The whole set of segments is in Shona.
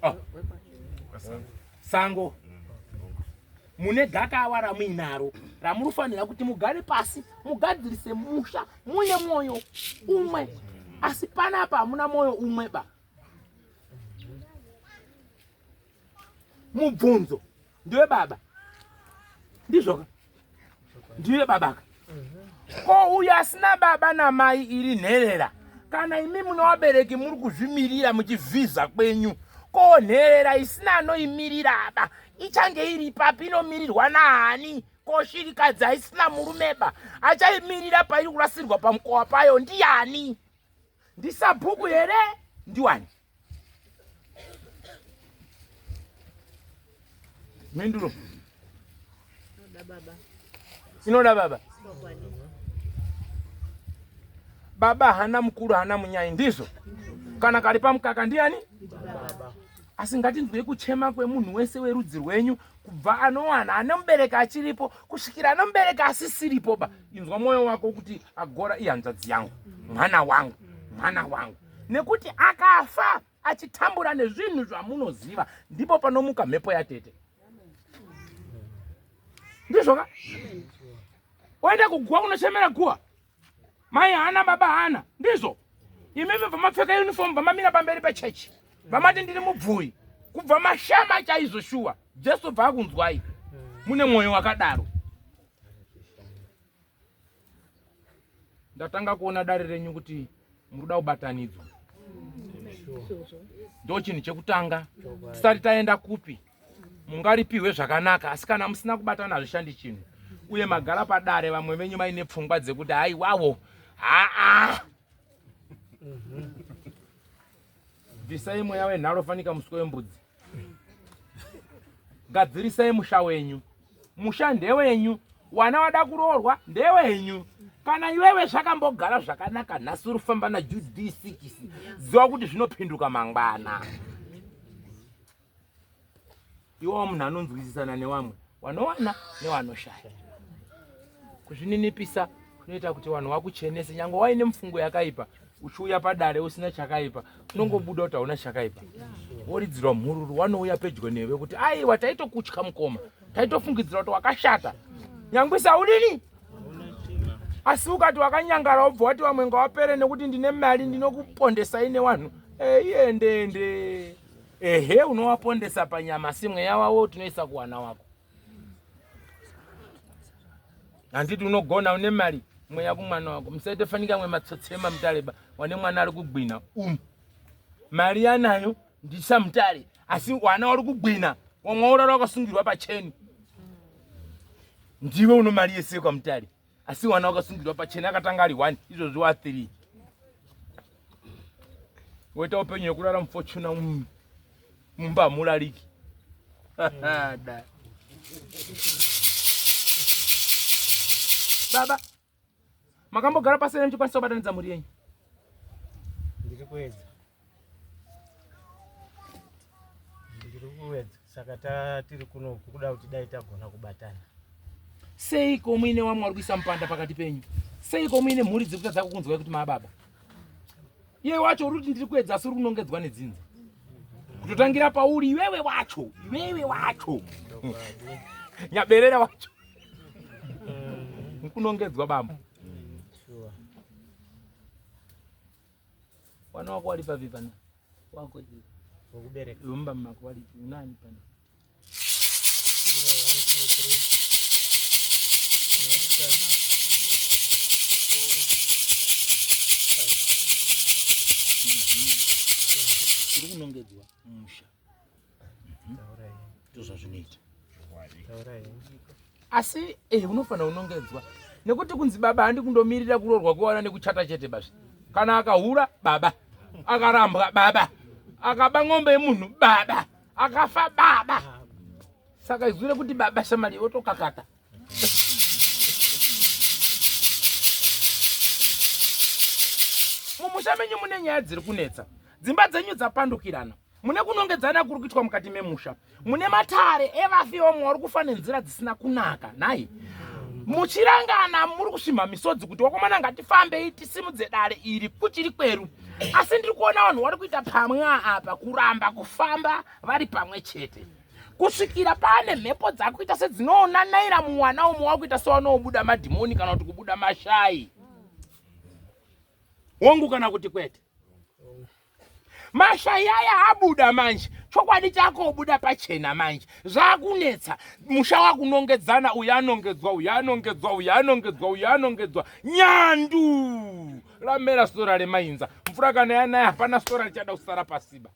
Oh. Sango. Mune gakava ramuinaro ramunofanira kuti mugare pasi mugadzirise musha mune mwoyo umwe, asi panapa hamuna mwoyo umwe ba. Mubvunzo ndiwe baba, ndizvoka? Ndiwe babaka. Ko uyo asina baba namai iri nherera, kana imi mune vabereki muri kuzvimirira muchivhiza kwenyu, ko nherera isina anoimirira aba ichange iri papi? Inomirirwa naani? Ko shirikadzi aisina murumeba achaimirira pairi kurasirwa pamukova payo ndiyani? Ndisabhuku here? Ndiwani? Mhinduro inoda baba. Baba hana mukuru hana munyai, ndizvo? Kana kari pamukaka ndiani? Asi ngatinzwei kuchema kwemunhu wese werudzi rwenyu, kubva anowana ane mubereki achiripo kusvikira ane mubereki asisiripo ba. Inzwa mwoyo wako kuti agora ihanzvadzi yangu, mwana wangu, mwana wangu, nekuti akafa achitambura nezvinhu zvamunoziva, ndipo panomuka mhepo yatete. Ndizvo ka? Oenda kuguwa kunochemera guwa, mai hana baba hana, ndizvo? Imimi bva mapfeka uniform, bva mamira pamberi pechechi, bva mati ndiri mubvui, kubva mashama chaizvo. Shuwa Jesu bva akunzwai mune mwoyo wakadaro. Ndatanga kuona dare renyu kuti muri kuda kubatanidzwa, ndo chinhu chekutanga. Tisati taenda kupi, mungaripihwe zvakanaka, asi kana musina kubatana hazvishandi chinhu. Uye magara padare vamwe venyu vaine pfungwa dzekuti haiwawo, haa, bvisai mweya wenharo fanika muswe wembudzi, gadzirisai musha wenyu. Musha ndewenyu, wana wada kuroorwa ndewenyu. Kana iwewe zvakambogara zvakanaka, nhasi uri kufamba naJud 6, ziva kuti zvinopinduka mangwana. Iwawo munhu anonzwisisana newamwe, wanowana newanoshaya. Kuzvininipisa kunoita kuti vanhu vakuchenese, nyange waine mufungo yakaipa. Uchiuya padare usina chakaipa, unongobuda kuti hauna chakaipa, woridzirwa mhururu. Wanouya pedyo newe kuti aiwa, taitokutya mukoma, taitofungidzira kuti wakashata, nyangwisa udini. Asi ukati wakanyangara, wobva wati vamwe ngawapere nekuti ndine mari, ndinokupondesai newanhu, eiendende. Ehe, unowapondesa panyama, asi mweya wavo tinoisa kuwana wako. Handiti unogona une mari, mweya kumwana wako. Musaite fanika mwe matsotsi emamutareba wane mwana ari kugwina mari yanayo ndisamutare, asi wana wari kugwina, wamwe waurara wakasungirwa pacheni. Ndiwe uno mari yese kwamutare, asi wana wakasungirwa pacheni. Akatanga ari 1, izvozvi wa 3, woita upenyu hwekurara mufortuna mumba hamulariki. Da. Baba, makambogara pasi here muchikwanisa kubatanidza mhuri yenyu? Ndiri kuedza, ndiri kuedza. Saka tatiri kunoku kuda kuti dai tagona kubatana. Seiko muine wamwe wari kuisa mupanda pakati penyu? Seiko muine mhuri dziri kutadza kukunzwai kuti maababa? Iye wacho uri kuti ndiri kuedza, asi uri kunongedzwa nedzinza, kutotangira pauri iwewe wacho, iwewe wacho nyaberera wacho kunongedzwa bambo. Wana wako wali papi pana wako wekubereka? Mumba mako walipi? Unani pana? 0, 1, 2, 3, 7, 4, 5. Uri kunongedzwa musha, ndozvazvinoita. Asi unofanira kunongedzwa nekuti kunzi baba handi kundomirira kuroorwa kwewana nekuchata chete basi. Kana akahura baba, akarambwa baba, akaba ng'ombe yemunhu baba, akafa baba. Saka izwi rekuti baba shamali wotokakata. Mumusha menyu mune nyaya dziri kunetsa, dzimba dzenyu dzapandukirana, mune kunongedzana kuri kuitwa mukati memusha, mune matare evafi vamwe vari kufa nenzira dzisina kunaka. Nhai, muchirangana muri kusvimha misodzi kuti wakomana, ngatifambei tisimudze dare iri kuchiri kweru. Asi ndiri kuona vanhu vari kuita pamwe apa kuramba kufamba vari pamwe chete kusvikira pane mhepo dzakuita sedzinoonanaira muwana umo wakuita sewanobuda madhimoni kana kuti kubuda mashai. Hongu kana kuti kwete? Mashai aya abuda manje, chokwadi chako obuda pachena manje, zvakunetsa musha wakunongedzana, uyu anongedzwa, uyu anongedzwa, uyu anongedzwa, uyu anongedzwa, nyandu ramera sora remainza. Mvura kana yanaya hapana sora richada kusara pasiba,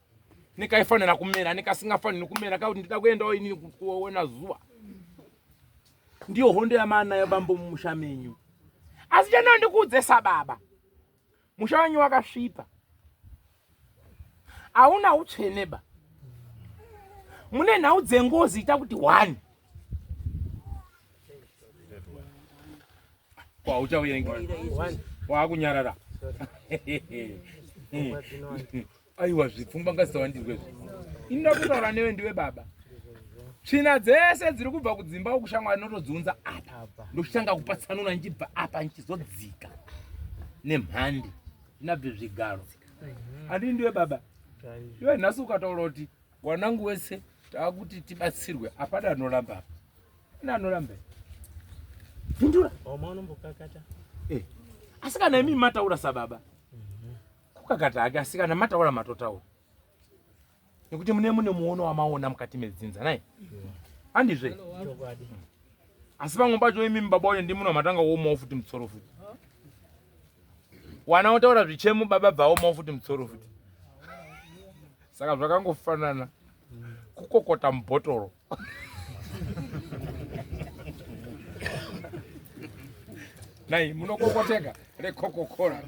nekaifanira kumera nekasingafaniri kumera, kakuti ndida kuendawo inini kuona zuva. Ndiyo hondo yamaanayo bambo mumusha menyu. Asi chandinoda ndikuudze sababa, musha wenyu wakasvipa, hauna utsvene ba, mune nhau dzengozi. Ita kuti one kwauchauyerenga waakunyarara. Aiwa, zvipfungwa ngazisawandirwe zvi. Inoda kutaura newe, ndiwe baba. Tsvina dzese dziri kubva kudzimba ukushamwari notodziunza apa, ndochitanga kupatsanura ndichibva apa ndichizodzika nemhandi ndinabve zvigaro. Handii ndiwe baba? Iwe nhasi ukataura kuti wanangu wese taakuti tibatsirwe, hapana anoramba apa. Ina anoramba. Pindura. Eh. Asi kana imi mataura sababa, kukakata hake, asi kana mataura matotaura nekuti mune muono wamaona mukati medzinza nai, handizve? Asi pamwe pacho imi baba wacho ndimuno matanga womawo futi mutsoro futi. Wana wotaura zvichemo, baba bvaomawo futi mutsoro futi. Saka zvakangofanana kukokota mubhotoro. Nai munokokoteka rekokokora,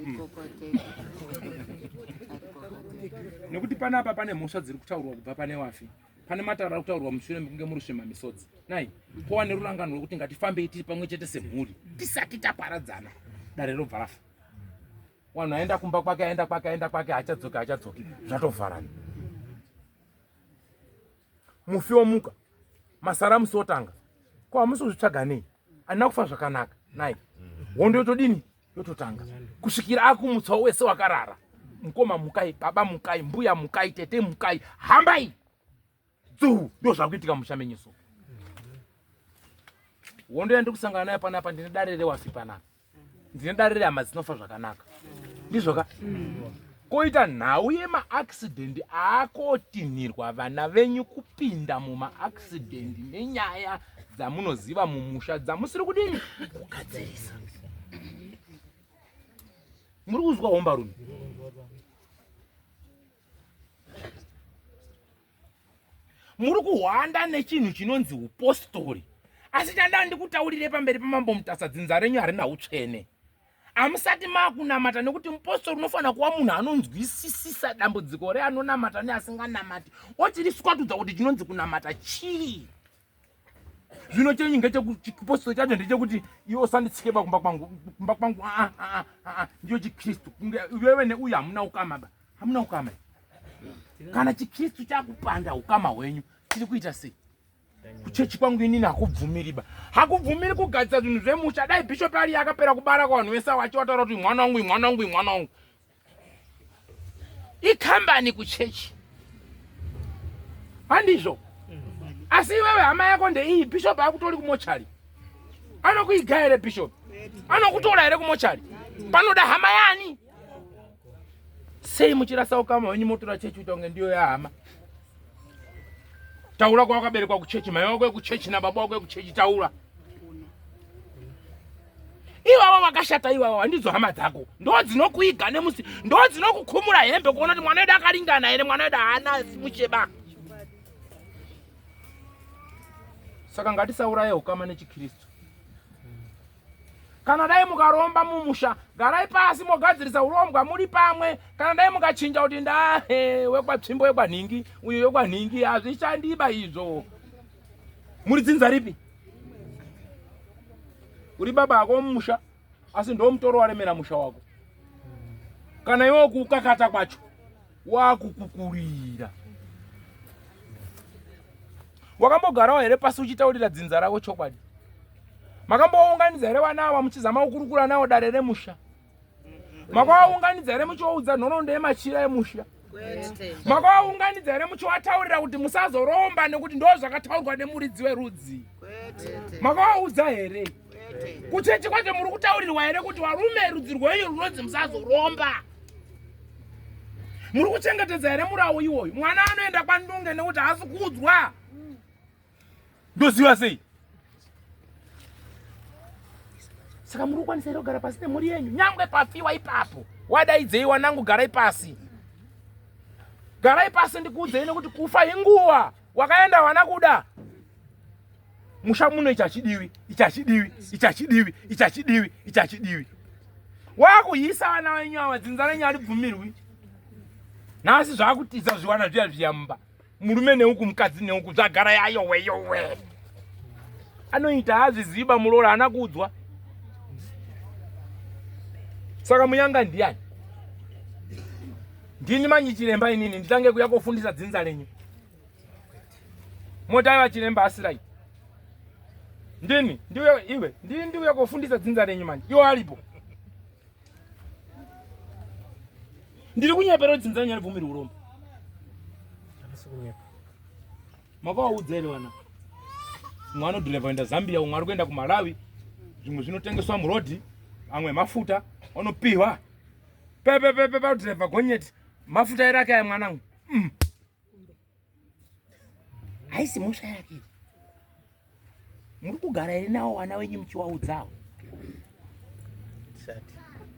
nekuti panapa pane mhosva dziri kutaurwa kubva pane wafi, pane mataro ari kutaurwa mushure mekunge muri svema misodzi nai, kova nerurangano rwekuti ngatifambei tiri pamwe chete semhuri tisati taparadzana. Dare robva rafa, wanhu aenda kumba kwake, aenda kwake, aenda kwake, haachadzoki, haachadzoki, zvatovharana. Mufi womuka, masaramusi otanga. Ko hamusi kuzvitsvaga nei? Handina kufa zvakanaka nai. Hondo yotodini? Yototanga kusvikira akumutsawo wese wakarara. Mukoma mukai, baba mukai, mbuya mukai, tete mukai, hambai dzuu. Ndo zvakuitika musha menyu. So hondo yandiri kusangana nayo panapa, ndine dare rewafi panapa, ndine dare rehama dzinofa zvakanaka, ndizvoka? Koita nhau yemaaccident aakotinhirwa vana venyu kupinda mumaaccident nenyaya dzamunoziva mumusha dzamusiri kudini kugadzirisa. Muri kuzwa hombarume? Muri kuhwanda nechinhu chinonzi upostori. Asi chanda ndikutaurire pamberi pamambo Mutasa, dzinza renyu harina utsvene, hamusati makunamata, nekuti mupostori unofanira kuva munhu anonzwisisisa dambudziko reanonamata neasinganamati, ochiriswatudza kuti chinonzi kunamata chii. Zvino chenyu ngechipostori chacho ndechekuti iwe usanditsike ba kumba kwangu, kumba kwangu aa aa aa ndiyo chikristu. Kunge iwewe neuyu hamuna ukama ba, hamuna ukama. Kana chikristu chakupanda ukama hwenyu, tiri kuita sei? Kuchechi kwangu inini hakubvumiri ba, hakubvumiri kugadzisa zvinhu zvemusha. Dai bishop ari akapera kubara kuvanhu vese achiwataura kuti mwana wangu, mwana wangu, mwana wangu, ikambani kuchechi, handizvo? Asi iwewe hama yako ndeiyi, bishop akutori kumochari, anokuiga here bishop? Anokutora here kumochari? Panoda hama yani. Sei muchirasa ukama hwenyu, motora chechi kuita kunge ndiyo yahama? Taura kwawakaberekwa kuchechi, mai wako ekuchechi nababa wako ekuchechi, taura. Ivava vakashata ivava, handidzo hama dzako. Ndo dzinokuiga nemusi, ndo dzinokukhumura hembe kuona kuti mwana wedu akaringana here, mwana wedu haana mucheba. Saka ngatisauraye ukama nechikristu. Kana dai mukaromba mumusha, garai pasi mogadzirisa urombwa muri pamwe. Kana dai mukachinja kuti ndahe wekwatsvimbo wekwanhingi, uyu wekwanhingi, hazvishandiba izvo. Muri dzinza ripi? Uri baba ako mumusha, asi ndo mutoro waremera musha wako. Kana iwe kukakata kwacho wakukukurira, wakambogarawo here pasi uchitaurira dzinza rako chokwadi? Makambounganidza here vana ava muchizama kukurukura nawo dare remusha? Makavaunganidza here muchivaudza nhoroondo yemachira emusha? Makavaunganidza here muchivataurira kuti musazoromba nekuti ndo zvakataurwa nemuridzi werudzi? Makavaudza here? Kuchechi kwacho muri kutaurirwa here kuti varume rudzi rwenyu runonzi musazoromba? Muri kuchengetedza here murawo iwoyo? Mwana anoenda kwandunge nekuti haasi kuudzwa. Ndoziva sei? Saka muri kukwanisa here kugara pasi nemhuri yenyu? Nyangwe pafiwa ipapo, wadaidzei wanangu, garai pasi, garai pasi ndikuudzei nekuti kufa inguva. Wakaenda wana kuda musha muno, ichi hachidiwi, ichi hachidiwi, ichi hachidiwi, ichi hachidiwi, ichi hachidiwi. Wakuhisa vana venyu ava, dzinza renyu haribvumirwi. Nhasi zvakutiza zviwana zviya zviya mumba, murume neuku mukadzi neuku, zvagara yayowe yowe. Anoita hazviziva muroora haana kuudzwa. Saka muyanga ndiyani? Ndini manyi chiremba inini nditange kuya kofundisa dzinza renyu. Mota aiva chiremba asirai. Ndini ndiuya iwe ndini ndiuya kofundisa dzinza renyu manje. Iwo aripo. Ndiri kunyepera kuti dzinza renyu haribvumiri urombo. Makawaudza here vana? Mumwe anodhirevha kuenda Zambia, umwe ari kuenda kuMalawi, zvimwe zvinotengeswa murodhi, amwe mafuta anopihwa. Pepepepe padhirevha gonyeti, mafuta erake aya mwanangu. Haisi mhosva yake. Muri kugara here nawo vana wenyu muchiwaudzawo?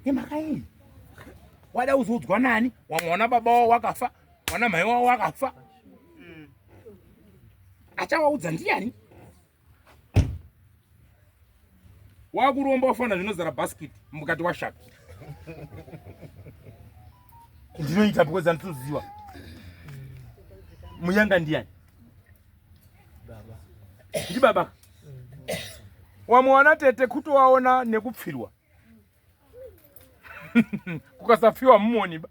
Nemhaka yei? Wada kuzoudzwa nani? Wamwe wana baba wavo wakafa, wana mai wavo wakafa. Achawaudza ndiyani? Wakuromba wafana zvinozara basket mukati washata. Ndinoita because anditoziva. Muyanga ndiyani? Baba. Ndibaba. Wamwe wana tete kutowaona nekupfirwa. Kukasapfiwa mumoni ba.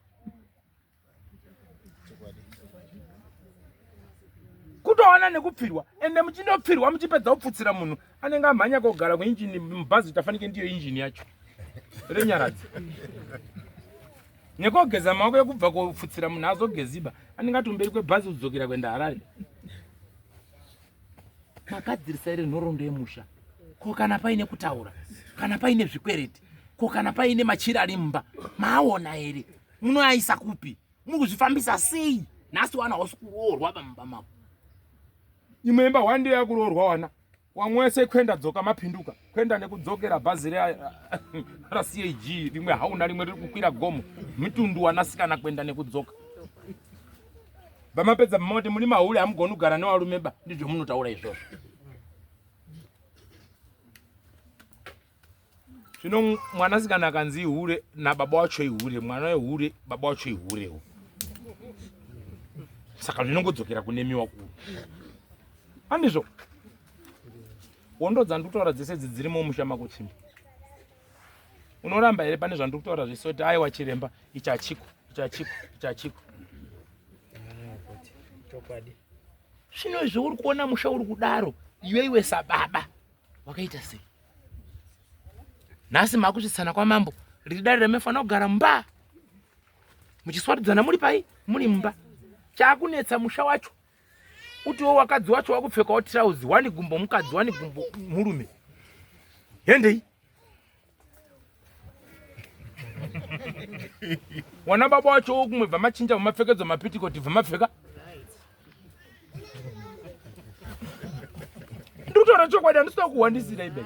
Kutoona nekupfirwa ende muchindopfirwa muchipedza kupfutsira munhu anenge amhanya kogara kuinjini mubhazi tafanike ndiyo injini yacho renyaradzi nekogeza maoko ekubva kopfutsira munhu azogeziba anenge atomberi kwebhazi kudzokera kuenda Harare. Makadzirisa here nhoroondo yemusha? Ko kana paine kutaura, kana paine zvikwereti, ko kana paine machira ari mumba, maaona here? Munoaisa kupi? Muri kuzvifambisa sei? Nhasi wana hausi kuroorwa pamumba mako. Imwe imba one day yakuroorwa wana wamwe wese kwenda dzoka mapinduka kwenda nekudzokera bhazi raCAG rimwe hauna rimwe riri kukwira gomo mitundu wanasikana kwenda nekudzoka vamapedza moti muri mahure hamugoni kugara nevarume ba ndizvo munotaura izvozvo. Zvino mwanasikana akanzi ihure nababa wacho ihure, mwana wehure baba wacho ihurewo, saka zvinongodzokera kune mi wakuru. Handizvo hondo dzandikutaura dzese idzi dzirimo musha makutsimba. Unoramba here pane zvandiri kutaura zvese kuti aiwa chiremba ichi hachiko, ichi hachiko, ichi hachiko? Chokwadi. Zvino izvo uri kuona musha uri kudaro, iwe iwe sababa wakaita sei? Nhasi makusvitsana kwamambo, riri dare ramefanira kugara mumba muchiswatidzana muri pai, muri mumba. Chakunetsa musha wacho utiwo wakadzi wacho wakupfekawo tirauzi, wani gumbo mukadzi, wani gumbo murume. Hendei wana baba wacho kumwe bva machinja mumapfekedzo mapitikoti bva mapfeka. Ndikutoona chokwadi, handisida kuhwandisira ibe.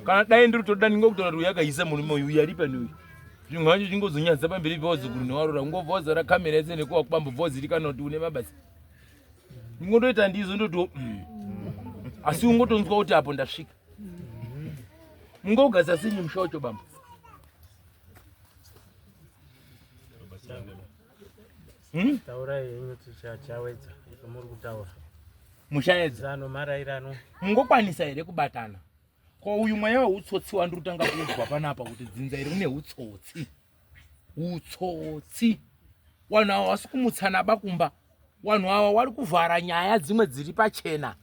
Kana dai ndiri kutoda ndingokutora kuti uyu akaisa murume uyu, uyu ari pani uyu. Zvinhu zvacho zvingozonyadzisa pamberi pevazukuru nevarora, kungobva wazara kamera yese nekuvakwamba bva wazirikana kuti une mabasa. Ndingotoita ndizvo ndoto asi ungotonzwa kuti apo ndasvika. Mungogasa sinyi musha wacho bambo? Taurai henyu tichawedza izvo muri kutaura. Mushaedza. Zano marairano. Mungokwanisa here kubatana? Ko uyu mweya weutsotsi wandiri kutanga kuudzwa panapa kuti dzinza iri rine utsotsi. Utsotsi. Vanhu ava vasi kumutsana bakumba. Vanhu ava vari kuvhara nyaya dzimwe dziri pachena.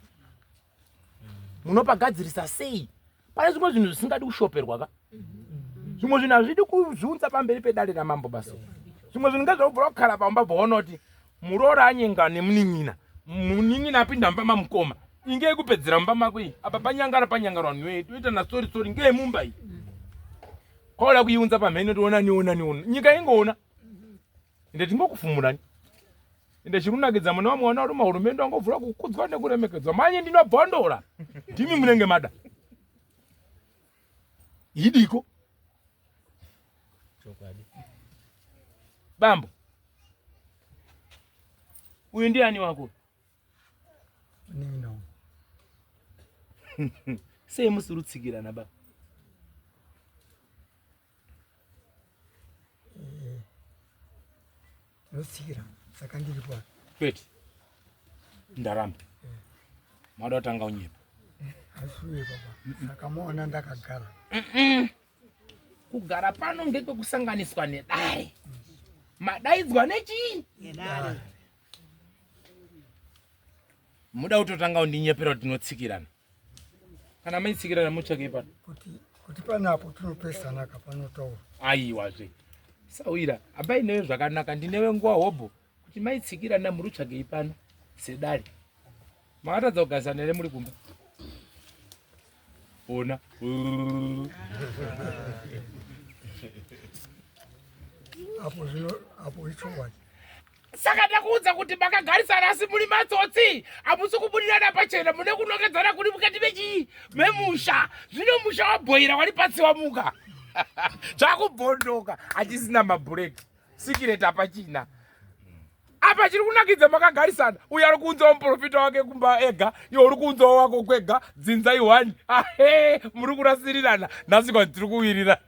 Munopagadzirisa sei? Pane zvimwe zvinhu zvisingadi kushoperwa ka. Zvimwe zvinhu hazvidi kuzviunza pamberi pedare ramambo basi. Zvimwe zvinhu ngezvekubvira kukara pamba bvaona kuti muroora anyenga nemunin'ina, munin'ina apinda mumba mamukoma, inge yekupedzera mumba mako iyi, apa panyangara panyangara vanhu vee toita na sorry sorry ngeyemumba iyi. Kwauda kuiunza pamhene kuti onani onani ona nyika ingoona. Ende tingokufumurani. Ende chikunakidza mune vamwe vana varume hurumende wangovhura kukudzwa nekuremekedzwa. Manye ndinobhondora. Ndimi munenge mada. Idiko. Chokwadi. Bambo. Uyu ndiani wako? Munin'ina wangu. Sei musiri kutsikirana baba? Eh, tinotsikira saka ndiri pano. Kwete. Ndaramba. Mada kutanga unyepa. Asiwe baba. Saka maona ndakagara. Kugara pano ngekwekusanganiswa nedare. Madaidzwa nechii? Nedare. Muda kutotanga kundinyepera kuti tinotsikirana. Kana maitsikirana mutsvake pano. Kuti kuti panapo tinopesana ka panotaura. Aiwazve. Sawira, abai newe zvakanaka ndinewe nguva hobho kuti maitsikirana muri kutsvagei pano sedare. Makatadza kugarisana here muri kumba? Ona. Apo zvino apo ichokwadi. Saka ndakuudza kuti makagarisana asi muri matsotsi, hamusi kubudirana pachena, mune kunongedzana kuri mukati mechii memusha. Zvino musha wabhoira wari patsi wamuka zvakubhondoka, hachisina mabhureki, sikireti hapachina. Apa chiri kunakidza makagarisana, uyo ari kuunzawo muprofita wake kumba ega, iwe uri kuunzawo wako kwega, dzinza ihwani. Ahe, muri kurasirirana nhasi kwanzi tiri kuwirirana.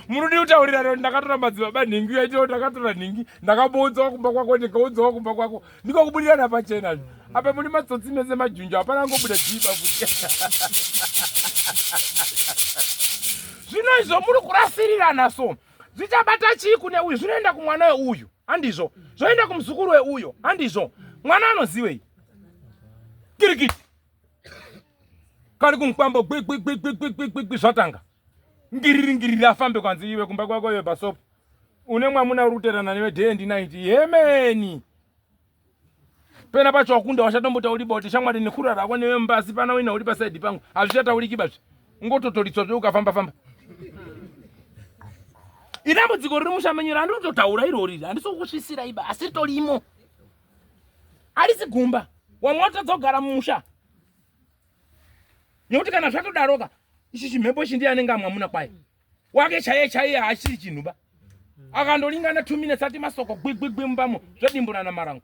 Munodi kutaurirana kuti ndakatora madzibaba nhingi yaitiro ndakatora nhingi ndakaboudzawo kumba kwako ndikaudzawo kumba kwako ndiko kubudirana pachena apa muri matsotsi mese majunju hapana angobuda jiba futi. Zvino izvo muri kurasirirana so zvichabata chii kune uyu zvinoenda kumwana weuyu handizvo zvoenda kumuzukuru weuyo handizvo mwana anoziwei kirikiti kari kumukwambo gwigwigwigwigwigwigwi zvatanga ngiriri ngiriri afambe kwanzi iwe kumba kwako iwe basopo une mwamuna uri kuterana newe day and night yemeni pena pacho wakunda wachatombotauri boti shamwari nekurara kwa newe mbasi pana wina uri pasaidi pangu hazvichatauriki bazvi ungototoritswa zve ukafamba famba idambudziko riri mushamenyero handiri kutotaura irori handisi kukusvisira iba asi ritorimo harisi gumba wamwe watadza kugara mumusha nekuti kana zvatodaroka ichi chimhepo ichi ndiye anenge amwamuna kwaye wake chaiye chaiye haachiri chinhu ba akandolingana 2 minutes ati masoko gwigwigwi mumbamo zvodimburana marango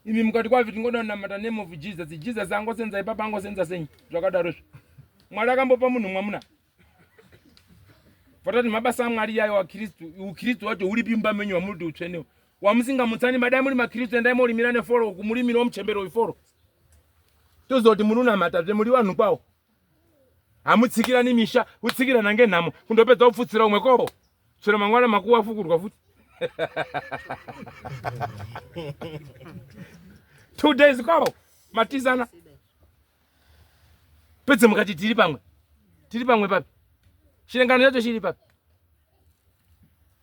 imi mukati kwavi tingoda kunamata name of Jesus Jesus angosenza ipapa angosenza senyi zvakadaro izvo Mwari akambopa munhu mwamuna vatati mabasa amwari yayo wakristu ukristu wacho uripi mumba menyu wamuri kuti utsvenewo wamusingamutsani madai muri makristu endai morimira neforo kumurimira womuchembero weforo toziva kuti munonamata zve muri vanhu kwawo hamutsikirani misha kutsikirana ngenhamo kundopedza kupfutsira umwe kobo chero mangwana makuwa afukurwa futi 2 days kobo matizana pedze mukati tiri pamwe tiri pamwe papi chirengano chacho chiri papi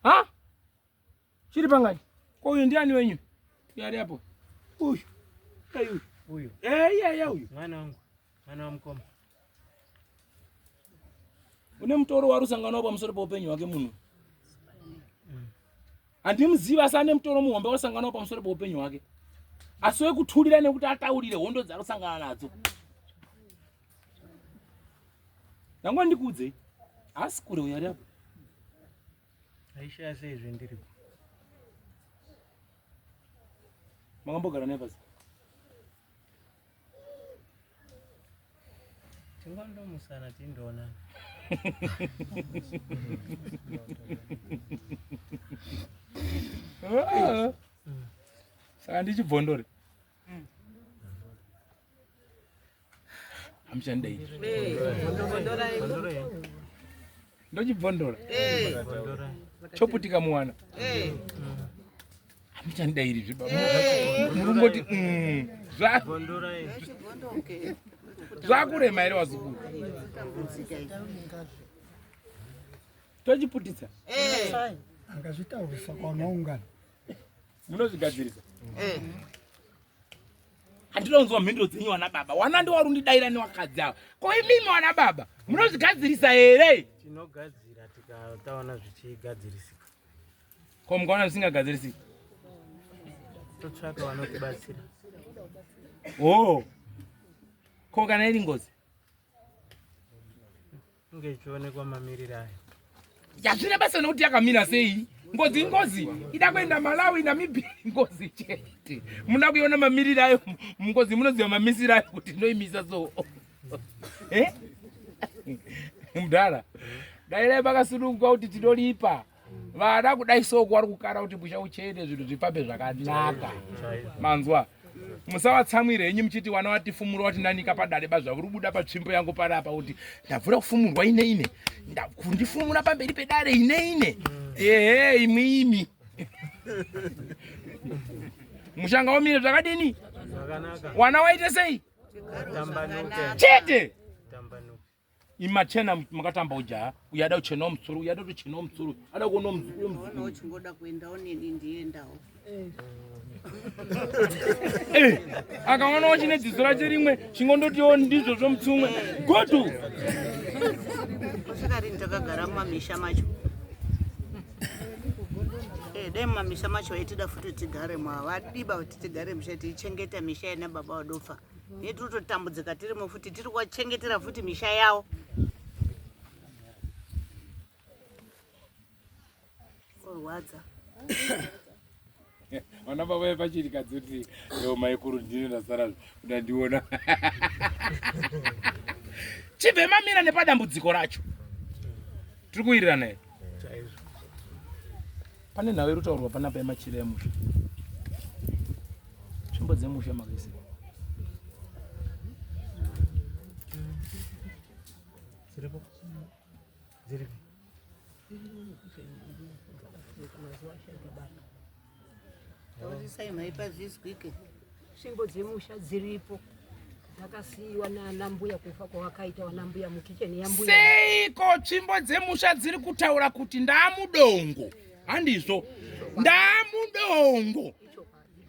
ha chiri pangani ko uyu ndiani wenyu uyu ari apo uyu uyu uyu eh iye uyu mwana wangu mwana wamukoma une mutoro warusangana pamusoro peupenyu hwake munhu handimuzivi asi ane mutoro muhombe wasangana pamusoro peupenyu hwake asi wekuturira nekuti ataurire hondo dzarusangana nadzo ndangwa ndikuudzei haasi kure uyo ari apo aishaya sei zvendiripo makambogara naye pasi Tingondomusana tindoonana. Ah. Saka ndichibvondore. Hamuchandei. Ndochibvondora. Choputika muwana. Hamuchandidairi zve baba. Muri kungoti mm. Zvakurema here wazukuru? Tochiputitsa. Eh. Angazvitaurisa kwanoungana. Munozvigadzirisa. Eh. Handinonzwa mhinduro dzenyu wana baba. Wana ndiwarundidaira newakadzi ava. Ko imimi wana baba munozvigadzirisa here? Tinogadzira tikataona zvichigadzirisika. Ko mukaona zvisingagadzirisiki? Totsvaka vanotibatsira. Oh. Ko kana iri ngozi? Inge ichionekwa mamiriro ayo. Yazvina basa nekuti yakamira sei? Ngozi ingozi ida kuenda Malawi Namibia ngozi chete. Muna kuiona mamiriro ayo ngozi munoziva mamisiro ayo kuti ndoimisa so. Eh? Mudhara. Dai vakasununguka kuti tinoripa. Vada kudai so kwari kukara kuti musha uchene zvinhu zvifambe zvakanaka. Manzwa? Musavatsamwire henyu muchiti wana watifumura watinanika padare bazva uri buda patsvimbo yangu panapa kuti ndabvura kufumurwa ine ine kundifumura pamberi pedare ine ine ehe imwi imi mushanga womire zvakadini wana waite sei chete imachena makatamba ujaha uyo ada kuchenawo musoro uyo ada kutochenawo musoro ada kuonawo muzukuru muzukuru uchingoda kuendawo neni ndiendawo eh, akaonawo chine dziso racho rimwe chingondotiwo ndizvozvo mutsumwe godu kusvika rini takagara mumamisha macho eh, dai mumamisha macho vaitida futi tigare mavadiba kuti tigare misha tiichengeta misha yena baba vadofa ne tiri kutotambudzika tirimo futi tiri kuwachengetera futi misha yawo orwadza vana baba vepachirikadzi kuti yo maikuru ndini ndasara kuda ndiona chibve mamira nepadambudziko racho tiri kuwirirana here pane nhau iri kutaurwa panapa yemachira emusha tsvimbo dzemusha makaisa dziripo dziripi Taurisai maipa zvizwike. Tsvimbo dzemusha dziripo dzakasiiwa nana mbuya kufa kwavakaita vana mbuya mukicheni yambuya. Seiko tsvimbo dzemusha dziri kutaura kuti ndaamudongo? Handizvo, ndaamudongo,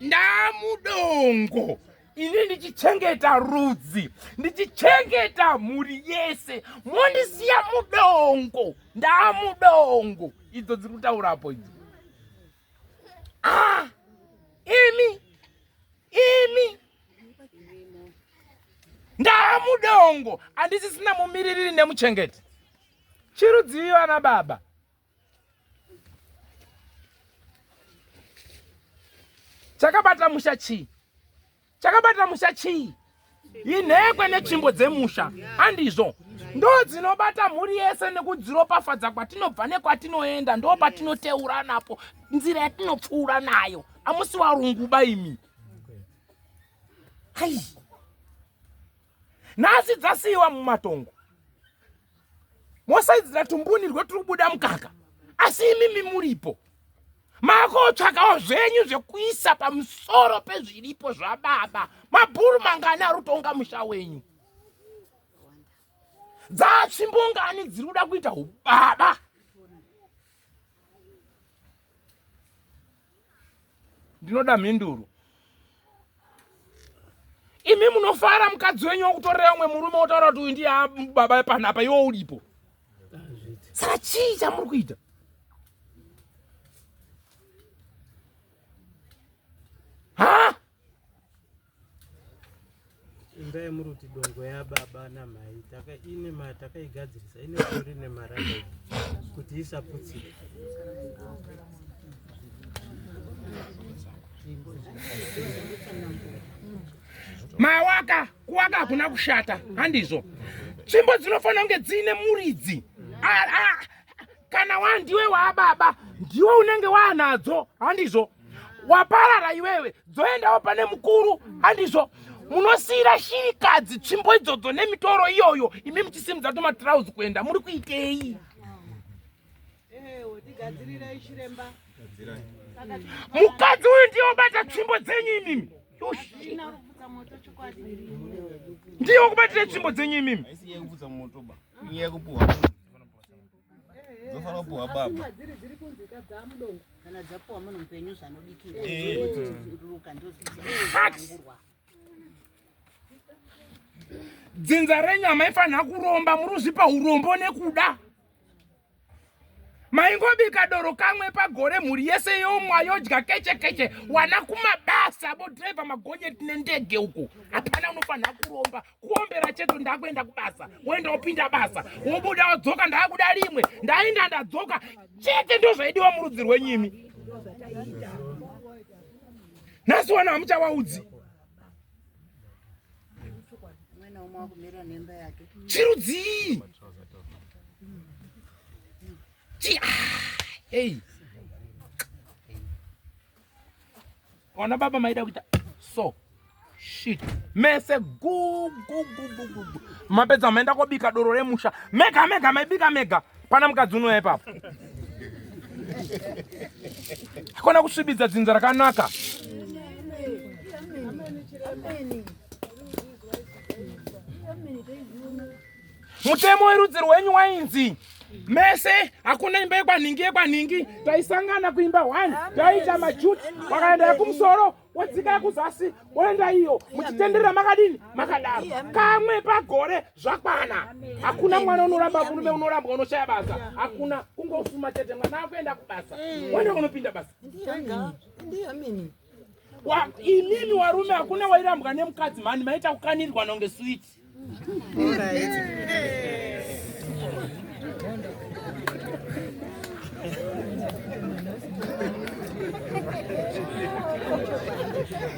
ndaamudongo. Ini ndichichengeta rudzi, ndichichengeta mhuri yese, mondisiya mudongo, ndaamudongo. Idzo dziri kutaurapo idzo. Ah, imi imi ndaamudongo, handisisina mumiririri nemuchengeti. Chirudzii vana baba? Chakabata musha chii? Chakabata musha chii? Inhekwe netsvimbo dzemusha, handizvo? Ndo dzinobata mhuri yese nekudziropafadza kwatinobva nekwatinoenda, ndo patinoteura napo, nzira yatinopfuura nayo. Amusi warunguba imi. Hai. Nhasi dzasiyiwa mumatongo. Mosaidzira tumbuni rweturi kubuda mukaka. Asi imimi muripo. Makotsvakawo zvenyu zvekuisa pamusoro pezviripo zvababa. Mabhuru mangani ari kutonga musha wenyu? Dzatsvimbo ngani dziri kuda kuita ubaba? Ndinoda mhinduro. Imi munofara mukadzi wenyu wokutorera umwe murume wotaura kuti uyu ndiye baba panapa iwe uripo. Saka chii chamuri kuita? Ha? Imba yemuruti dongo yababa namai ine takaigadzirisa ine gori nemaranda kuti isaputsike. Mawaka kuwaka hakuna kushata, handizvo? Tsvimbo dzinofanira kunge dziine muridzi. Kana wandiwe waababa ndiwe unenge waanadzo, handizvo? Waparara iwewe, dzoendawo pane mukuru, handizvo? Munosiira shirikadzi tsvimbo idzodzo nemitoro iyoyo, imi muchisimudza tumatirauzi kuenda, muri kuitei? Mukadzi uyu ndiye obata tsvimbo dzenyu imimi. Ndiye wakubatira tsvimbo dzenyu imimi. Dzofanira kupuhwa baba. Kana dzapuwa munhu mupenyu zvanobikira. Ruka ndozvangurwa. Dzinza renyu hamaifanira kuromba, muri kuzvipa urombo nekuda. Maingobika doro kamwe pagore, mhuri yese yomwa yodya keche keche, wana kumabasa bodhiraivha magonyeti nendege uko. Hapana unofanira kuromba, kuombera chete. Ndakuenda kubasa, woenda wopinda basa, wobuda wodzoka, ndakuda rimwe, ndaenda ndadzoka chete. Ndozvaidiwa murudzi rwenyimi. Nhasi wana hamuchavaudzi chirudzii. Hey. Ona baba maida kuita so shit mese gu gu gu gu gu mapedza maenda kobika doro remusha mega mega maibika mega pana mukadzi unouya ipapo akona kusvibidza dzinza rakanaka. Mutemo werudzi rwenyu wainzi mese hakuna imba yekwanhingi yekwanhingi, taisangana kuimba 1 taiita machuti, wakaenda yekumusoro wodzika yekuzasi woenda iyo, muchitenderera makadini makadaro kamwe pagore zvakwana. Hakuna mwana unoramba murume, unorambwa, unoshaya basa, hakuna. Kungofuma chete, mwana akuenda kubasa, woenda kunopinda basa. Imimi warume hakuna wairambwa nemukadzi mhani, maita kukanirwa nonge switi.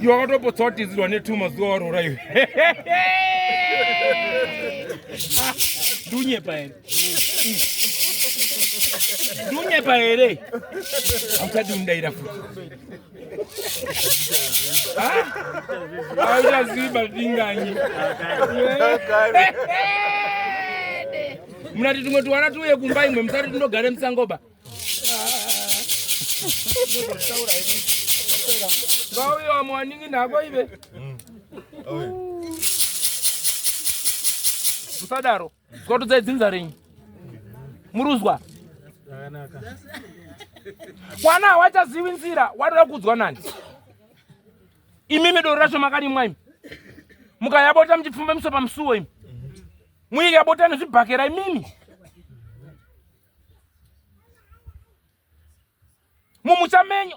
Iwe wakatopotsa watizirwa netuma zuva waroora iwe. Ndunyepa here? Ndunyepa here? Hauchadi undaira futi. Hauchazivi batinganyi. Munati tumwe tuwana tuuye kumba imwe musati tindogare musangoba. Ngauye wamwe waningi nhako ive. Musadaro. Zikotudzai dzinza renyu. Muruzwa. Wana hawachazivi nzira, wadoda kuudzwa nani? Imimi doro racho makarimwa imi. Mukayabota muchipfumba miso pamusuwo imi. Muikabota nezvibhakera imimi. Mumusha menyu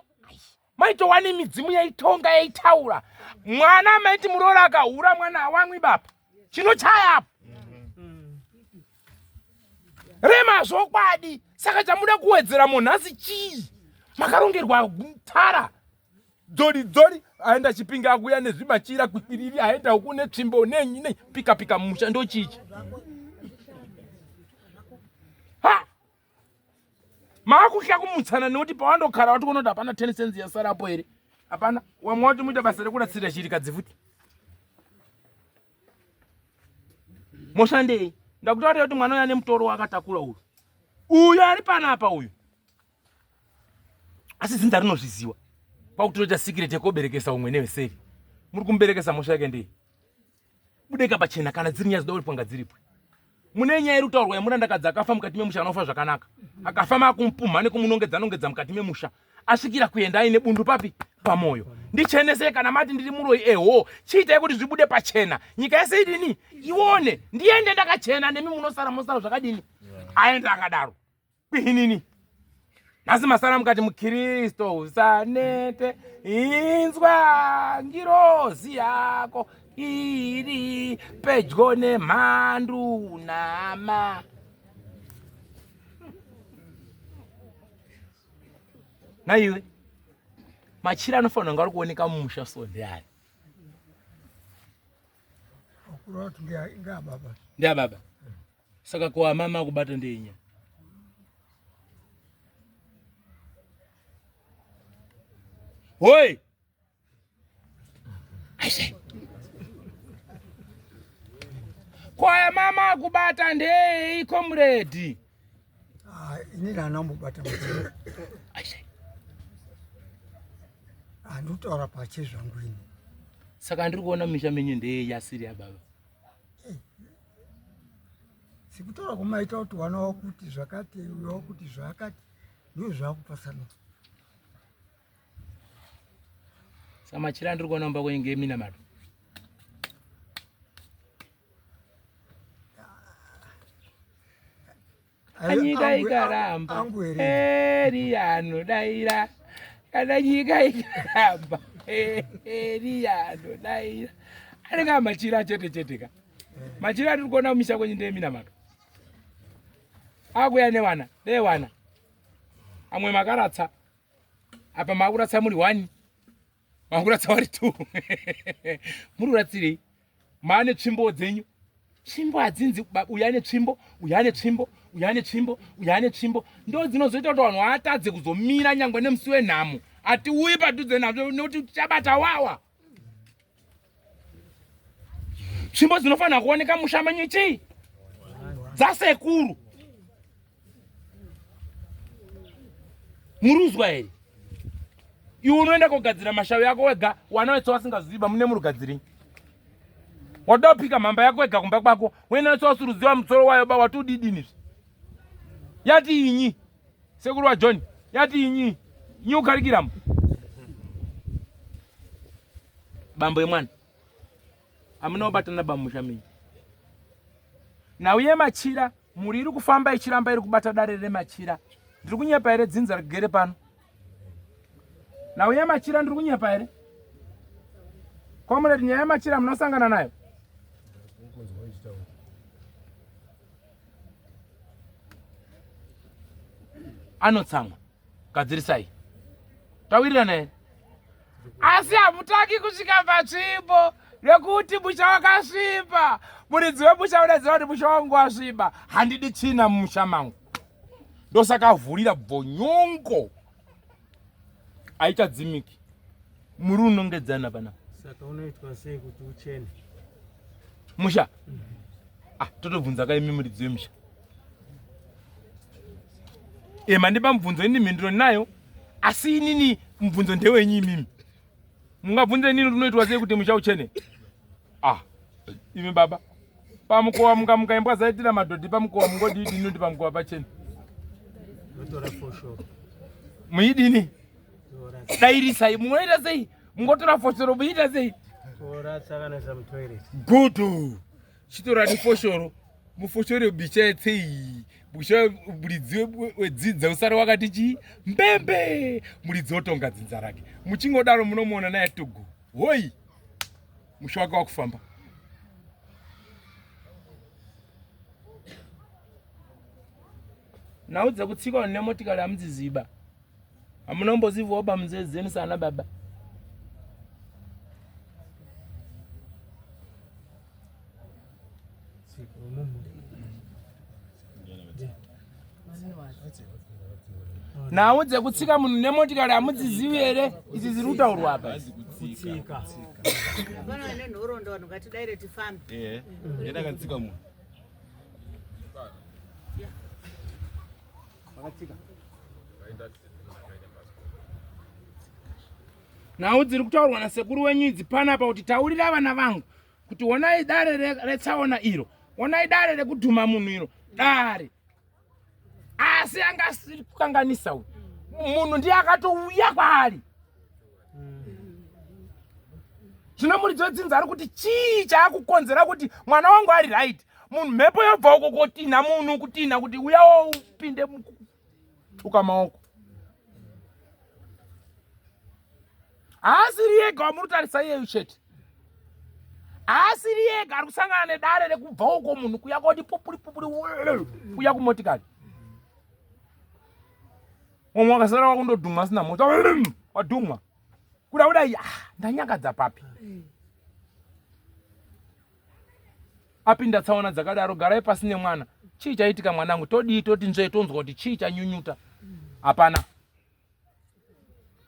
maitowani midzimu yaitonga yaitaura. Mwana maiti muroora akahura mwana hawamwi baba. Chinochaya apo. Rema zvokwadi. Saka chamuda kuwedzera munhasi chii? Makarongerwa tara. Dzori dzori aenda chipinga akuya nezvimachira kwikwiriri aenda uku netsvimbo nenyi nei pika pika mumusha ndochichi. Ha! Maakutya kumutsana nekuti pawandokara wati kuona kuti hapana 10 cents yasarapo here? Hapana. Wamwe wati muita basa rekuratsira chirikadzi futi. Moshandei? Ndakutaurira kuti mwana uyu ane mutoro waakatakura uyu. Uyu ari panapa uyu. Asi dzinza rinozviziwa. Kwakutoita secret yekuberekesa umwe neveseri. Muri kumuberekesa mhosva yake ndei? Budeka pachena kana dziri nyaya dzinoda kuripwa ngadziripwe. Mune nyaya iri kutaurwa yemurandakadzi akafa mukati memusha anofa zvakanaka. Akafa makumupumha nekumunongedza nongedza mukati memusha. Asvikira kuenda aine bundu papi? Pamoyo. Ndichenesei kana mati ndiri muroyi eho. Chiitai kuti zvibude pachena. Nyika yese idini? Ione. Ndiende ndakachena nemi munosara mosara zvakadini? Aenda akadaro. Kwinini. Nhasi masara mukati muKristo usanete inzwa ngirozi yako iri pedyo nemhandu nama. Naiwe machira anofanira kunge ari kuoneka mumusha so ndeani? Ndeababa. Saka ko amama kubata ndeinya? Hoi! Aise. Kwaya mama kubata ndei comrade? Ah, ini ndana mbobata mudzimu. Aise. Handikutaura pache zvangu ini. Saka ndiri kuona misha menyu ndeyeyasiri yababa. Eh, Sekutora kumaita kuti wana wakuti zvakati uyo wakuti zvakati ndizvo zvakupasana. Saka machira andiri kuona mumba kwenyu ngeeminamato. Nyika ikaramba Eriya anodaira kana nyika ikaramba Eriya anodaira anenge amachira chete chete ka machira atiri kuona kumisha kwenyu ndeeminamato akuya newana ndeewana amwe makaratsa apa makuratsa muri one makuratsa wari two muri kuratsirei maane tsvimbo dzenyu tsvimbo hadzinzi uyu ane tsvimbo uyu ane tsvimbo uyu ane tsvimbo uyu ane tsvimbo ndo dzinozoita kuti vanhu vaatadze kuzomira nyangwe nemusi wenhamo atiuyi padhuze nazvo nekuti tichabata wawa tsvimbo dzinofanira kuoneka musha menyu chii dzasekuru muruzwa here iwe unoenda kogadzira mashavi ako wega wana wese wasingazivi mune murugadzirei watoda kupika mhamba yako wega kumba kwako wena wese wasuruziwa musoro wayo ba wati udidini zve yati inyi sekuru wajohn yati inyi inyi ukarikiramo bambo yemwana hamuna kubatana bamusha menyu nhau yemachira mhuri iri kufamba ichiramba iri kubata dare remachira ndiri kunyepa here dzinza rigere pano nhau yemachira ndiri kunyepa here comrade nyaya yemachira munosangana nayo anotsamwa gadzirisai tawirirana here asi hamutaki kusvika patsvimbo nekuti musha wakasviba muridzi wemusha unoziva kuti musha wangu wasviba handidi tsvina mumusha mangu ndosaka avhurira bvonyongo aichadzimiki muri unongedzana pana saka unoitwa sei kuti uchene musha ah totobvunza ka imi muridzi wemusha e mandipa mubvunzo ini mhinduro ndinayo asi inini mubvunzo ndewenyu imimi mungabvunze inini unoitwa sei kuti musha uchene ah imi baba pamukova mukamuka imbwa dzaitira madhodhi pamukova mungodii kuti pamukova pachene muidini dairisai munoita sei mungotora foshoro muita sei gudu chitorani foshoro mufoshore bicha yetsei busha muridzi wedzidza usare wakati chii mbembe muridzi wotonga dzinza rake muchingodaro munomuona naye tugu hoi musha wake wakufamba nhau dzekutsika nemotikari hamudziziba hamuna kumbozivawo pamunzeve dzenu sana baba nhau dzekutsika munhu nemotikari hamudzizivi here idzi dziri kutaurwa apa nhoroondo vanhu ngatidaire tifambe eh, ndakatsika munhu Nhau dziri kutaurwa nasekuru wenyu idzi panapa kuti taurira vana vangu kuti honai dare retsaona iro, honai dare rekudhuma munhu iro, dare asi anga asiri kukanganisa uyu munhu ndiye akatouya kwaari zvino muridzi wedzinza ari kuti chii chaakukonzera kuti mwana wangu ari right munhu mhepo yobva uko kotinha munhu kutinha kuti uyawo upinde tuka maoko haasiri yega wamuri kutarisa iyeyu chete haasiri yega ari kusangana nedare rekubva uko munhu kuya koti pupuri pupuri kuya kumotikari mumwe wakasara wakundodhumwa asina mota wadhumwa kuda kudai ah, ndanyangadza papi apinda tsaona dzakadaro garai pasi nemwana chii chaitika mwanangu todii toti nzvee tonzwa kuti chii chanyunyuta hapana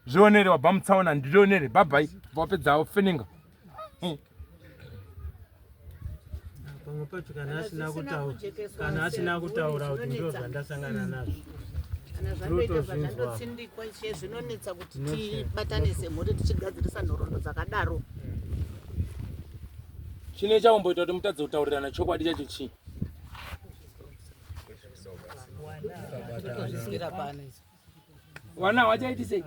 zvionere wabva mutsaona ndionere bhabhai wapedza wofeninga pamwe pacho kana asina kutaura kana asina kutaura kuti ndizvo zvandasangana nazvo kana zvandoita zvandotsindikwa che zvinonetsa kuti tibatanise mhuri tichigadzirisa nhoroondo dzakadaro. Chine chaumboita kuti mutadze kutaurirana chokwadi chacho chii? Wana wachaiti sei?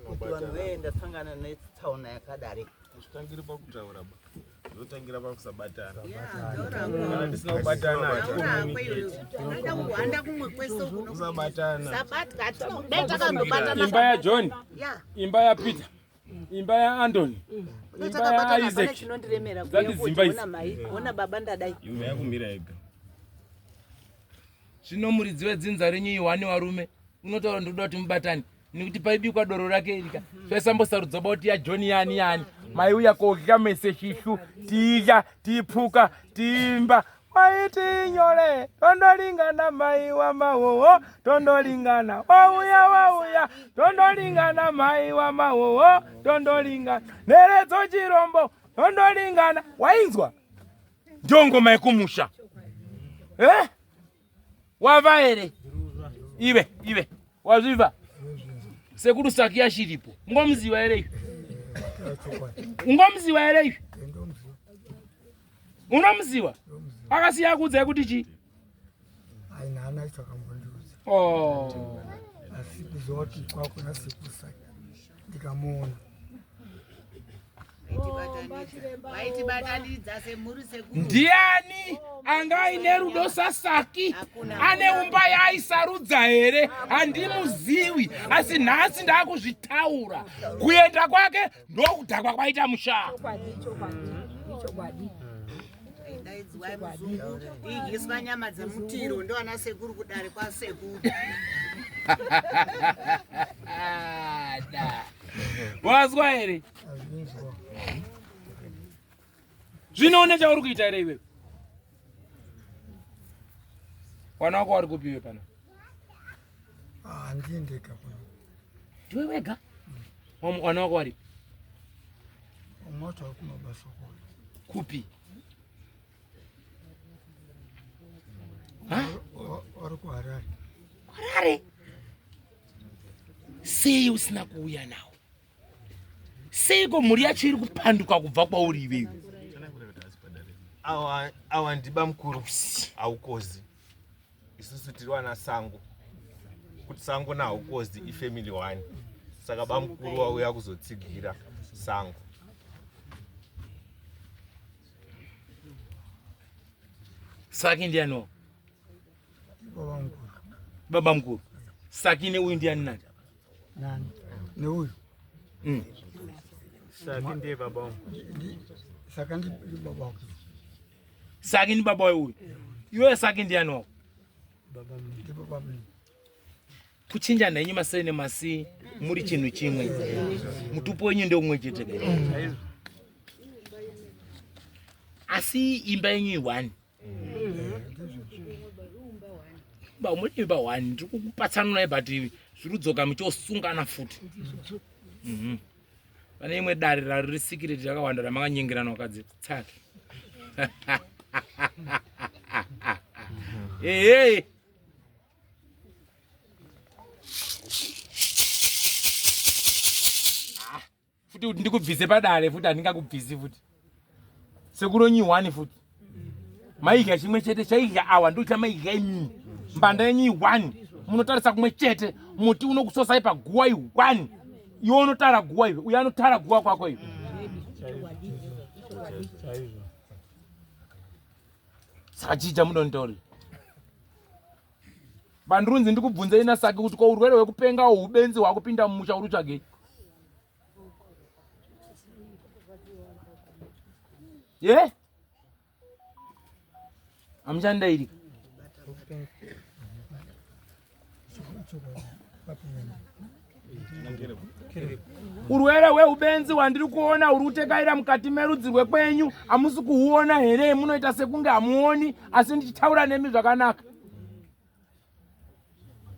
Kuti vanhu vee ndasangana netsaona yakadarika. Zvitangire pakutaura ba. Zvotangira pakusabatana. Kana tisina kubatana hatikommunicate. kumwe kwese Kusabatana. Imba yaJohn, imba yaPeter, imba yaAndoni, imba yaIsaac. Chinondiremera Dzati dzimba idzi. ona mai ona baba ndadai. Imba yakumira yega. Zvino muridzi wedzinza renyu Yohani warume unotaura ndoda kuti mubatane nekuti paibikwa doro rake irika zvaisambosarudza ba kuti yaJohn yani yani maiuya kodya mese shishu tidya tiphuka tiimba maiti nyore tondolingana mai wa mawowo tondolingana wauya wauya tondolingana mai wa mawowo tondolingana neredzo chirombo tondolingana wainzwa ndiyo ngoma yekumusha eh? Wava here ive ive wazviva sekuru saki yashiripo ungomuziva here ive ungomuziva here ive unomuziva akasiya kuudzai kuti chii? Aina hana chakambondiudza. Oh. Asi kuzoti kwakuna sekuru saki ndikamuona. Vaitibatanidza semhuri sekuru. Ndiani anga aine rudo saSaki? Ane umba yaaisarudza here? Handimuziwi, asi nhasi ndakuzvitaura. Kuenda kwake ndokudhakwa kwaita musha. Daidzwai muzungu idyiswa nyama dzemutiro ndoana sekuru kudare kwasekuru. Da. Wazwa here? Zvino une chauri kuita here iwewe? Wana wako wari kupi iwe pana? Handii ndega kuno. Ndiwe wega? Wana wako wari? Umwe wacho ari kumabasa kwake. Kupi? Wari kuHarare. Harare? Sei usina kuuya nawo? Seiko mhuri yacho iri kupanduka kubva kwauri iwewe? Awa ndiba mukuru haukozi. Isusu tiri wana sango. Kuti sango nahaukozi ifamily one. Saka bamukuru wauya kuzotsigira sango. Saki ndiani wako? Baba mukuru. Baba mukuru. Saki neuyu ndiani nani? Nani? Neuyu. Saki ndiye baba wangu. Saka ndi baba wako. Saki ndi baba uyu. Iwe Saki ndiani wako? Baba mukuru. Ndi baba mukuru. Kuchinja nhenyu masei nemasi muri chinhu chimwe. Mutupo wenyu ndeumwe chete. Asi imba yenyu iwani. Ba muri imba one ndiri kukupatsanurai but zviri kudzoka muchosungana futi. Pane imwe dare rari secret rakawanda ramakanyengerana vakadzi tsaki. Hey, hey. Futi kuti ndikubvise padare futi handingakubvisi futi. Sekuru nyi one futi. Maidya chimwe chete chaidya awa ndo chamaidya imini. Mbanda yenyu one. Munotarisa kumwe chete muti unokusosai paguwa i1. Iwe unotara guwa iwe, uyo anotara guwa kwako iwe. Saka chii chamunonditaurira? Bandurunzi ndikubvunzei naSaki kuti ko urwere hwekupenga uhu ubenzi hwakupinda mumusha uri kutsvagei? Ye? Hamuchandairi. Urwere hweubenzi hwandiri kuona huri kutekaira mukati merudzi rwekwenyu hamusi kuhuona here? Munoita sekunge hamuoni asi ndichitaura nemi zvakanaka.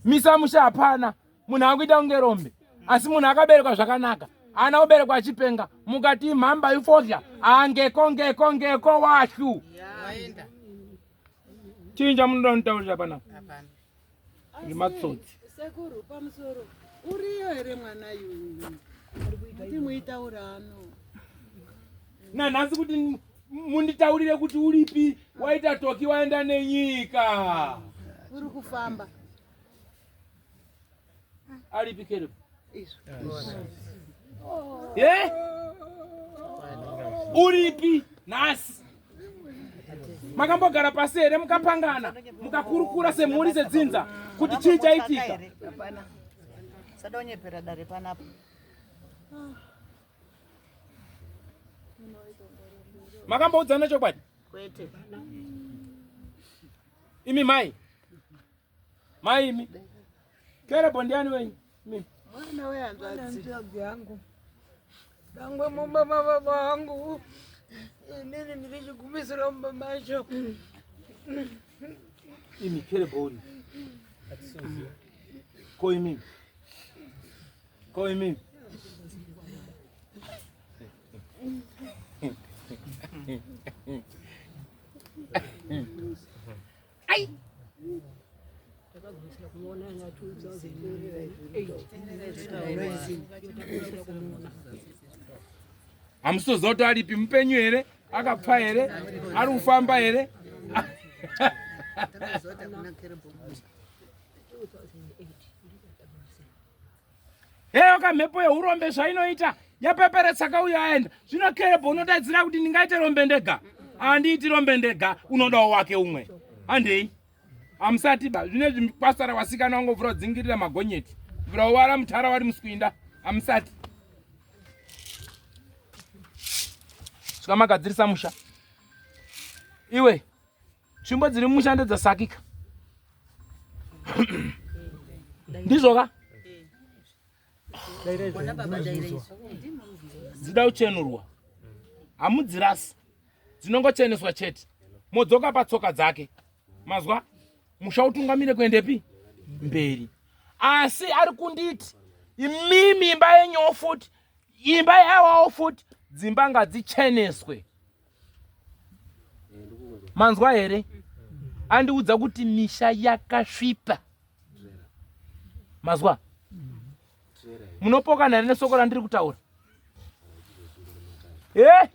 Misa musha hapana. Munhu akuita kunge rombe asi munhu akaberekwa zvakanaka ana kuberekwa achipenga mukati mhamba ifodya angeko ngeko ngeko washu. Chinja munoda kunitaurira panapa nematsotsi. Sekuru pamusoro uriyo here mwana yuyu? Kuti muitaura ano. Nanhasi kuti munditaurire kuti uripi, waita toki waenda nenyika. Uri kufamba. Aripi Caleb? Ye? Uripi nhasi? Makambogara pasi here mukapangana mukakurukura semhuri sedzinza kuti chii chaitika? Sadonyepera dare panapa. Makamboudzana chokwadi? Kwete. Imi mai. Mai imi. Kerebo ndiani wenyu? Mimi. Mwana wehanzvadzi yangu. Dangwe mumba mababa vangu. Inini ndiri chigumisiro mumba macho. Imi Kerebo uri. Ko imi. Ko imi. Ai. Takagumisira kumuona na 2008 kumuona. Hamusoziva kuti aripi mupenyu here, akapfa here, ari kufamba here? Heyo kamhepo yeurombe zvainoita yapeperetsa kauyo aenda. Zvino Kerebho unodaidzira kuti ndingaite rombe ndega? Handiiti rombe ndega, unodawo wake umwe. Handei. Hamusati ba, zvinezvi kwasara wasikana wangovhura kudzingirira magonyeti. Vhura wara mutara wari muswinda. Hamusati. Svika magadzirisa musha. Iwe, tsvimbo dziri mumusha ndedzasakika. Ndizvo ka? Dzida kuchenurwa. Hamudzirasi. Dzinongocheneswa chete. Modzoka patsoka dzake. Mazwa? Musha utungamire kuendepi? Mberi. Asi ari kunditi imimi imba yenyu futi, imba yawawo futi, dzimba ngadzicheneswe. Manzwa here? Andiudza kuti misha yakasvipa. Mazwa? Munopokana here nesoko randiri kutaura? Eh?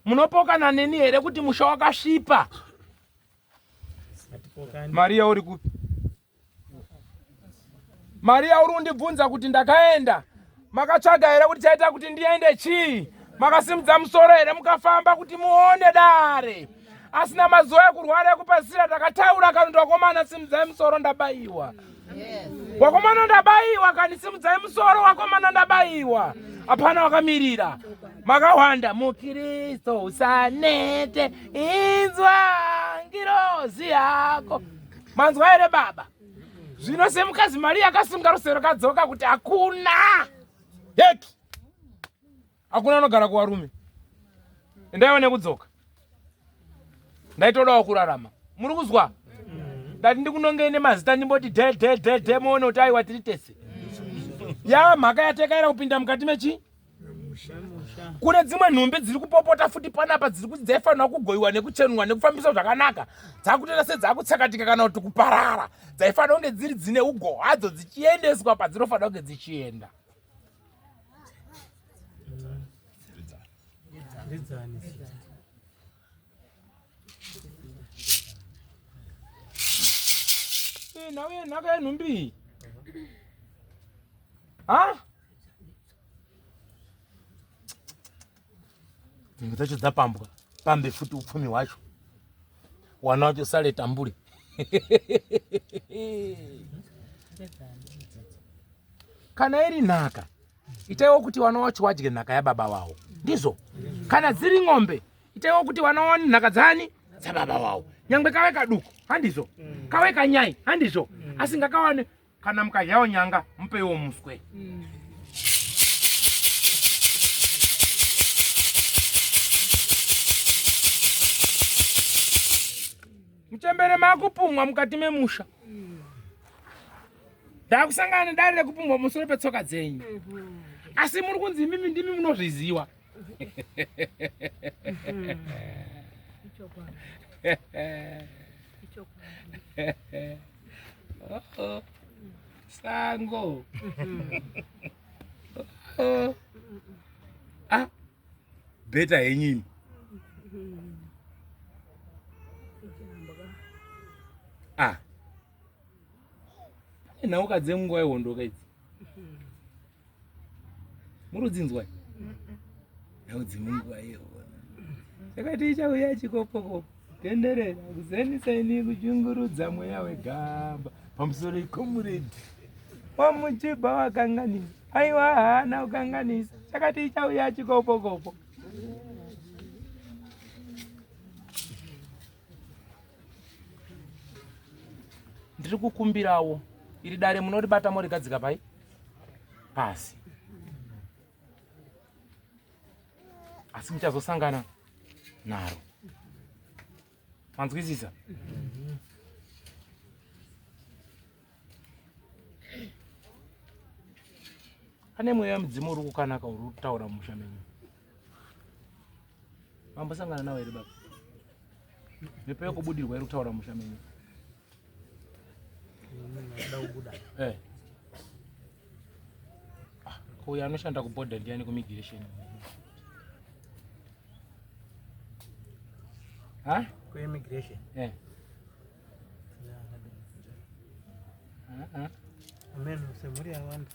Munopokana neni here kuti musha wakasvipa? Maria uri kupi? Maria uri kundibvunza kuti ndakaenda. Makatsvaga here kuti chaita kuti ndiende chii? Makasimudza musoro here mukafamba kuti muone dare? Asina mazuva ekurwara ekupedzisira takataura kani wakomana simudzai musoro ndabaiwa. Wakomana ndabaiwa kani simudzai musoro wakomana ndabaiwa. Hapana wakamirira. Makawanda muKristo usanete inzwa ngirozi yako. Manzwa here baba? Zvino semukadzi Maria akasunga rusero kadzoka kuti hakuna heki, hakuna anogara kuvarume. Ndaiva nekudzoka, ndaitodawo kurarama. Muri kuzwa? Ndati ndikunongei nemazita ndimboti de de de de muone kuti aiwa tiri tese. Ya mhaka yatekaira kupinda mukati mechi kune dzimwe nhumbi dziri kupopota futi panapa dziri kuti dzaifanirwa kugoiwa nekuchenurwa nekufambiswa zvakanaka dzakutoita sedzakutsakatika kana kuti kuparara dzaifanira kunge dziri dzine ugo hadzo dzichiendeswa padzinofanira kunge dzichienda. Nhau yenhaka yenhumbi iyi ha dzimwe dzacho dzapambwa pambe futi upfumi hwacho wana wacho sale tambure. Kana iri nhaka itaiwo kuti wana wacho wadye nhaka yababa wawo, ndizvo. Kana dziri ng'ombe itaiwo kuti wana waone nhaka dzani dzababa wawo, nyangwe kave kaduku, handizvo, kave kanyai, handizvo, asi ngakawane. Kana mukadyawo nyanga mupeiwo muswe. Muchembere makupumwa mukati memusha. Ndakusangana nedare rekupumwa pamusoro petsoka dzenyu. Asi muri kunzi imimi ndimi munozviziwa. Oh, sango. Oh. Ah. Beta henyu imi. Ah. Pane nhauka dzenguva yehondo ka idzi. Muri kudzinzwa? Nhau dzemunguva yehondo. Chakati ichauya chikopokopo. Tenderera kuzeniseni kuchungurudza mweya wegamba pamusoro ikomuredhi wamuchibva wakanganisa aiwa haana kukanganisa chakati ichauya chikopokopo ndiri kukumbirawo iri dare munoribata morigadzika pai pasi asi muchazosangana naro manzwisisa pane mweya mudzimu uri kukanaka uri kutaura mumusha menyu mambosangana nawo here baba mhepo yekubudirwa iri kutaura mumusha menyu eh. Ah, uyo anoshanda kubhodha ndiani kumigration ha kuimmigration eh. Amen semhuri yawanda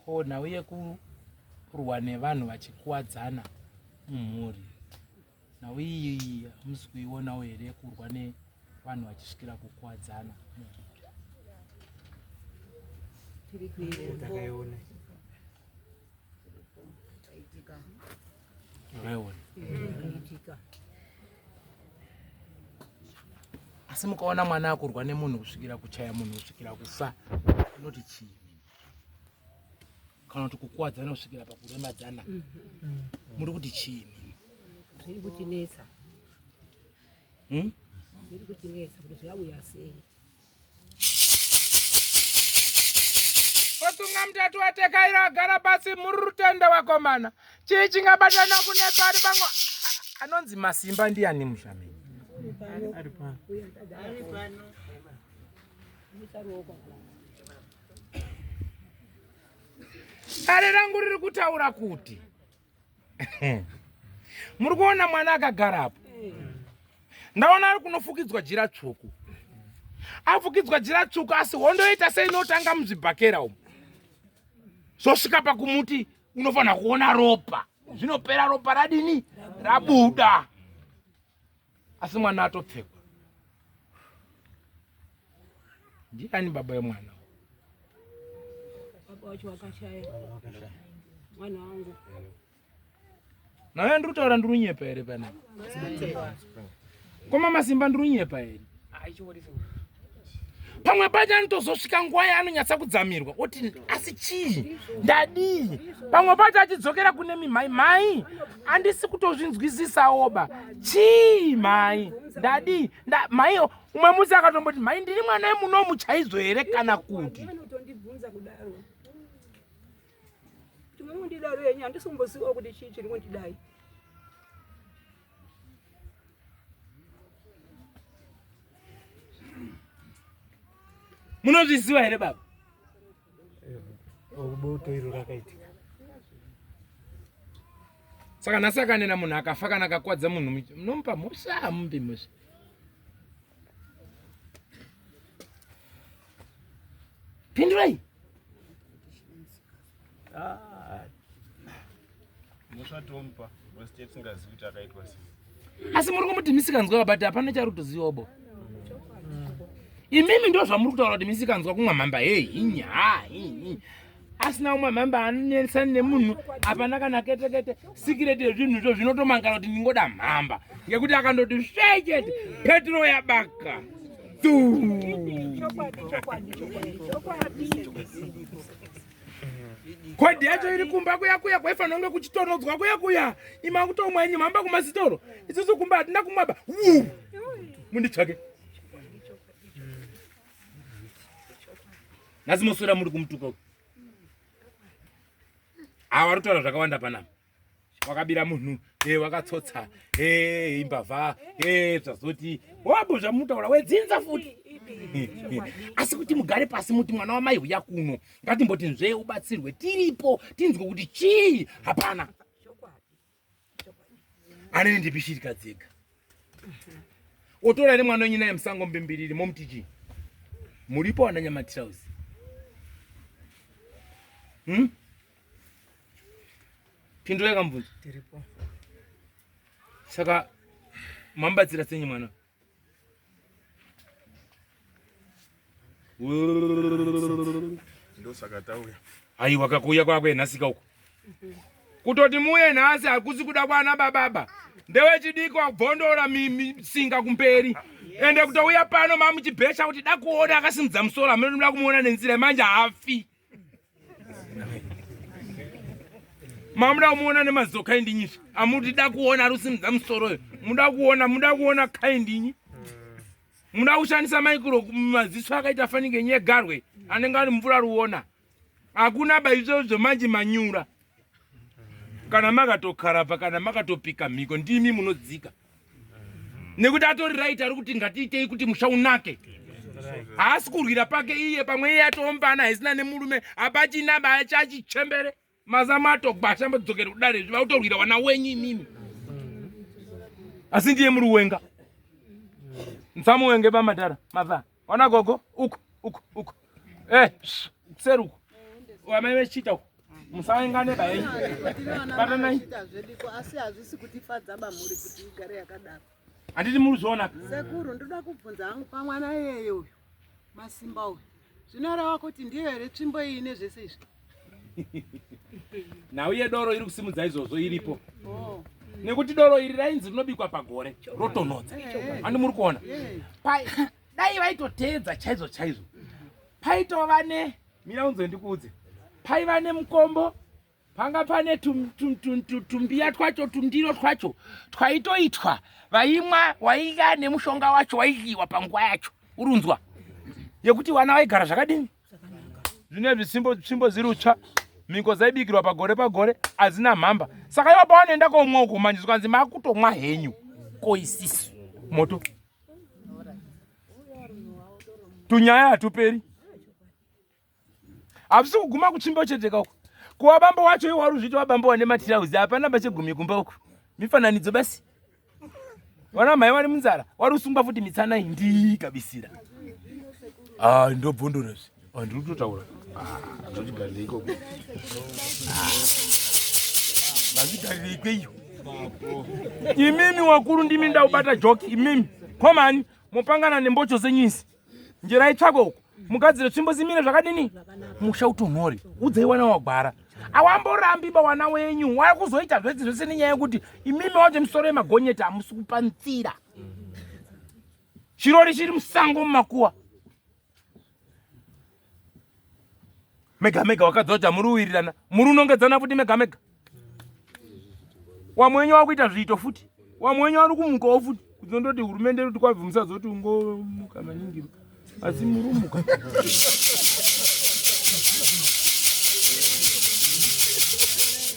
Ko nhau yekurwa nevanhu vachikuwadzana mumhuri nhau iyi hamusi kuionawo here yekurwa nevanhu vachisvikira kukuwadzana mumhuri? Takaiona. Makaiona? Asi mukaona mwana akurwa nemunhu kusvikira kuchaya munhu kusvikira kufa unoti chii? Kana kuti kukuwadzana kusvikira pakuremadzana muri kuti chii? Zviri kutinetsa. Zviri kutinetsa kuti zvauya sei. Otunga mutatu watekaira agara pasi muri rutendo vakomana. Chii chingabatana kunetsa ari pango anonzi masimba ndiyani mushameni? Ari pano. Ari pano. Dare rangu riri kutaura kuti muri kuona mwana akagara apo, ndaona ari kunofukidzwa jira tsvuku, afukidzwa jira tsvuku, asi hondo yoita seinotanga muzvibhakera umu, zvosvika pakumuti unofanira kuona ropa, zvinopera ropa radini rabuda, asi mwana atopfekwa. Ndiani baba yemwana? Baba wacho wakashaya. Mwana wangu. Nawe ndiri kutaura ndiri kunyepa here pana? Koma masimba ndiri kunyepa here? Pamwe pacho anotozosvika nguva yaanonyatsa kudzamirwa oti asi chii ndadii? Pamwe pacho achidzokera kune mimhai mhai andisi kutozvinzwisisawoba chii mhai ndadii mhai umwe musi akatomboti mhai ndiri mwana wemunomu chaizvo here kana kuti anotondibvunza kudaro timomundidaro yenyu handisi kumbozivawo kuti chii chiri kundidai. Munozviziva here baba? Boto iro rakaitika. Saka nhasi akanena munhu akafa kana akakwadza munhu munomupa mhosva hamupi mhosva? Pindurai. Mhosva tomupa because tisingazivi kuti akaitwa sei. Asi muri kumuti misikanzwa but hapana chari kutozivawo bo. Imimi ndo zvamuri kutaura kuti misikanzwa kumwa mhamba hey hinya ha hinyi. Asina kumwa mhamba anonesana nemunhu hapana kana kete kete sikireti yezvinhu izvo zvinotomangana kuti ndingoda mhamba ngekuti akandoti svei chete petro yabaka. Kodhi yacho iri kumba kuya kuya kwaifanira kunge kuchitonodzwa kuya kuya ima kutomwa yenyu mhamba kumasitoro isusu kumba hatina kumwa ba wu munditsvake nhasi moswera muri kumutuka awa vari kutaura zvakawanda panapa. Wakabira munhu, e wakatsotsa, e imbavha, e zvazoti wabo zvamutaura wedzinza futi. Asi kuti mugare pasi muti mwana wamai huya kuno, ngatimboti nzvee ubatsirwe tiripo tinzwe kuti chii hapana. Anene ndipishirika dzega. Otora nemwana wenyu naye musango mbimbiriri momuti chii? Muripo wananyamatirauzi. Pindurai kamubvunzo. Tiripo. Saka mamubatsira senyi mwana? Ndosaka tauya. Aiwa kakuuya kwakwe nhasika uko. Kutoti muuye nhasi hakusi kuda kwana bababa. Ndewechidiki wabvondora misinga kumberi. Ende kutouya pano mamuchibhesha kuti dakuona akasimudza musoro hameno muda kumuona nenzira manje haafi. Mamuda kumuona nemaziso kaindinyi amuti da kuona ari kusimudza musoro muda kuona muda kuona kaindinyi muda kushandisa maikro maziso akaita fanike nyegarwe anenge ari mvura ruona hakuna baizvozvo manje manyura kana makatokarapa kana makatopika mhiko ndimi munodzika nekuti atori right ari kuti ngatiitei kuti musha unake haasi kurwira pake iye pamwe iye atombana haisina nemurume hapachina bachachichembere mazamu atogwasha mbodzokere kudare zvi vakutorwira wana wenyu imimi asi ndiye muri wenga nsamuwenge pamadhara mava wana gogo uku uku uku eh kuseri uku wamai vechiita uku musaengane baenyu batanai asi hazvisi kutifadza bamhuri kuti igare yakadaro handiti muri zviona sekuru ndoda kubvunza hangu pamwana iyeye uyu masimba uyu zvinoreva kuti ndiyo here tsvimbo iyi nezvese izvi nhau yedoro iri kusimudza izvozvo iripo oh. nekuti doro iri rainzi rinobikwa pagore rotonhodza andi muri kuona dai vaitoteedza chaizvo chaizvo paitova ne mira unzwe ndikuudze paiva nemukombo panga pane tumbiya twacho tundiro twacho twaitoitwa vaimwa waiva nemushonga wacho waidyiwa panguva yacho urunzwa yekuti vana vaigara zvakadini zvine zvisimbo tsvimbo dziri utsva mhiko dzaibikirwa pagore pagore hadzina mhamba saka ivo pavanoenda komwa uko manje zvikanzi makutomwa henyu koisisu moto tunyaya hatuperi hazvisi kuguma kutsvimbo chete kauko kuwa bambo wacho iwo wari uzviita wabambo wane matirauzi hapana pachegumi kumba uku mifananidzo basi wana mhai wari munzara wari usungwa futi mitsana iyi ndikabisira ah, ndobvondora zvi ah, ndiri kutotaura ah, zvachigarire ikoko vazvigarire ikweyo imimi wakuru ndimi ndaubata joki imimi komani mopangana nembocho dzenyisi njira itsvako uko mugadzire tsvimbo zimire zvakadini musha utonhore udzai wana wagwara awamborambi ba wana wenyu wakuzoita zvese zvese nenyaya yekuti imimi wacho misoro yemagonyeti hamusi kupa nzira chirori chiri musango mumakuwa mega mega wakadza kuti muri uwirirana muri unongedzana futi mega mega wamwe wenyu wakuita zviito futi wamwe wenyu wari kumukawo futi kuzondoti hurumende kuti kwabvi musazoti ungomuka maningi asi murumuka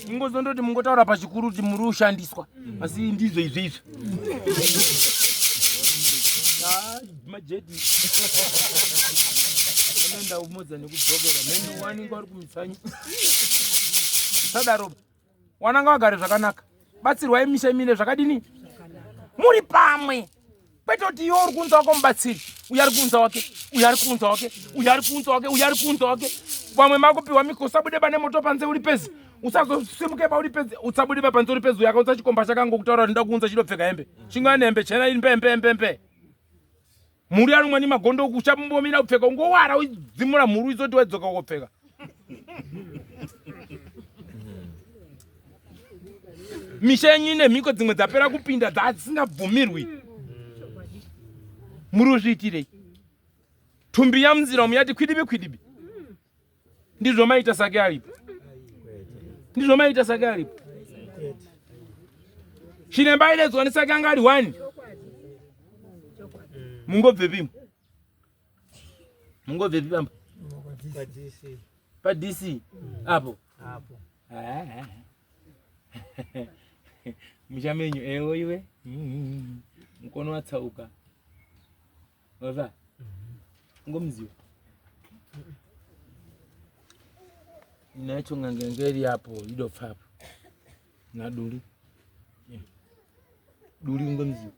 ingozondoti mungotaura pachikuru kuti muri ushandiswa asi ndizvo izvo izvo ah, majeti anoenda umodza nekudzokera meno wanenge wari kumitsanya sadaro wananga wagare zvakanaka batsirwai misha imine zvakadini muri pamwe kwete kuti iwe uri kuunza wako mubatsiri uyo ari kuunza wake uyo ari kuunza wake uyo ari kuunza wake uyo ari kuunza wake vamwe makupiwa miko usabude pane moto panze uri pezi usazosimuke pauri pezi usabude pa panze uri pezi uyo akaunza chikomba chakangokutaura kuti ndoda kuunza chinopfeka hembe chingava nehembe chena iri mpe mpe mpe mhuru yarumwa nemagondo uku uchambomira kupfeka ungowara udzimura mhuru izoti waidzoka ukopfeka misha yenyu ine mhiko dzimwe dzapera kupinda dzasingabvumirwi muri uzviitirei tumbi yamunzira umu yati kwidibi kwidibi ndizvo maita sake aripo ndizvo maita sake aripo chiremba aidaidzwa nesake anga ari one mungobvepi mungobvepi bamba padc apo Musha menyu ewo iwe. Mukono watsauka. Wava. Ngomuziwa. Inacho ngangengeri apo idopfa apo. Na duli. Yeah. Duli ngomuziwa.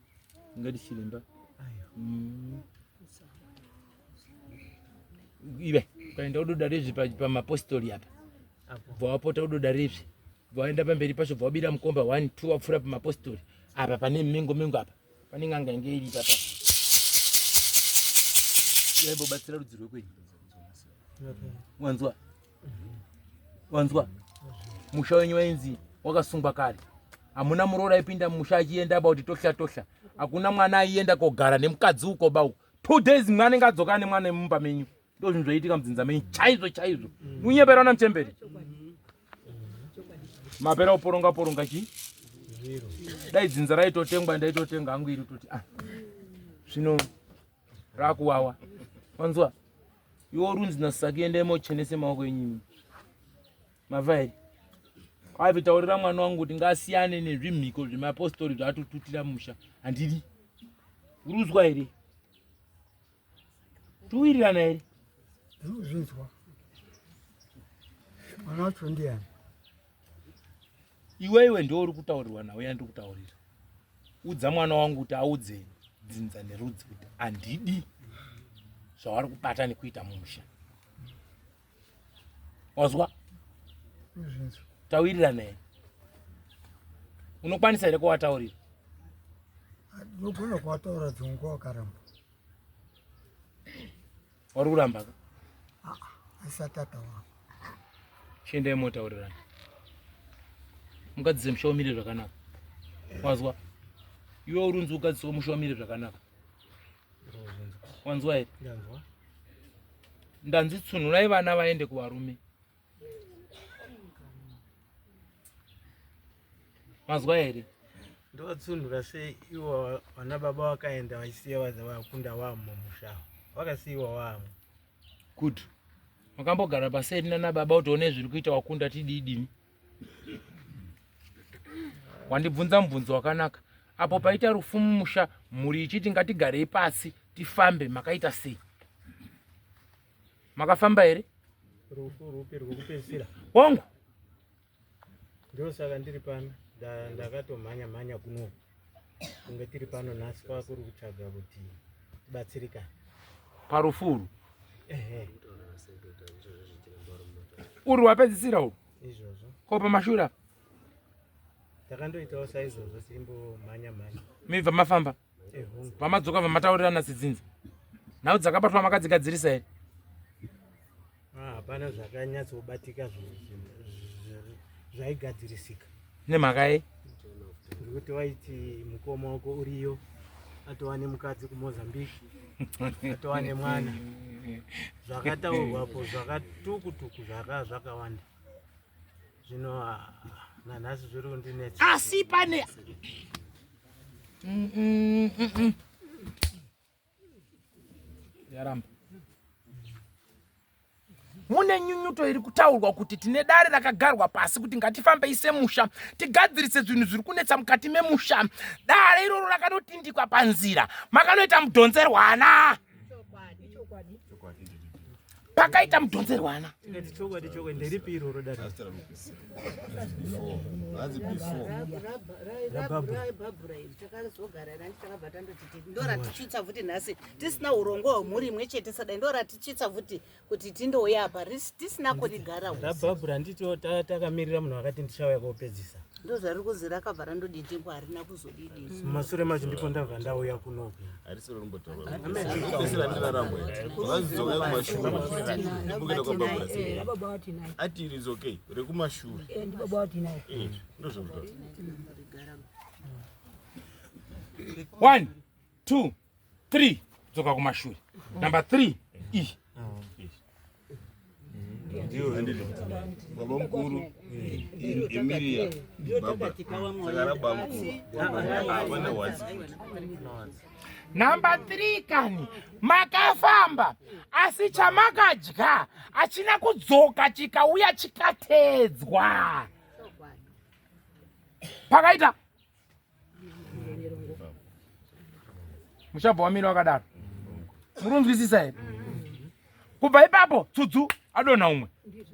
Ngati chilemba. Iwe ukaenda udoda rezvi pamapostori apa. Bva wapota udoda rezvi. Bva waenda pamberi pacho bva wabira mukomba 1 2 wapfuura pamapostori. Apa pane mengo mengo apa. Pane n'anga inge iri papa. Yaimbobatsira rudzi rwekwenyu. Wanzwa? Wanzwa? Musha wenyu wainzi wakasungwa kare. Hamuna muroora aipinda mumusha achienda ba kuti tohla tohla. Hakuna mwana aienda kogara nemukadzi uko ba uko. 2 days mwana anenge adzoka nemwana mumba menyu. Ndozvinhu zvaiitika mudzinza menyu chaizvo chaizvo. Unyepera na muchembere. Mapera uporonga poronga chi? Dai dzinza raitotengwa ndaitotenga hangu iri toti ah. Zvino rakuwawa. Wanzwa? Iwe urunzi nasaki endai mochenese maoko enyu imi. Mava here? Aivi taurira mwana wangu kuti ngasiyane nezvimhiko zvemapostori zvaatotutira musha. Handidi. Uruzwa here? Tuwirirana here? Ndinozvinzwa. Mwana wacho ndiani? Iwe iwe ndiwe uri kutaurirwa nawe yandiri kutaurira. Udza mwana wangu kuti audze dzinza nerudzi kuti handidi zvavari kubata nekuita mumusha. Wazwa? Ndinozvinzwa. Tawirirana here? Unokwanisa here kuwataurira? Ndinogona kuwataura dzimwe nguva wakaramba. Wari kuramba ka? Asati ataura. Chiendai motaurirana. Mugadzise musha umire zvakanaka. Wazwa? Iwe urunzi ugadzise musha umire zvakanaka. Wanzwa here? Ndanzwa. Ndanzi tsunhurai vana vaende kuvarume. Mazwa here? Ndovatsunhura sei ivo vana baba vakaenda vachisiya vakunda wamo mumusha. Vakasiyiwa wamo. Good. Makambogara paseri nana baba kuti one zviri kuita wakunda tidii dini. Wandibvunza mubvunzo wakanaka. Apo paita rufu mumusha mhuri ichiti ngatigarei pasi tifambe makaita sei? Makafamba here? Rufu rupi rwekupedzisira? Wangu. Ndosaka ndiri pano ndakatomhanya mhanya kuno kunge tiri pano nhasi kwakuri kutsvaga kuti tibatsirikane parufu urwu. Ehe. Uri wapedzisira urwu? Izvozvo. Ko pamashure apa? Takandoitawo saizvozvo tichimbomhanya mhanya. Mibva mafamba? Vamadzoka vamataurirana sedzinza. Nhau dzakabatwa makadzigadzirisa here? Hapana zvakanyatsobatika zvaigadzirisika. Nemhaka yei? Ndikuti waiti mukoma wako uriyo atova nemukadzi kuMozambique atova nemwana zvakataurwapo zvakatukutuku zvaka zvakawanda zvino nanhasi zviri kundinetsa asi pane yaramba mune nyunyuto iri kutaurwa kuti tine dare rakagarwa pasi kuti ngatifambei semusha tigadzirise zvinhu zviri kunetsa mukati memusha dare iroro rakanotindikwa panzira makanoita mudhonzerwana pakaita mudhonzerwana ndoratitsvitsa futi nhasi tisina urongwa hwemhuri imwe chete sadai ndoratitsvitsa futi kuti tindouya apa tisina kurigara rabhabhura handiti takamirira munhu akati ndichauya kopedzisa ndozvari kuzi rakabva randoditingwa harina kuzodidi mumasure macho ndipo ndabva ndauya kunoku ati it is okay rekumashure ndozvokuta 1 2 3 dzoka kumashure number 3 e baba mukuru Emilia Barbara saka rababa mukuru hapana hwatsi Number 3 kani makafamba asi chamakadya achina kudzoka chikauya chikatedzwa. Pakaita mushabva wamira wakadaro. Murunzwisisa here? Kubva ipapo tsudzu adonha umwe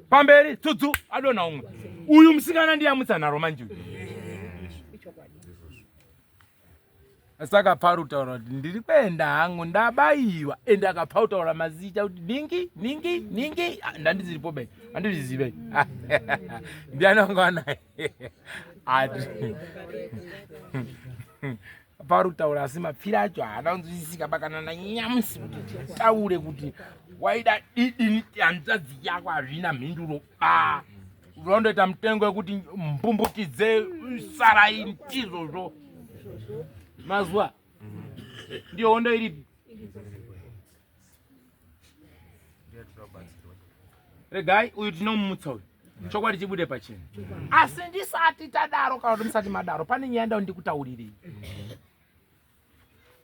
pamberi, tsudzu adonha umwe. Uyu musikana ndiye amutsa nharo manje uyu. Saka akapfa kutaura kuti ndiri kuenda hangu ndabayiwa, ende akapfa kutaura mazita kuti ningi ningi ningi. Ah, ndandisiripo bai, handizvizive ndiani wanga wanaye ati pari kutaura, asi mapfira acho haana kunzwisisika bakana nanyamusi kuti taure kuti waida didini hanzvadzi yako hazvina mhinduro ba unondoita mutengo wekuti mbumbutidze sarai ndizvozvo mazuva ndiyo hondo iripi. Regai uyu tinomumutsa uyu, chokwadi chibude pachena. Asi ndisati tadaro, kana kuti musati madaro, pane nyaya ndau ndikutaurirei.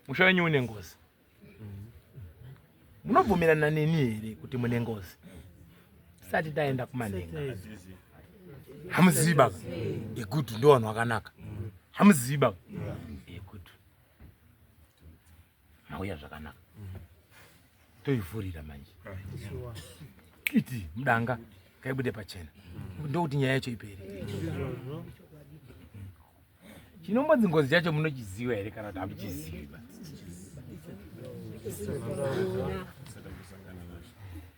Musha wenyu une ngozi. Munobvumirana neni here kuti mune ngozi? Tisati taenda kumanhenga, hamuzivi baba igudu ndo vanhu vakanaka. Hamuzivi baba igudu mauya zvakanaka, toivhurira manje iti mudanga kaibude pachena, ndokuti nyaya yacho ipere. Chinombonzi ngozi chacho munochiziva here kana kuti hamuchizivi?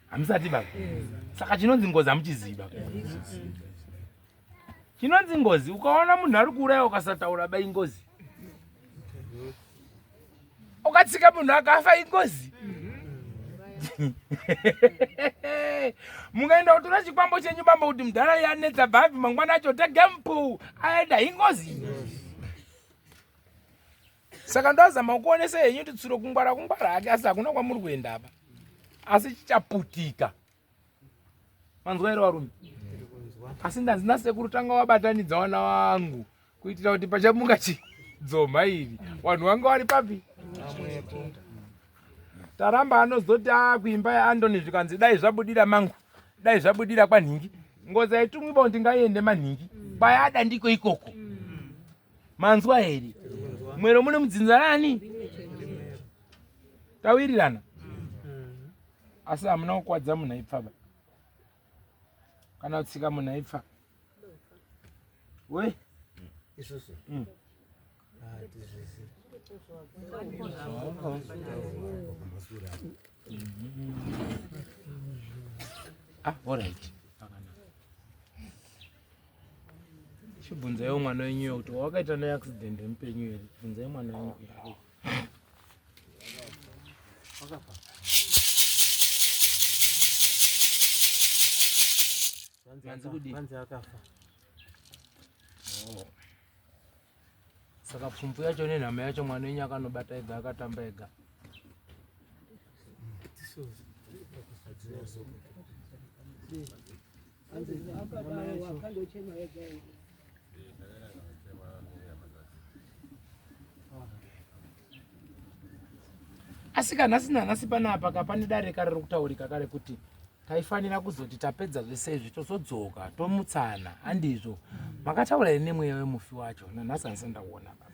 Hamusati baba. Saka chinonzi ngozi hamuchizivi baba. Chinonzi ngozi, ukaona munhu ari kuuraya ukasataura ba ingozi. Ukatsika munhu akafa ingozi. Mungaenda kutora chikwambo chenyu bamba kuti mudhara yanetsa bhabhi, mangwana acho tegempu aenda, ingozi. Saka ndazama kuonesa henyu kuti tsuro kungwara kungwara hake, asi hakuna kwamuri kuenda apa, asi chichaputika. Manzwa here varume? Asi ndanzi nasekuru tanga wabatanidza wana wangu kuitira kuti pachamuka chidzoma iri vanhu vanga vari papi. Taramba anozoti akuimba yaAndoni, zvikanzi dai zvabudira mangu, dai zvabudira kwanhingi. Ngozi haitumwi ba kuti ngaiende manhingi, kwayada ndiko ikoko. Manzwa here? Mwero mune mudzinza rani? Tawirirana. Asi hamuna kukwadza munhu aipfaba kana kutsika munhu aipfa we isusu. Ah, alright. Chibvunzaiwo mwana wenyu kuti wakaita neaccident mupenyu here. Bvunzai mwana wenyu. Manzi kudii? Manzi akafa. Oh. Saka pfumvu yacho nenhama yacho mwana wenyu akanobata ega, akatamba ega. Asi kanhasi nanhasi panapa ka pane dare kare rokutaurika kare kuti taifanira kuzoti tapedza zvese izvi tozodzoka tomutsana, handizvo? Makataura here nemweya wemufi wacho? Nanhasi handisati ndakuona baba.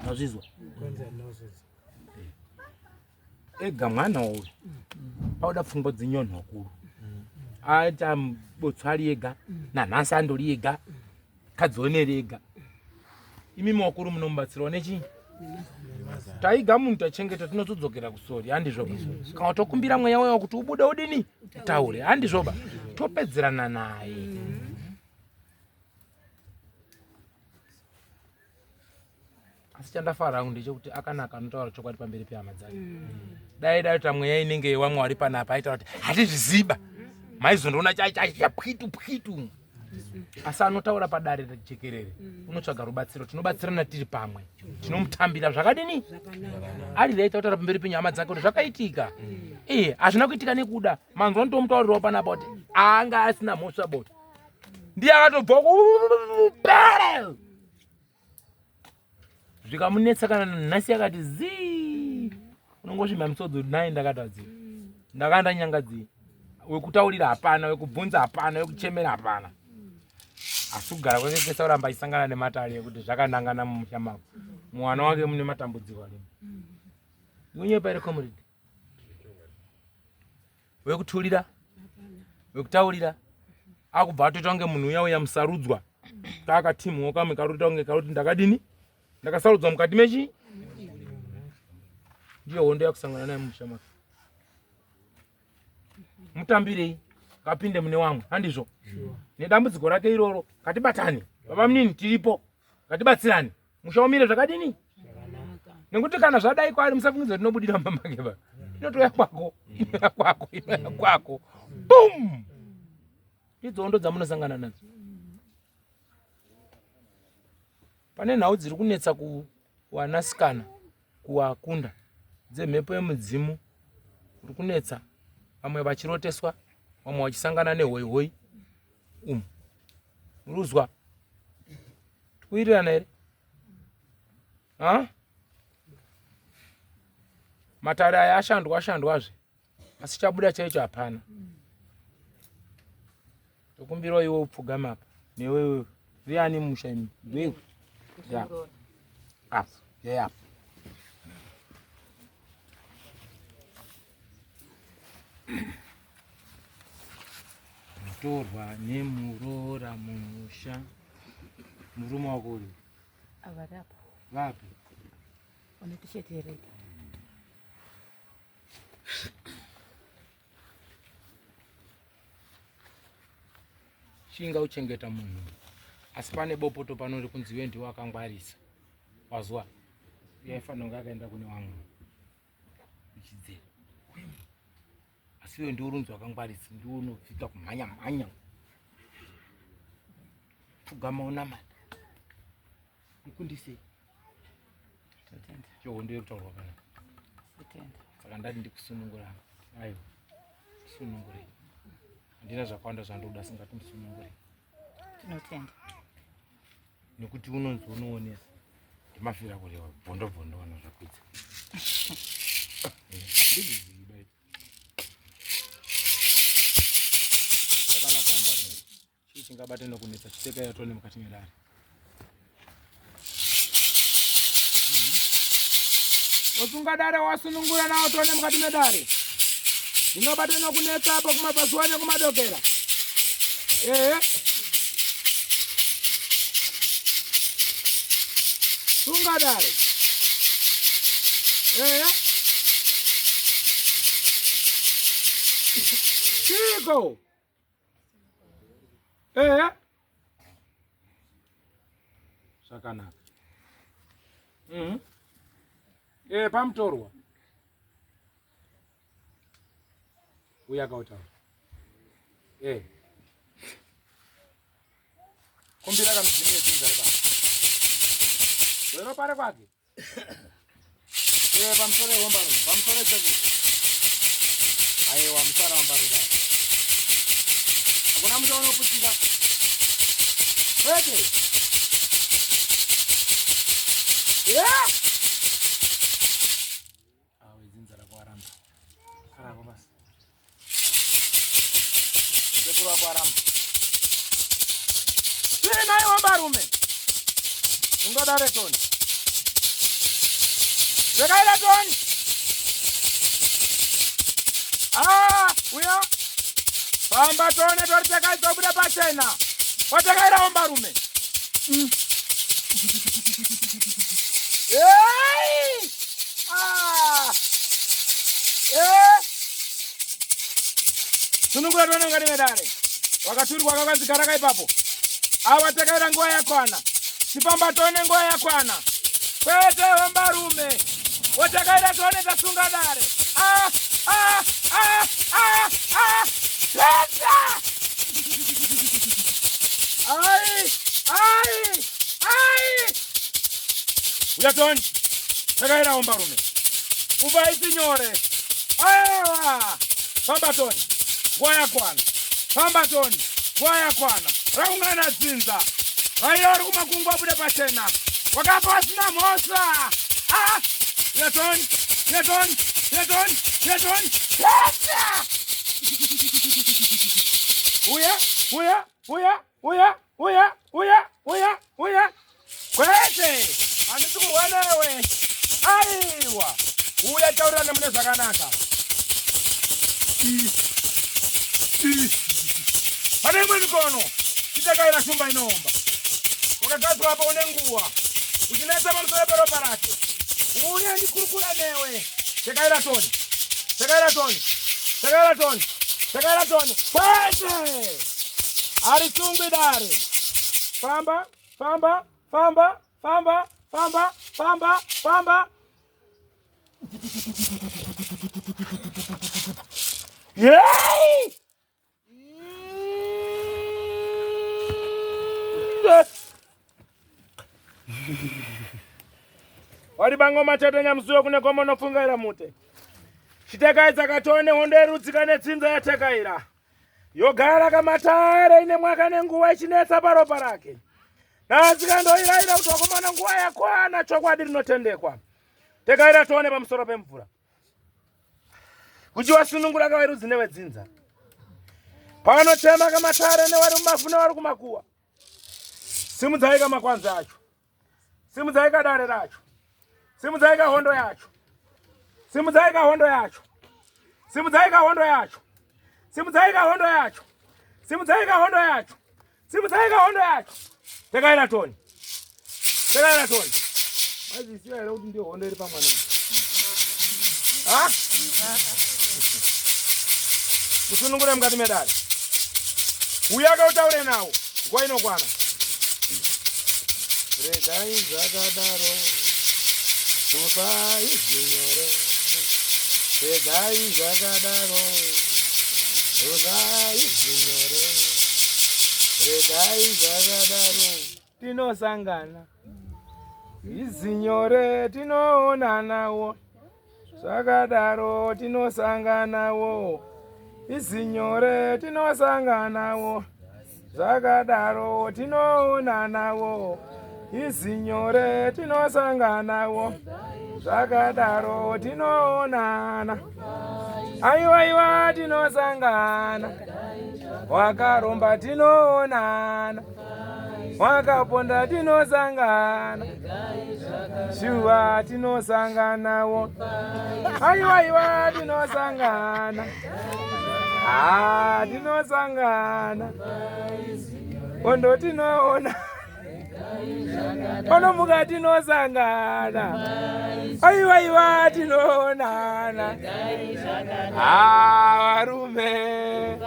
Mazvizwa ega mwana uyu pauda pfungwa dzinyonhwa kuru aita botso ari ega, nanhasi andori ega, kadzioneri ega. Imimi wakuru munomubatsirawo nechii? Taiga munhu tachengeta, tinozodzokera kusori, handizvoba? Kana tokumbira mweya wewa kuti ubude udini utaure, handizvoba? Topedzerana naye. Asi chandafara hangu ndechekuti akanaka, anotaura chokwadi pamberi pehama dzake. Dai dai kuti mweya inenge yewamwari panapa aitaura kuti hatizviziba, maizondoona chapwitu pwitu. Asi anotaura padare jekerere, unotsvaga rubatsiro, tinobatsirana tiri pamwe, tinomutambira zvakadini. Ari raita kutaura pamberi penyama dzake kuti zvakaitika, ee hazvina kuitika nekuda manzwa. Ndomutaurirawo panapa kuti anga asina mhosva bota, ndiye akatobva kupere zvikamunetsa. Kana nhasi yakati zii, unongosvimba misodzi kuti nai ndakatadzii, ndakanda nyanga dzii. Wekutaurira hapana, wekubvunza hapana, wekuchemera hapana. Asi kugara kwake kwese kuramba achisangana nematare ekuti zvakanangana mumusha mako. Mwana wake mune matambudziko arimo. Unyepa here comrade? Wekutulira? Wekutaurira? Akubva atoita kunge munhu uya uya musarudzwa. Kaakatimwa kamwe karuita kunge karuti ndakadini? Ndakasarudzwa mukati mechi? Ndiyo hondo yakusangana naye mumusha make. Mutambirei kapinde mune wamwe handizvo? Nedambudziko rake iroro ngatibatane. Baba munini tiripo. Ngatibatsirane. Musha umire zvakadini? Nekuti kana zvadai kwaari musafungidza kuti tinobudira mumba make ba. Inotouya kwako, inouya kwako, inouya kwako. Boom! Ndidzo hondo dzamunosangana nadzo. Pane nhau dziri kunetsa kuwanasikana kuwakunda dzemhepo yemudzimu uri kunetsa vamwe vachiroteswa vamwe vachisangana nehoihoi umu muruzwa tikuwirirana here ha matare aya ashandwa ashandwazve asi chabuda chaicho hapana tokumbirawo iwe upfugame apa newewe riani musha imi wewe ya apa ya apa Mutorwa nemuroora mumusha. Murume wako uri? Avari apa. Vapi? Une t-shirt yered. Shinga uchengeta munhu. Asi pane bopoto pano ri kunzi iwe ndiwe akangwarisa. Wazwa? Yaifanira kunge akaenda kune wamwe. Uchidzera. Asi iwe ndiwe urunzi wakangwarisa, ndiwe unobvita kumhanya mhanya. Pfugama unamata. Mukundisei. Totenda. Chohondo iri kutaurwa pana. Totenda. Saka ndati ndikusunungura. Aiwa. Sunungurei. Handina zvakawanda zvandoda asi ngatimusunungurei. Tinotenda. Nekuti unonzi unoonesa. Ndimafira kureva bvondo bvondo wana zvakwidza. Ndizvizivi Zvakanaka umbarume. Chii chingabate nokunetsa chiteka yatone mukati medare? Osunga dare wasunungura nawo tone mukati medare. Ndingabate nokunetsa apo kumabvazuva nekumadokera. Ehe. Sunga dare. Ehe. Chiko. Ehe. Zvakanaka. Mhm. Eh, pamutorwa. Uya kautaura. Eh. Kumbira kamudzimu yedzinza repano. Wero pare kwake. Eh, pamusoro ehombarume, pamusoro sekuru. Aiwa, musaramba kudai. Hakuna musha unoputika. Kwete. Yeah! Awe dzinza rako waramba. Karako basi. Sekuru wako aramba. Tiri naye wambarume. Ungadare Tony. Zvakaita Tony. Ah, uya. Famba Tony tori takaita buda pachena. Watakaira wambarume. Hey! Ah! Eh! Sunungura tione mukati medare. Wakaturikwa kakanzi gara kaipapo. Awa takaira nguva yakwana. Chipamba tione nguva yakwana. Kwete hombarume. Watakaira tione tasunga dare. Ah! Ah! Ah! Ah! Ah! Pesa! Ai! Ai! Ai! Uya Tony. Takaira hombarume. Kuva iti nyore. Aiwa! Famba Tony. Nguva yakwana. Famba Tony. Nguva yakwana. Raungana dzinza. Vaiya vari kumakungwa abude pachena. Wakafa wasina mhosva. Ah! Uya Tony. Uya Tony. Uya Tony. Uya Tony. Pesa! Uya, uya, uya, uya, uya, uya, uya. Kwete, handisi kurwa newe. Aiwa, uya taurirane mune zvakanaka. Pane imwe mikono chitakaira shumba inoomba. Wakagadzwa apa une nguva uchinetsa pamusoro peropa rake. Uya ndikurukura newe. Tekaira toni. Tekaira toni. Tekaira toni. Tekaira toni. Kwete! Harisungwi dare. Famba, famba, famba, famba, famba, famba, famba. Yay! Wari bangoma chete nyamusuyo kune gomo nofungaira mute. Chitekaidza katone hondo yerudzika netsinza yatekaira. Yogara kamatare ine mwaka nenguva ichinetsa paropa rake. Nhasi kandoiraira kuti wakomana nguva yakwana chokwadi rinotendekwa. Tekaira tione pamusoro pemvura. Kuti wasunungura kaverudzi nevedzinza. Panochema kamatare nevari mumavhu nevari kumakuwa. Simudzai kamakwanzi acho. Simudzai kadare racho. Simudzai kahondo yacho. Simudzai kahondo yacho. Simudzai kahondo yacho. Simudzai kahondo yacho. Simudzai kahondo yacho. Simudzai kahondo yacho. Tekaira toni. Tekaira toni. Maizviziva here kuti ndiyo hondo iri pamwana uyu? Ha? Musunungure mukati medare. Uya kautaure nawo. Nguva inokwana. Regai zvakadaro. Kufa izvinyore. Regai zvakadaro. Kufa izvinyore. Regai zvakadaro. Tinosangana. Izinyore tinoonanawo. Zvakadaro tinosanganawo. Izinyore tinosanganawo. Zvakadaro tinoonanawo. Izinyore tinosanganawo. Zvakadaro tinoonana. Aiwaiwa tinosangana. Wakaromba tinoonana. Wakaponda tinosangana. Shuwa tinosanganawo. Aiwaiwa tinosangana. Ah, tinosangana. Ondo tinoona. Onomuka tinosangana. Aiwaiwa tinoonana. Ah, varume.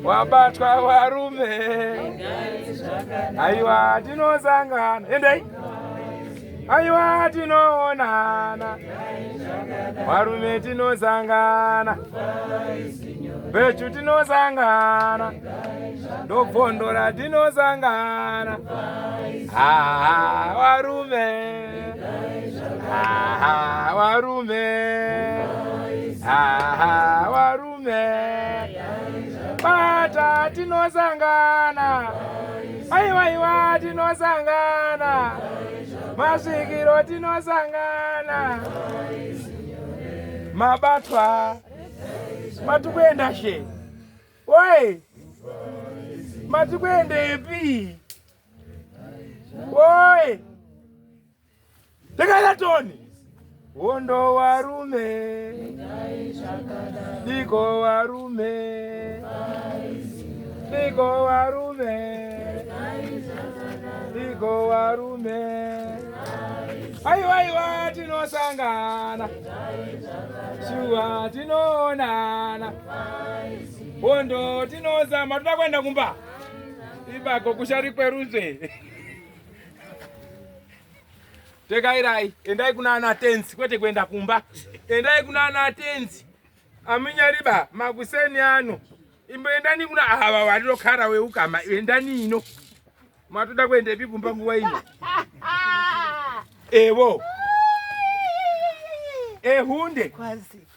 Wabatwa varume. Aiwa tinosangana. Endai. Aiwa tinoonana. Varume tinosangana. Bechu tinosangana. Ndobvondora tinosangana. Ah, varume. Ah, varume. Ah, varume. Bata tinosangana. Aiwa iwa tinosangana. Masvikiro tinosangana. Mabatwa. Matikuenda she. Oi. Matikuendepi? Oi. Tekaira toni. Hondo warume. Diko warume. Diko warume. Diko warume. Aiwa aiwa tinosangana. Shuwa tinoonana. Hondo tinozama toda kuenda kumba. Ibako kushari kweruzve. Tekairai, endai kuna ana tenzi kwete kuenda kumba. Endai kuna ana tenzi. Aminyariba makuseni ano. Imboendani kuna ava varinokara weukama, endani ino. Matoda kuendepi kumba nguva ino? Ewo. Ehunde. Kwazi.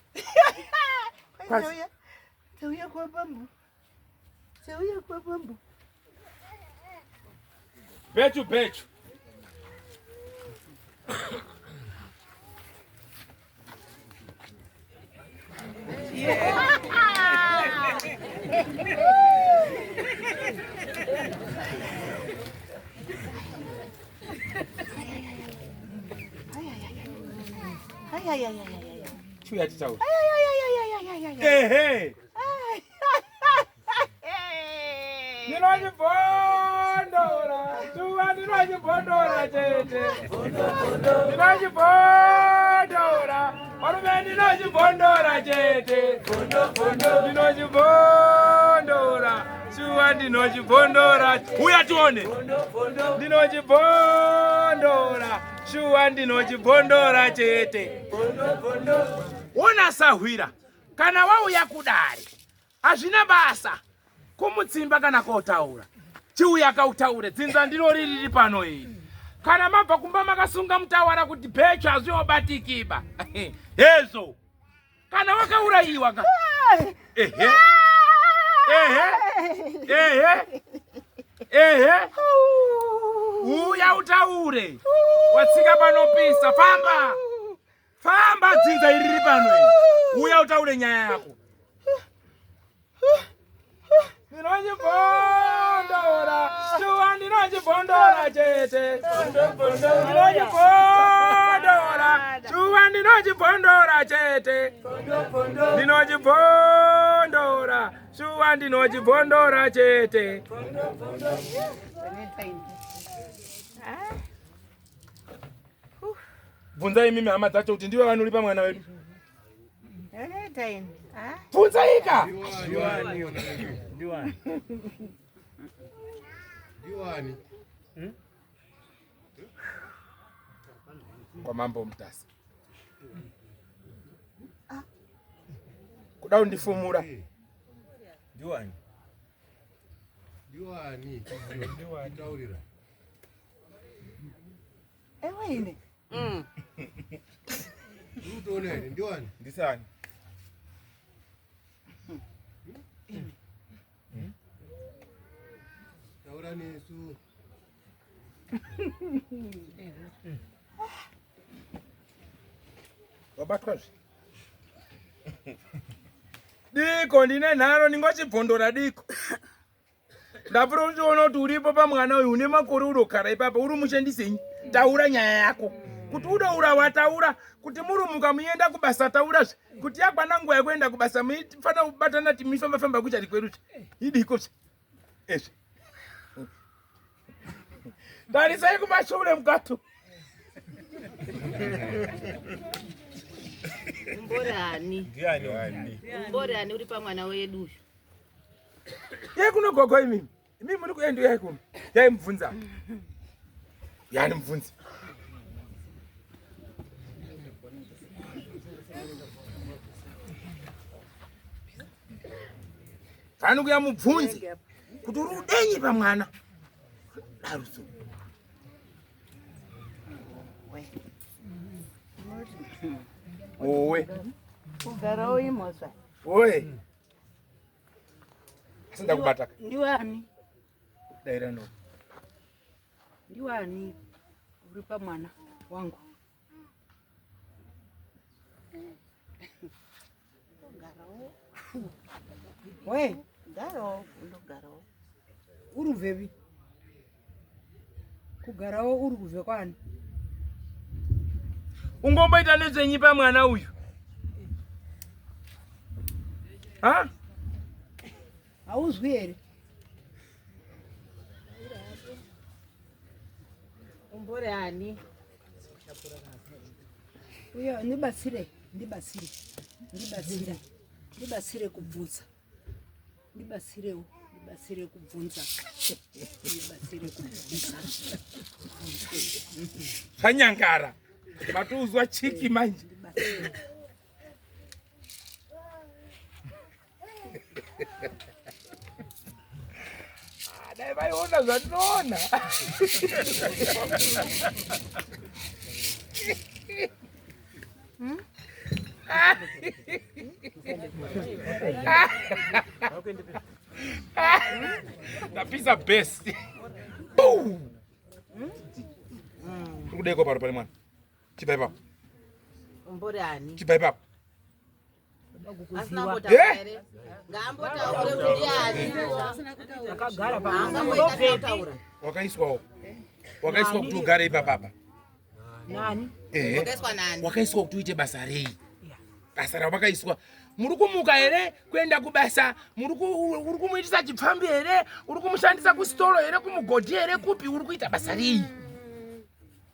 Kwazi. Tauya kwa bambu. Tauya kwa bambu. Bechu bechu. Chiuya titaure. Ehe. Ndinochibhondora, zuva ndinochibhondora chete. Ndinochibhondora, varume ndinochibhondora chete. Ndinochibhondora, zuva ndinochibhondora. Uya tione. Ndinochibhondora, shuwa ndinochibhondora chete. Wona sahwira, kana wauya kudare hazvina basa kumutsimba kana kotaura chiuya kautaure dzinza ndiro ririri pano iri kana mabva kumba makasunga mutawara kuti bhecho hazviobatikiba hezvo kana wakaurayiwa ka ehe ehe ehe ehe uya utaure watsika panopisa famba Famba dzinza iri riri pano iri. Uya utaure nyaya yako. Ndinochibondora, shuwa ndinochibondora chete. Ndinochibondora, shuwa ndinochibondora chete. Ndinochibondora, shuwa ndinochibondora chete. Bvunzai imimi hama dzacho kuti ndiwe vanoripa mwana wedu. Bvunzaika. Ndiwani. Ndiwani. Hmm? Kwamambo Mutasa. Kuda kundifumura. Ndiwani. Ndiwani. Ndiwani. Taurira. Ewe ine. Utoona here ndiwani? Ndisani? Taura nesu. Wabatwa zve. Diko ndine nharo ndingochibvondora diko. Ndapura uchiona kuti uripo pamwana uyu une makore unogara ipapa uri mushandisenyi taura nyaya yako kuti udoura wataura kuti murumuka muenda kubasa taurazve kuti yakwana nguva yekuenda kubasa mufanira kubatana timifamba famba kuchati kwedu idiko ezve tarisai kumashure mukatu Mborani. Ndiani? Mborani uri pamwana wedu uyu. Yai kuno gogo imimi. Imimi muri kuenda yai kuno. Yai mubvunza. Yani mubvunza. Fani kuya mubvunze kuti uri udenyi pamwana. Daruso. Owe. Kugara uimhosva. Owe. Asi ndakubata. Ndiwani? Daira no. Ndiwani uri pamwana wangu? We, garawo, undogarawo. Uri kubvepi? Kugarawo uri kubve kwani? Ungomboita nezvenyi pamwana uyu? Ha? Hauzwi here? Umbori ani? Uyo ndibatsire, ndibatsire. Ndibatsire. Ndibatsire kubvunza. Ndibatsirewo, ndibatsire kubvunza. Ndibatsire kubvunza. Zvanyangara. Matouzwa chiki manje. Ah, dai vaiona zvandinoona. Ndapisa best. Boom. Uri kudaiko paro pane mwana? Chibva ipapo. Umbori ani? Chibva ipapo. Asina kumbotaura here? Ngaambotaure kuti ndiani. Akagara Haangamboita asina kutaura. Wakaiswawo. Wakaiswa kuti ugare ipapa apa. Nani? Wakaiswa nani? Wakaiswa kuti uite basa rei? Basa rawakaiswa. Muri kumuka here kuenda kubasa? Muri uri kumuitisa chipfambi here? Uri kumushandisa kusitoro here kumugodhi here kupi? Uri kuita basa rei?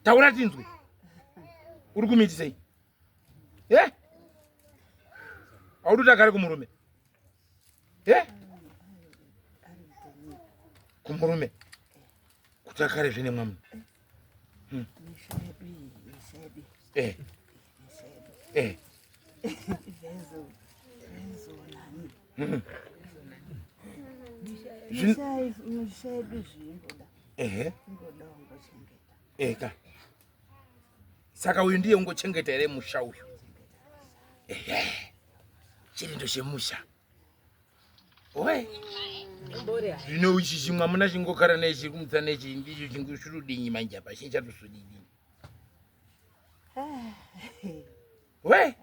Taura tinzwe. Uri kumuitisei? Eh? Haudi kuti agare kumurume? Eh? Kumurume. Kuti agare zvine mwamuna. Eh. Eh. Ehe. Eka. Saka uyu ndiye ungochengeta here musha uyu? Ehe. Chirindo chemusha. Oe. Zvino ichi chimwamuna chingokara nechi kumutsa nechi ndicho chingosvurudinyi manje apa chinchatusudidini. We.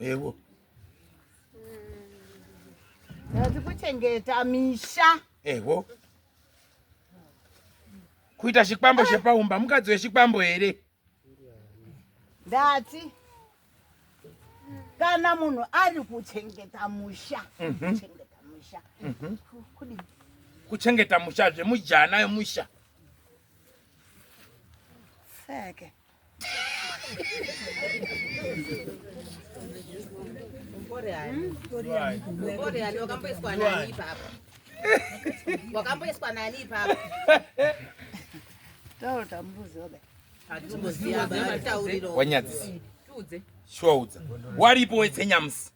Ewo. Ndati kuchengeta misha. Ewo. Kuita chikwambo chepaumba mukadzi wechikwambo here? Ndati kana munhu ari kuchengeta musha mhm. kuchengeta musha mhm. kudii kuchengeta musha zvemujana yemusha seke wakamboiswa nani ipapo wakamboiswa nani ipapo taura muruziva wanyadzisa shuwaudza waripo wetsenyamusi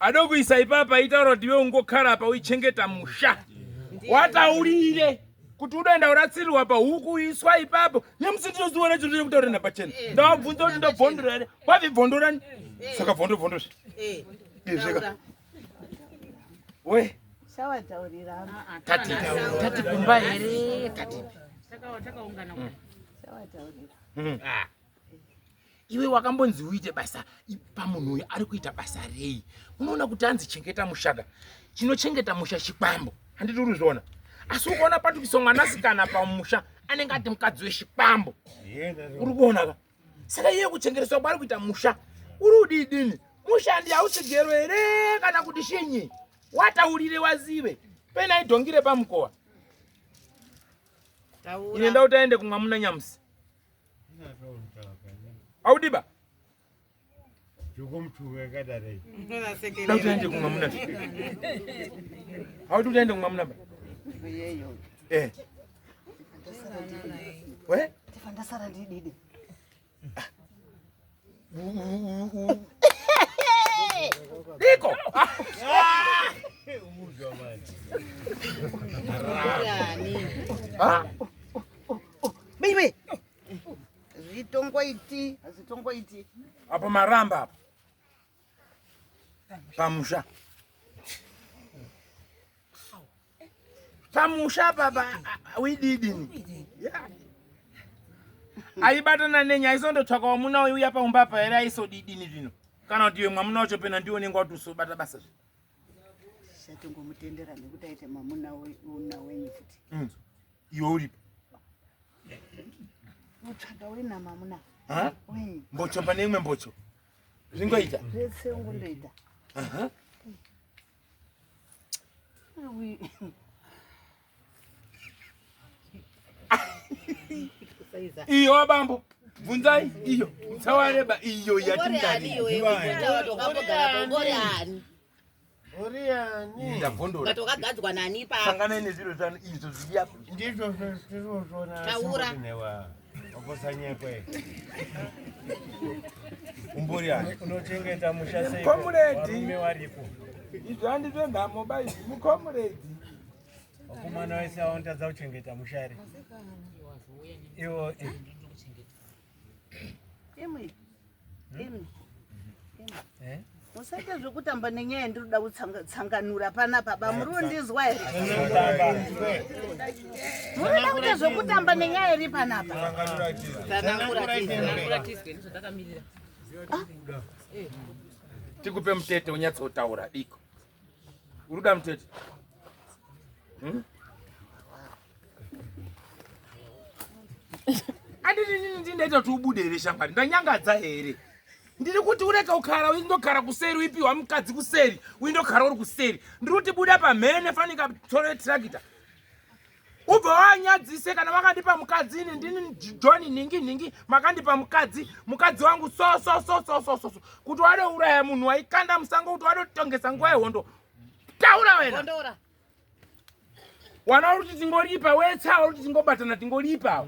adokuisa ipapa itaura kuti iwe ungokara apa uichengeta musha wataurire kuti udoenda uratsirirwa pahuku uiswa ipapo nyamusi ndinoziona chinhu chekutaura napachena eh. ndavabvunza kuti ndobvondora here wavibvondorani eh. saka bvondo bvondo zve eh. izveka we tati tati kumba here tati ah. Iwe wakambonzi uite basa pamunhu uyu ari kuita basa rei? Unoona kuti anzi chengeta mushaka, chinochengeta musha chikwambo, handiti uri zviona? Asi ukaona patukiswa mwanasikana pamusha anenge ati mukadzi wechikwambo, uri kuona ka? Saka iye kuchengereswa kwaari kuita musha uri udidini? Musha ndi hausigero here kana kuti shinyi? Wataurire wazive pena idhongire pamukowa ine ndauti aende kumwamuna nyamusi audiba aende kumwamuna audi kuti aende kumwamuna ba eh we ndasara ndididi Diko. Baby. Zvitongoiti, zvitongoiti. Apo maramba apo. Pamusha. Pamusha baba wididini. Yeah. Aibatana nenya aisondotsvaka wamuna uya paumba apa here aisodidini zvino. Kana kuti iwe mwamuna wacho pena ndiwe unenge watosobata basa zve. Tisatongomutendera nekuti aite mwamuna una wenyu futi. Iwe uripo. Utsvaga wena mwamuna. Ha? Mbocho pane imwe mbocho. Zvingoita. Zvese ungondoita. Aha. Iyo wabambo bvunzai iyo mutsawareba iyo yatingani ndabvondora wakagadzwa nani ipapo sanganai nezviro zvanu izvo zviri apo ndizvo zvirozvona Taura. Waposanyekwe. Umbori ani? Unochengeta musha sei? Comrade. Varume waripo. Izvi handi zvenhamo ba izvi mucomrade. Vakomana vese vanotadza kuchengeta musha here? Iwo Imwi. Imwi. Eh? Musaita zvekutamba nenyaya yandinoda kutsanganura panapa ba muri kundizwa here? Muri kuda kuita zvekutamba nenyaya iri panapa? Tikupe mutete unyatsotaura diko. Uri kuda mutete? Hmm? Anditi ndini ndaita kuti ubude here shamwari? Ndanyangadza here? Ndiri kuti ureke kukara uindogara kuseri uipiwa mukadzi kuseri uindogara uri kuseri. Ndiri kuti buda pamhene fanika tore tractor. Ubva wanyadzise kana vakandipa mukadzi ini ndini John nhingi nhingi makandipa mukadzi mukadzi wangu so so so so so so kuti wadouraya munhu waikanda musango kuti wadotongesa nguva yehondo. Taura wena. Gondora. Wana uri kuti tingoripa wetsa uri kuti tingobatana tingoripa.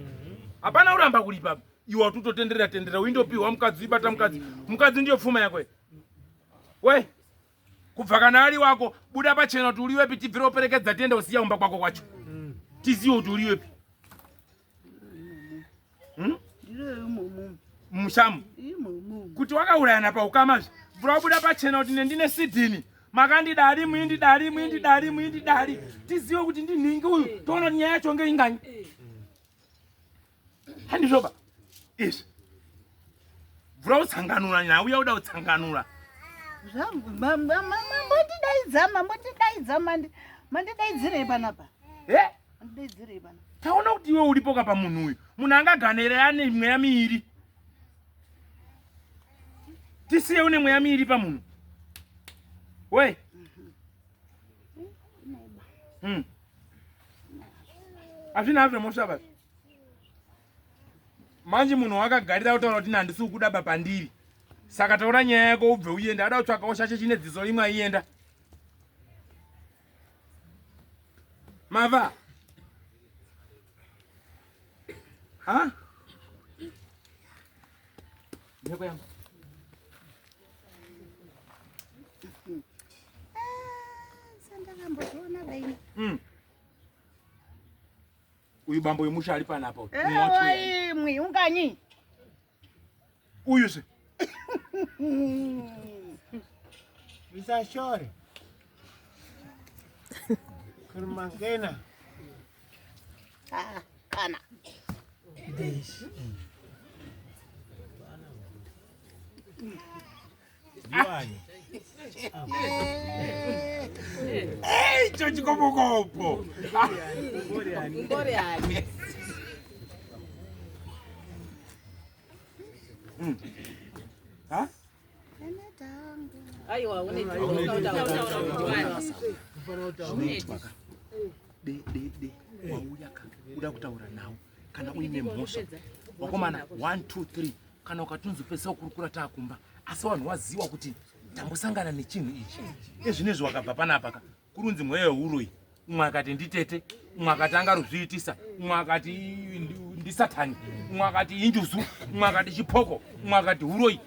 Hapana uramba kuripa. Iwe watutotenderera tendera uindopiwa mukadzi uibata mukadzi. Mukadzi ndiyo pfuma yako. We kubva kana ari wako buda pachena kuti uriwepi tibvire uperekedza tiende usiya umba kwako kwacho. Tiziwe kuti uriwepi. Hmm? Mushamu. Kuti wakaurayana paukamazve. Bvura wabuda pachena kuti nendine sidhini. Makandidari muindidari muindidari muindidari. Tiziwe kuti ndinhingi uyu toona kuti nyaya yacho ngeinganyi. Handizvoba. Izvi. Bvura utsanganura nhau yauda kutsanganura. Mambotidaidza mambotidaidza mandidaidzirei panapa? Eh? Taona kuti iwe uripo ka pamunhu uyu. Munhu angaganere ane mweya miiri. Tisiye une mweya miiri pamunhu. We. Hazvina hazvo mhosva basi. Manje munhu wakagarira kutaura kuti handisi kukuda ba pandiri. Saka taura nyaya yako ubve uende. Ada kutsvakawo shashe chine dziso rimwe aienda. Mava. Ha? Mheko yangu. Sandakambozviona baini. Uyu bambo wemusha ari panapa. Eh, imwi unganyi. Uyu se. Visashore. Kurumangena. Ah, kana. Ndiwani? Icho chikopokopo. Ngori ani? Ha? Aiwa, une Zvinoitwa ka. De de de wauya ka uda kutaura nawo kana uine mhosva. Wakomana 1 2 3 kana ukatunzi pesa ukurukura taakumba asi vanhu waziwa kuti tambosangana nechinhu ichi. Ezvinezvi wakabva panapa ka kurunzi mweya weuroyi. Umwe akati nditete, umwe akati angaruzviitisa, umwe akati ndisatani, umwe akati injuzu, umwe akati chipoko, umwe akati huroyi.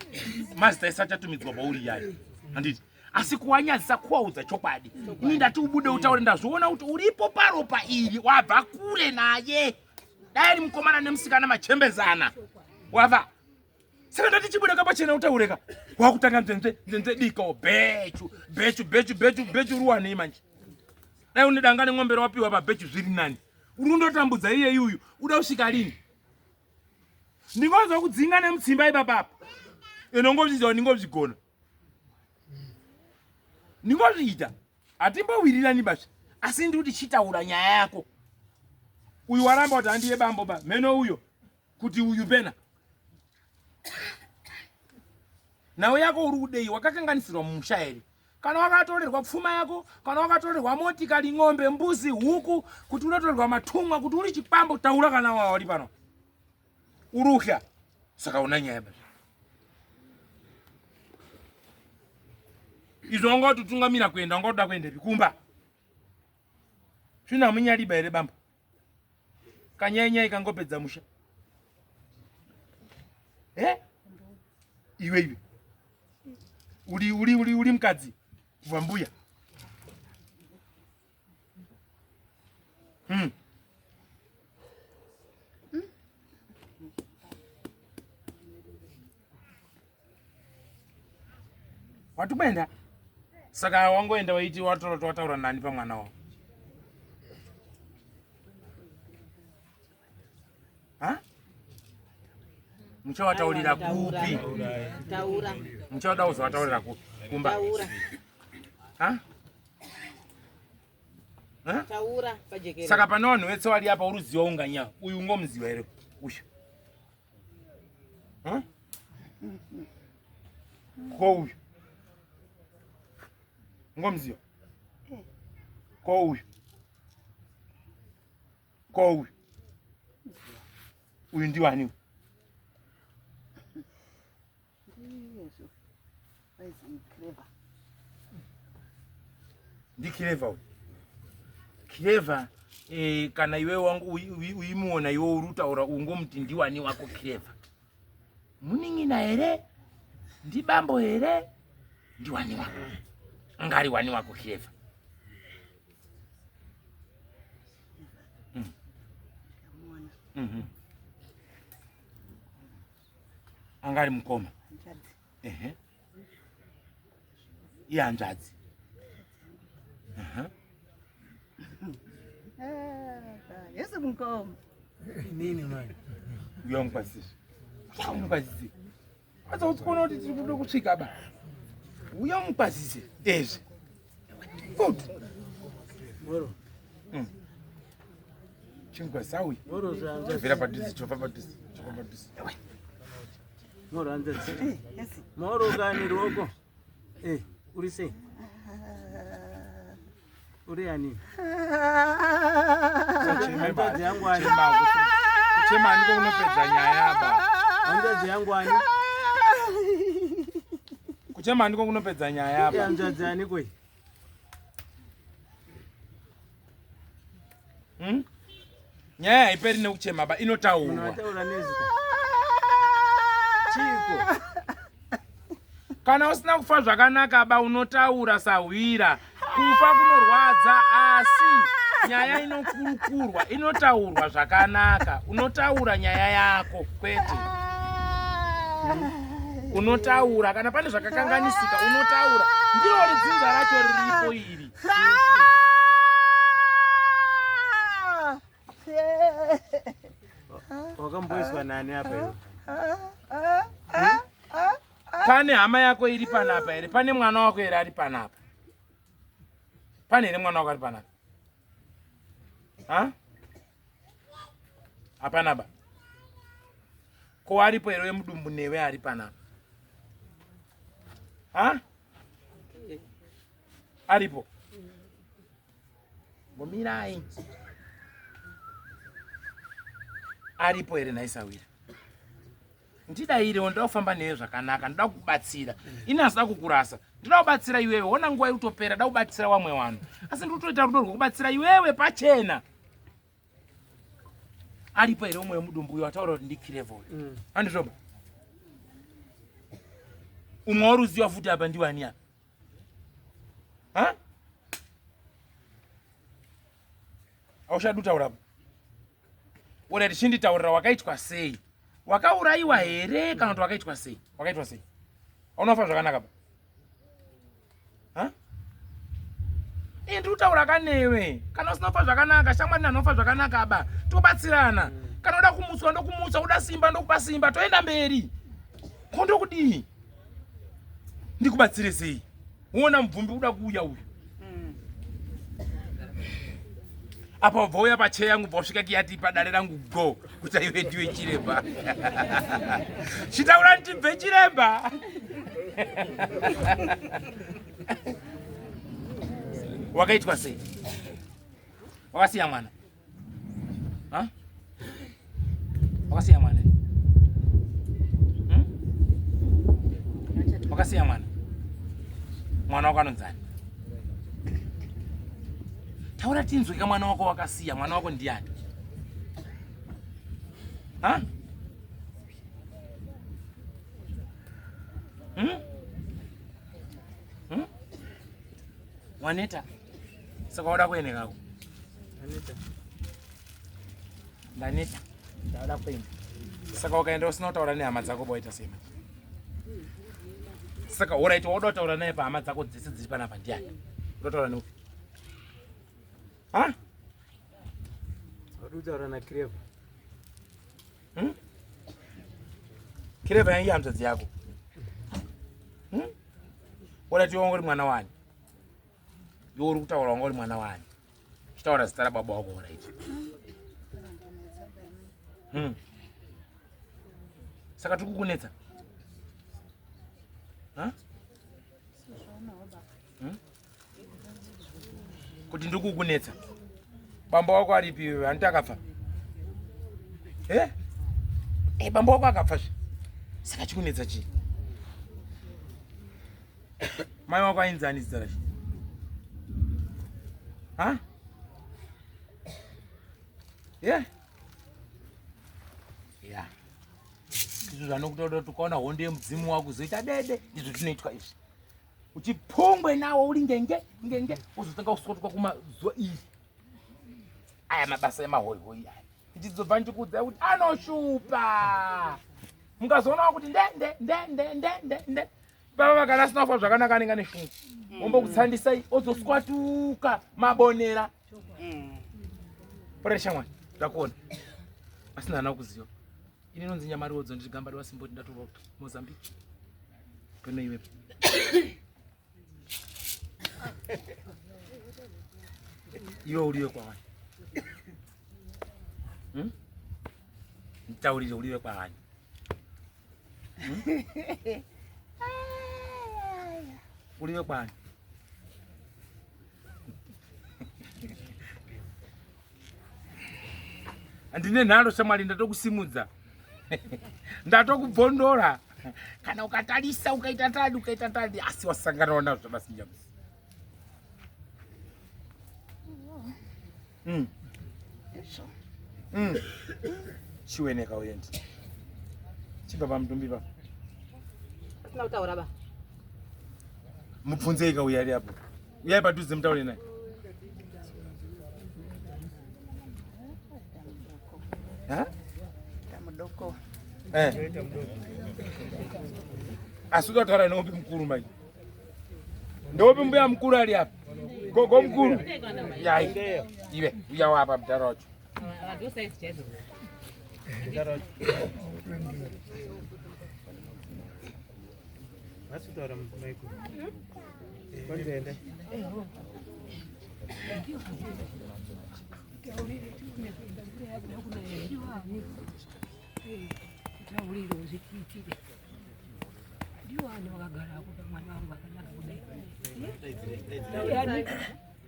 Mazita ese achatumidzwa pauri yayo. Handiti? Asi kuwanyadzisa kuwaudza chokwadi. Ini ndati ubude utaure ndazviona kuti uripo paropa iri wabva kure naye. Dai ari mukomana nemusikana machembezana. Wabva. Saka ndati chibuda pachena utaureka. Wakutanga nzenze nzenze diko bechu bechu bechu bechu bechu ruwanei manje. Dai une danga nemombe rawapiwa pabechu zviri nani. Uri kundotambudza iyeyi uyu uda kusvika lini? Ndingonzwa kudzinga nemutsimba ipapa apa. Inongozviziva ndingozvigona. Ndingozviita. Hatimbowirirani basha. Asi ndiri kuti chitaura nyaya yako. Uyu waramba kuti handiye bambo ba. Meno uyo kuti uyu pena. Nhau yako uri kudei wakakanganisirwa mumusha here? Kana wakatorerwa pfuma yako, kana wakatorerwa motikari, ng'ombe, mbuzi, huku, kuti unotorerwa matumwa, kuti uri chikwambo, taura kana wawari pano. Uruhya. Saka una nyaya basi. Izvo wanga watotungamira kuenda, wanga utoda kuendepi? Kumba. Zvino hamunyariba here bambo? Kanyai nyai kangopedza musha. Eh? Iwe iwe. Uri uri uri uri mukadzi kubva mbuya. Watukwenda? Saka wangoenda waiti watora wataura nani pamwana wako? Ha? Muchawataurira kupi? Taura. Muchawada kuzowataurira kupi? Kumba. Taura. Ha? Ha? Taura pajekere. Saka pane vanhu vese vari apa uri kuziva unganya. Uyu ungomuziva here? Uyu. Huh? Ko uyu ngomuziva? Ko uyu? Ko uyu? Uyu ndiwani? Ndiclever uyu. Clever eh, kana iwe wangu uimuona iwe uri kutaura ungomuti ndiwani wako clever? Munin'ina here? Ndibambo here? Ndiwani wako? Angari wani wako clever? Anga ari mukoma. Ehe, ihanzvadzi. Yesu mukoma. Inini mani. Uya mukwazise. Uya mukwazise. Kwanza utikuona kuti tiri kuda kusvika ba. Uya mukwazise. Ezvi. Good. Moro. Chinkwazisa uya. Moro zvanza. Chobvera padhuze, chobva padhuze, chobva padhuze. Moro hanzvadzi. Moro kani ruoko. Eh, uri sei? Uri ani? Hanzvadzi yangu ani? Kuchema ndiko kunopedza nyaya ba. Hanzvadzi yangu ani? Kuchema ndiko kunopedza nyaya ba. Hanzvadzi ani koi? Nyaya haiperi nekuchema ba, inotaurwa. Unotaura nezita. Chiko. Kana usina kufa zvakanaka ba, unotaura sahwira. Kufa kunorwadza, asi nyaya inokurukurwa, inotaurwa zvakanaka. Unotaura nyaya yako, kwete unotaura kana pane zvakakanganisika, unotaura. Ndiro ridzinza racho riripo iri. Wakamboiswa nani apa iwe? Pane hama yako iri panapa here? Pane mwana wako here ari panapa? Pane here mwana wako ari panapa? Ha, hapana ba. Ko aripo here wemudumbu newe ari panapa? Ha, aripo? Ngomirai. Aripo here nhaisawira? Ndidairewo, ndoda kufamba newe zvakanaka, ndoda kukubatsira. Ini hasida kukurasa, ndoda kubatsira iwewe. Wona nguva iri kutopera, da kubatsira wamwe vanhu, asi ndiri kutoita rudo rwekubatsira iwewe pachena. Aripo here umwe wemudumbu uyo wataura kuti ndikirevo uyo? Handizvoba umwe waruziva futi apa ndiwani apa? Ha, hauchadi kutaura apa. Ora tichinditaurira wakaitwa sei? Wakaurayiwa here kana kuti wakaitwa sei? Wakaitwa sei? Haunofa zvakanaka pa. Ha, iye ndiri kutaura kanewe. Kana usina kufa zvakanaka, shamwari nanofa zvakanaka ba, tobatsirana. Kana uda kumutswa, ndokumutsa. Uda simba, ndokupa simba, toenda mberi. Ko ndokudii? Ndikubatsire sei? Uona mubvumbi uda kuuya uyu apa, wabva uya pacheya yangu, bva wasvika kiyati padare rangu go kuti aiwe ndiwe chiremba. Chitaura ndibve chiremba. Wakaitwa sei? Wakasiya mwana? Ha? Wakasiya mwana? Wakasiya mwana? Mwana wako anonzani? Taura tinzwika. Mwana wako wakasiya, mwana wako ndiani? Ha? Hmm? Hmm? Waneta saka wada kuendekako. Ndaneta, ndauda kuenda. Saka ukaenda usina kutaura nehama dzako, boita sei manje? Saka alright, wauda kutaura naye pahama dzako dzese dziri panapa ndiani? Uda kutaura neupi? Ha? Wadi kutaura naClever. Clever yangi hanzvadzi yako. Alright, iwe wanga uri mwana wani? Iwe uri kutaura, wanga uri mwana wani? Chitaura zita rababa wako. Alright. Saka tiri kukunetsa. Hmm? Kuti ndiri kukunetsa. Bambo wako aripi iwewe? Hanti akafa? Eh? Eh, bambo wako akafa zve. Saka chikunetsa chii? Mai wako ainzi ani zita racho? Ha? Yeah. Yeah. Ndizvo zvanokutoda kuti ukaona hondo yemudzimu wako uzoita dede, ndizvo zvinoitwa izvi. Uchipungwe nawo uri ngenge ngenge wozotanga kusvotoka kumazuva iri. Aya mabasa emahoihoi aya. Ndichizobva ndichikuudzai kuti anoshupa. Mukazoonawo kuti nde nde nde nde nde nde nde baba kana asina kufa zvakanaka anenge ane shungu ombokutsandisai ozoswatuka mabonera pore shamwari ndakuona asina hana kuziva ini inonzi nyamariodzo ndiri gamba rewasimboti ndatorwa mozambique peno iwepo iwe uriwe kwaani hmm? nditaurire uriwe kwaani hmm? uriwe kwaani Ndine nharo shamwari, ndatokusimudza ndatokubvondora. Kana ukatarisa ukaita tadi ukaita tadi, asi wasangana nazvo zvamasinjamusi. Chiweneka uyendi chibva pamutumbi pa Asina kutaura ba. Mubvunzei ka uyo ari apo. Uyai padhuze mutaure naye. Ha? Mudoko. Eh. Asi unotaura neopi mukuru manje? Ndopi mbuya mukuru ari apa? Gogo mukuru. Yai. Iwe, uya wapa mudhara wacho.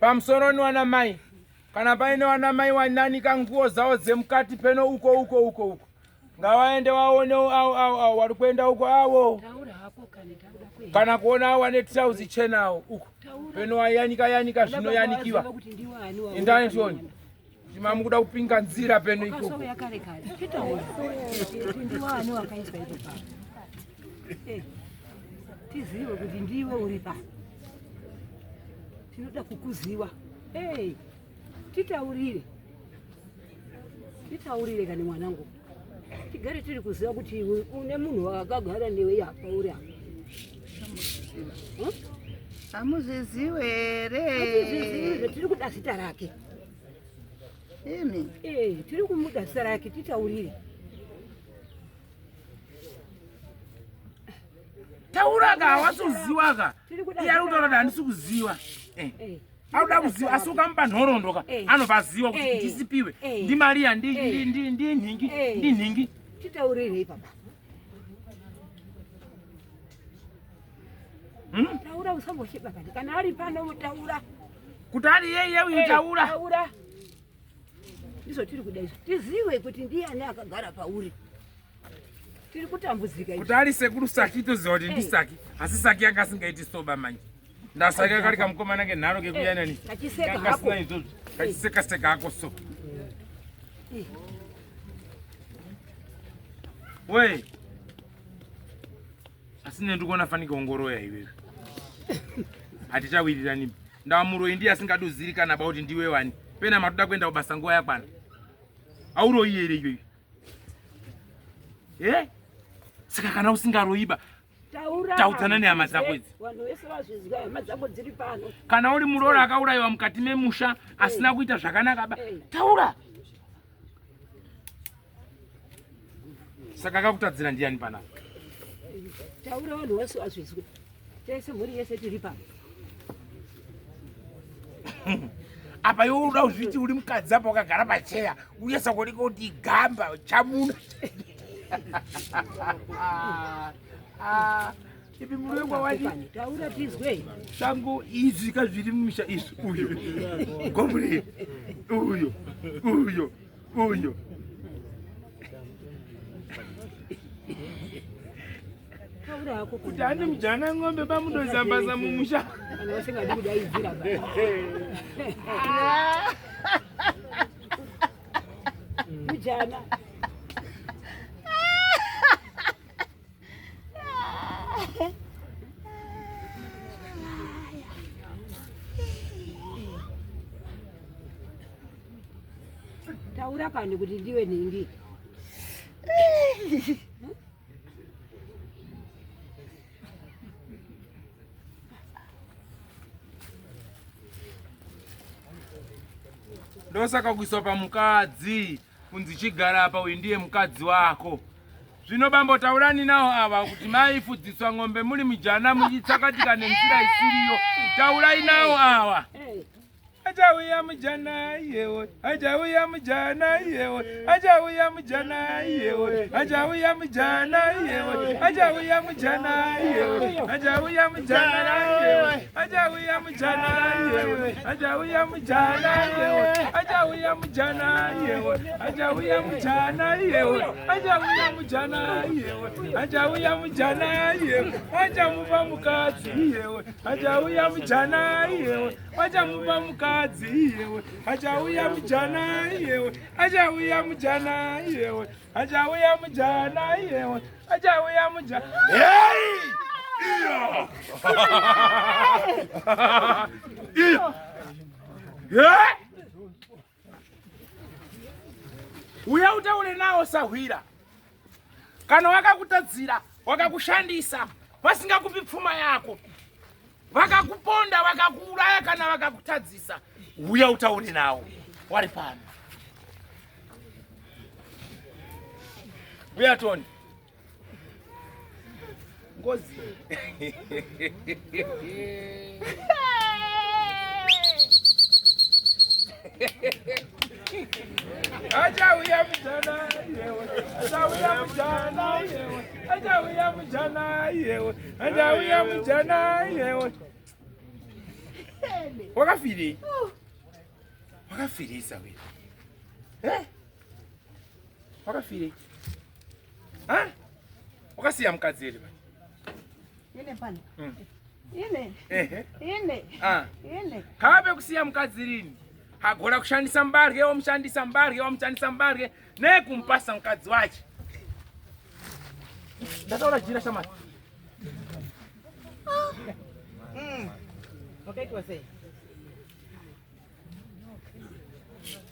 Pamusoro ni wana mai kana paine wana mai wananika nguo dzavo dzemukati peno uko uko uko uko ngavaende vaone avo avo avo vari kuenda uko avo kana kuona avo vane tirauzi chena avo uko peno wayanika yanika zvinoyanikiwa endai tione kuti mamukuda kupinga nzira peno ikoko tizive kuti ndiwe uri pa tinoda kukuziwa hey, titaurire titaurire kani mwanangu tigare tiri kuziva kuti iwe une munhu akagara newe apa uri apa Hamuzvizivi here? Hatizvizivi, tiri kuda zita rake. Imi? Eh, tiri kumuda zita rake titaurire. Taura ka hawasi kuziwa ka. Iye ari kutaura kuti handisi kuziwa. Eh. eh. Anoda kuziwa asi ukamupa nhoroondo ka eh. anobva aziwa kuti eh. ndisipiwe ndiMaria ndinhingi ndinhingi. Titaurire ipapa. Hmm? Taura usamboshiba kani kana ari pano taura. Kuti ari yeye uyu taura. Taura. Ndizvo tiri kuda izvo. Tiziwe kuti ndiyani akagara pauri. Tiri kutambudzika. Kuti ari sekuru Saki toziva kuti ndisaki. Asi Saki yanga asingaiti soba manje. Ndasaka kari kamukomana kenharo kekuyanani. Kachiseka hako. Izvozvo. Kachiseka seka hako so. Wei. Asi ne ndikuona fanike ongoroya iwewe. Hatichawirirani. Ndawa muroyi ndiye asingadi kuzirikana ba kuti ndiwe wani. Pena matoda kuenda kubasa nguva yakwana. Auroyi here iyoyo? Eh? Saka kana usingaroyiba taudzana nehama dzako idzi. Vanhu vese vazvizwa hama dzako dziri pano. Kana uri muroora akaurayiwa mukati memusha asina kuita zvakanaka ba taura. Saka akakutadzira ndiyani panapa? Taura vanhu vese vazvizwe. Tese mhuri yese tiri pano. Apa iwe unoda kuzviti uri mukadzi apa wakagara pacheya uye sakuoneka kuti gamba chamuna. Ah, ipi murume wadi taura tizwe sango izvi ka zviri mumisha izvi uyo gombre uyo uyo uyo kuti ane mujana ng'ombe bamudozambaza mumusha kana vasingadi kudaidzira mujana taura kani kuti ndiwe nhingi Ndosaka kuiswa pamukadzi kunzi chigara apa uyu ndiye mukadzi wako. Zvino bambo taurani nawo ava kuti maifudziswa ng'ombe muri mujana muchitsakatika nenzira isiriyo. Taurai nawo ava. Achauya mujana iyewe, achauya mujana iyewe, achauya mujana iyewe, achauya mujana iyewe, achauya mujana iyewe, achauya mujana iyewe, achauya mujana iyewe, achauya mujana iyewe, achauya mujana iyewe, achauya mujana iyewe, achauya mujana iyewe, achauya mujana iyewe, achamupa mukadzi iyewe, achauya mujana iyewe. Achamupa mukadzi iyewe, achauya mujana iyewe, achauya mujana iyewe, achauya mujana iyewe, achauya mujana. Hey! Iyo! Iyo! Yeah! Uya utaure nawo sahwira. Kana wakakutadzira, wakakushandisa, vasingakupi pfuma yako. Vakakuponda, vakakuuraya kana vakakutadzisa, uya utaure nawo wari pano. Uya Tony. Ngozi. Achauya mujana yewe, achauya mujana yewe, achauya mujana yewe, achauya mujana yewe. Wakafirei? Wakafirei sawira? Eh? Wakafirei? Ha? Wakasiya mukadzi here manje? Ine pano. Ine. Ehe. Ine. Ah. Ine. Kave kusiya mukadzi rini? Agora kushandisa mbarye wamushandisa mbarye wamushandisa mbarye nekumupasa mukadzi wache. Ndataura jira shamari. Wakaitwa sei?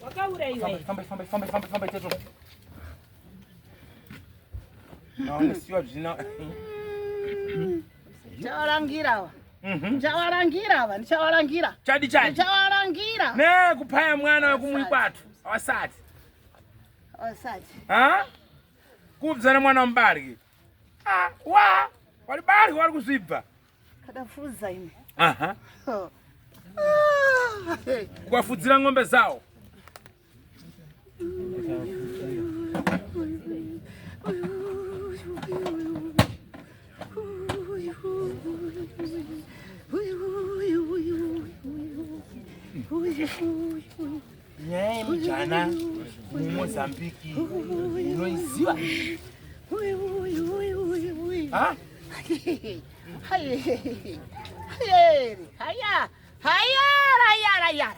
Wakauraiwa. Famba famba famba famba famba teto. Naonesiwa zvina. Ndichavarangira ava. Ndichavarangira ava, ndichavarangira. Chadi chadi. Ndichavarangira. Ne kupaya mwana wekumuikwatu. Awasati. Awasati. Ha? Kubzana mwana mubaryi. Ah, wa. Wali baryi wali kuzvibva. Kadafuza ine. Aha. Oh. Kuwafudzira ng'ombe zawo. Nyaya yemujana muMozambique unoiziva? Ha? Haya, haya, haya, haya.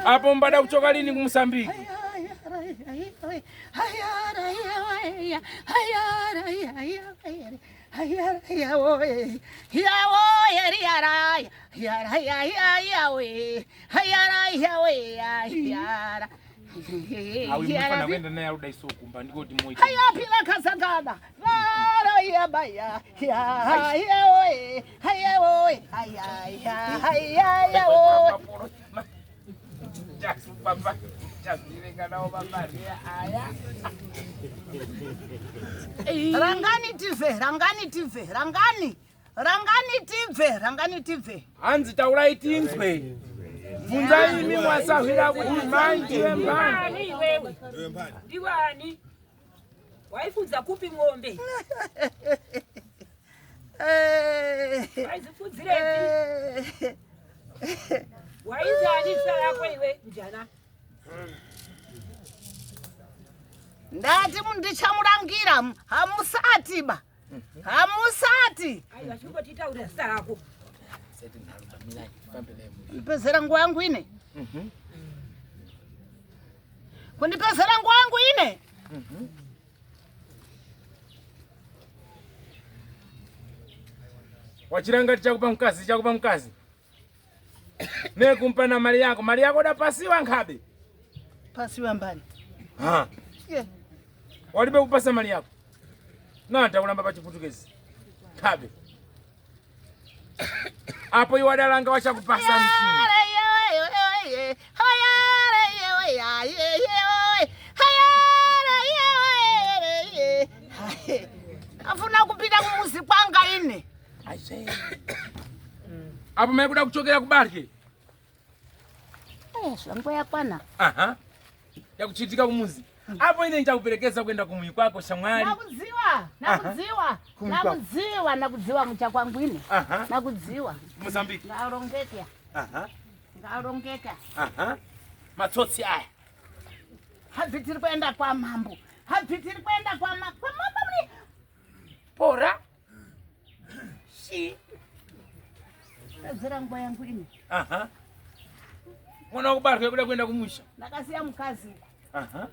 Apo mbada kuchoka lini kuMozambique? Awi mufana kuenda naye arikuda iso kumba ndikoti moita. Hayapila kasangana varayabaya hayaoe hayaoe hayayayaoe Baba, chazvirenga nawo baba aya. Rangani tibve, rangani tibve, rangani, rangani tibve, rangani tibve. Hanzi taurai tinzwe. Bvunzai imi mwasahwira kuti mai ndiwe mbani. Iwewe ndiwe ani? Waifudza kupi ng'ombe? Waidzifudzirepi? Wainzi ani zita rako iwe mjana? Ndati ndichamurangira hamusati ba. Hamusati. Aiwa chingotitaurira zita rako. Kundipedzera nguva yangu ine. Kundipedzera nguva yangu ine. Wachiranga tichakupa mkazi, tichakupa mkazi. Nekumpa na mali yako, mali yako dapasiwa nkhabe. Pasiwa mbani. Ha. Yeah. Walibe kupasa mali yako. Nata kulamba pa chiputukezi. Nkhabe. Apo iwe adalanga wachakupasa mchini. Afuna kupita kumuzi kwanga ine. Apo mai kuda kuchokera kubarke. Zvangu yakwana. Aha. Yakuchitika kumuzi. Apo ine nichakuperekeza kuenda kumuyi kwako shamwari. Nakudziwa, nakudziwa, Kumuyi kwako. nakudziwa, nakudziwa mucha kwangu ine. Aha. Nakudziwa. Mozambique. Ngarongeka, Aha. ngarongeka. Aha. Matsotsi aya. Habvi tiri kuenda kwa mambo. Habvi tiri kuenda kwa mambo. Kwa mambo mni. Pora. Shi. Pedzera nguva yangu ine. Aha. Mwana wakubarwa kuda kuenda kumusha. Ndakasiya mukadzi uko. Aha.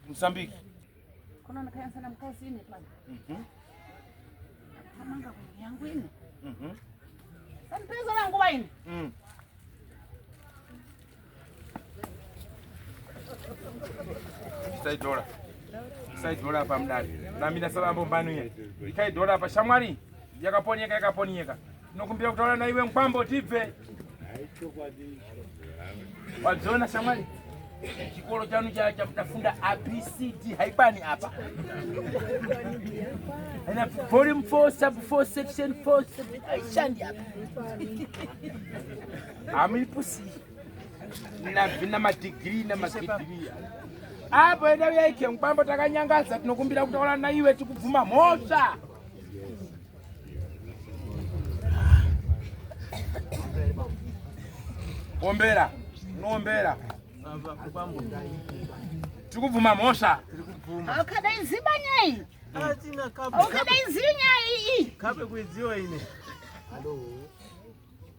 Mozambique. Kuno ndakayanzana mukadzi ine pano. Mhm. Kamanga kunhu yangu ine. Mhm. Sandipedzera nguva ine. Isaidhora. Isaidhora apa mudare. Namira sabambo mbanuya. Ikaidhora apa shamwari yakaponyeka yakaponyeka. Tinokumbira kutaura na iwe mkwambo tibve. Wadziona shamwari? Chikoro chanu cha chamudafunda ABCD haikwani apa. Haina volume 4 sub 4 section 4 haishandi apa. Hamuipusi. Nabvina madigiri namadigiri. Apo enda uyaike mukwambo takanyangadza tinokumbira kutaura na iwe tikubvuma mhosva. Ombera, unombera. Tikubvuma mhosva. Haukadaiziba nyai. Haukadaiziba nyai iyi. Kabe kuidziwa ine.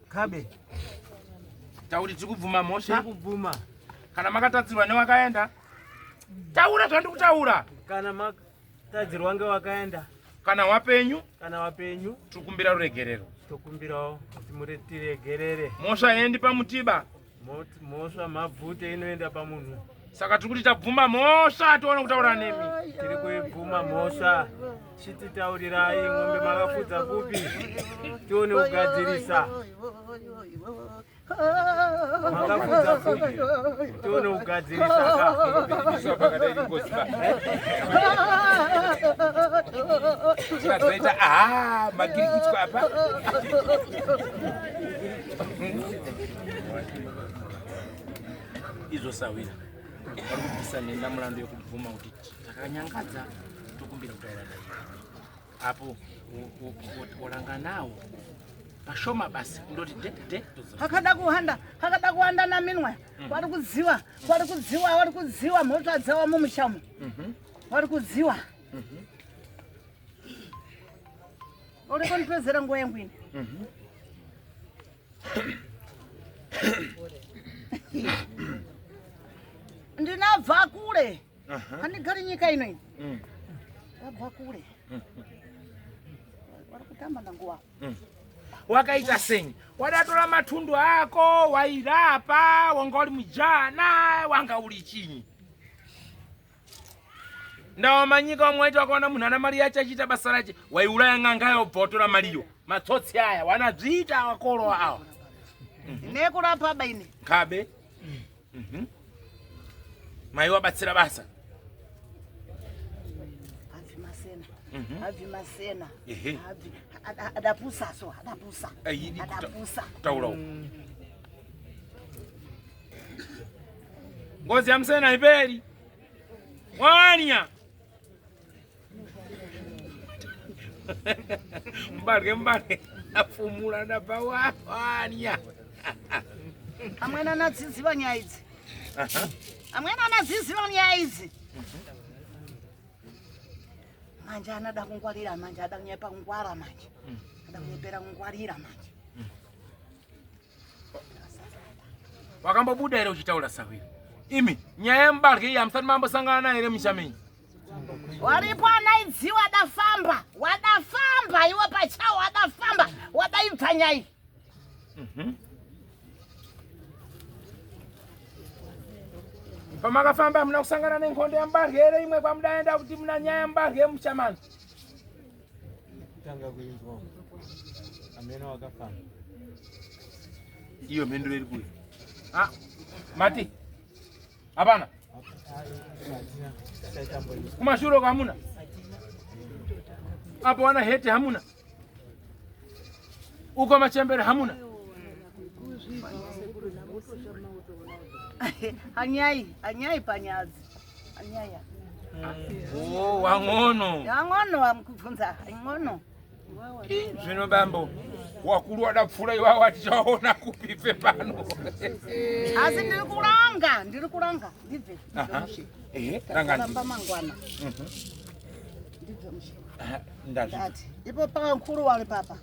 Kabe. Tauri tikubvuma mhosva. Tikubvuma. Kana makatadzirwa newakaenda. Taura zvandikutaura. Kana makatadzirwa ngewakaenda. Kana wapenyu. Kana wapenyu. Tikumbira ruregerero. Tokumbirawo kuti muretiregerere. Mhosva yendi pamutiba. Mhosva mabvute inoenda pamunhu. Saka tiri kuti tabvuma mhosva tione kutaura nemi. Tiri kuibvuma mhosva. Chititaurirai ng'ombe makafudza kupi tione kugadzirisa. Makafudza kupi tione kugadzirisa ka. Chikadzoita aha makirikitwa apa. Izvo sawira. Vari kubvisa nhenda mulandu yekubvuma kuti takanyangadza tokumbira kutaura naye. Apo woranga nawo pashoma basi kundoti de de tozo. Hakada kuhanda, hakada kuhanda naminwe. Wari kudziwa, wari kudziwa, wari kudziwa mhosva dzawo mumushamo. Wari kudziwa. Uri kundipedzera nguva yangu ine. Ndinabva kure. Handigari nyika ino ini. Ndabva kure. Wari kutamba nanguva. Wakaita senyi wadatora matundu ako wairapa wanga uri mujana wanga uri chinyi ndawamanyika wamwe waiti wakaona munhu ana mari yacho achiita basa rache waiuraya n'anga yobva watora mariyo matsotsi aya wanadzviita wakoro awa Nekurapa baini. kabe mai wabatsira basa Habvi masena. Mhm. Habvi masena. Ehe. Habvi adapusa so, adapusa. Aidi Adapusa. kutaura uku. Ngozi yamusena haiperi. Wanya. Mbarwe mbarwe afumura ndabva wanya. Amwene anadziziva nyaya idzi. Amwene anadziziva nyaya idzi. Manje anada kungwarira manje ada kunyepa kungwara manje. Ada kunyepera kungwarira manje. Wakambobuda here uchitaura sahwira? Imi nyaya yemubarwe iyi hamusati mambosangana nayo here musha menyu? Waripo anaidzi wadafamba wadafamba iwe pachawo wadafamba wadaibva nyai. Pamakafamba hamuna kusangana nenkondo yemubarwe here imwe kwamudaenda kuti muna nyaya yemubarwe yemusha manu? Kutanga kuinzwa amene wakafamba. Iyo mhinduro iri kuyo. Ah, mati hapana kumashure uko hamuna apo wana heti hamuna uko machembere hamuna Anyai anyai panyadzi anyaya. Oh, wang'ono Ang'ono amkubvunza ang'ono. Zvino bambo wakuru wadapfura iwawo atichaona kupipfe pano. Asi ndiri kuranga ndiri kuranga ndibve. Aha. Ehe, ranga Ramba mangwana. Ndibve mushe. Aha, ndazvi. Ndati ipo pamukuru wari papa.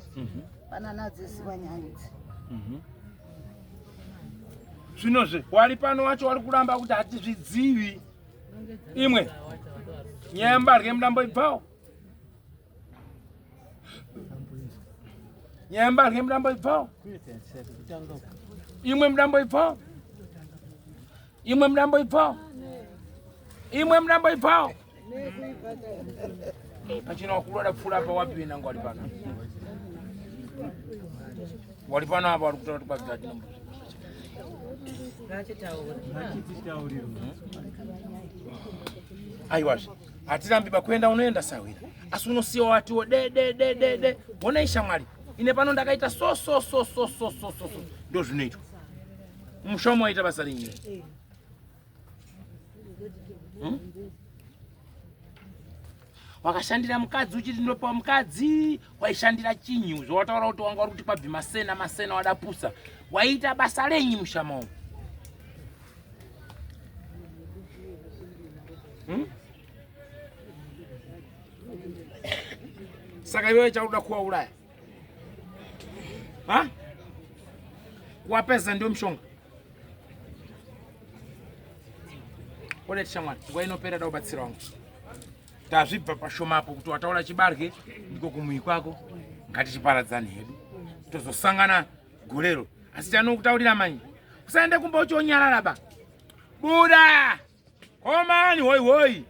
Pana nadziziva nyaya idzi. Zvinozve wari pano wacho wari kuramba kuti hatizvidzivi. Imwe nyaya yembarwe mudambo ibvawo. Nyaya yembarwe mudambo ibvawo. Imwe mudambo ibvawo. Imwe mudambo ibvawo. Imwe mudambo ibvawo. Pachina wakuru adapfuura apa wapi nangu wari pano. Wari pano apa wari kutaura kuti kwabva tinombo. Aiwazve hatirambi pakuenda unoenda sahwira asi unosiya watiwo de de de de de honai shamwari ine pano ndakaita so so so so so so so so ndo zvinoitwa musha umo waita basa renyu Wakashandira mukadzi uchiti ndinopiwa mukadzi, waishandira chinyi zvawataura kuti wanga uri kuti kwabvi masena masena wadapusa waiita basa renyi mushama umu? Saka iwewe chauda kuwauraya ha kuwapedza ndio mushonga Oleti shamwari, nguva inopera da kubatsira wangu. Tazvibva pashoma apo kuti wataura chibarwe ndiko kumuyi kwako, ngatichiparadzane hedu tozosangana gorero. Asi chanokutaurira manje, usaende kumba uchionyarara ba, buda komani hoi hoi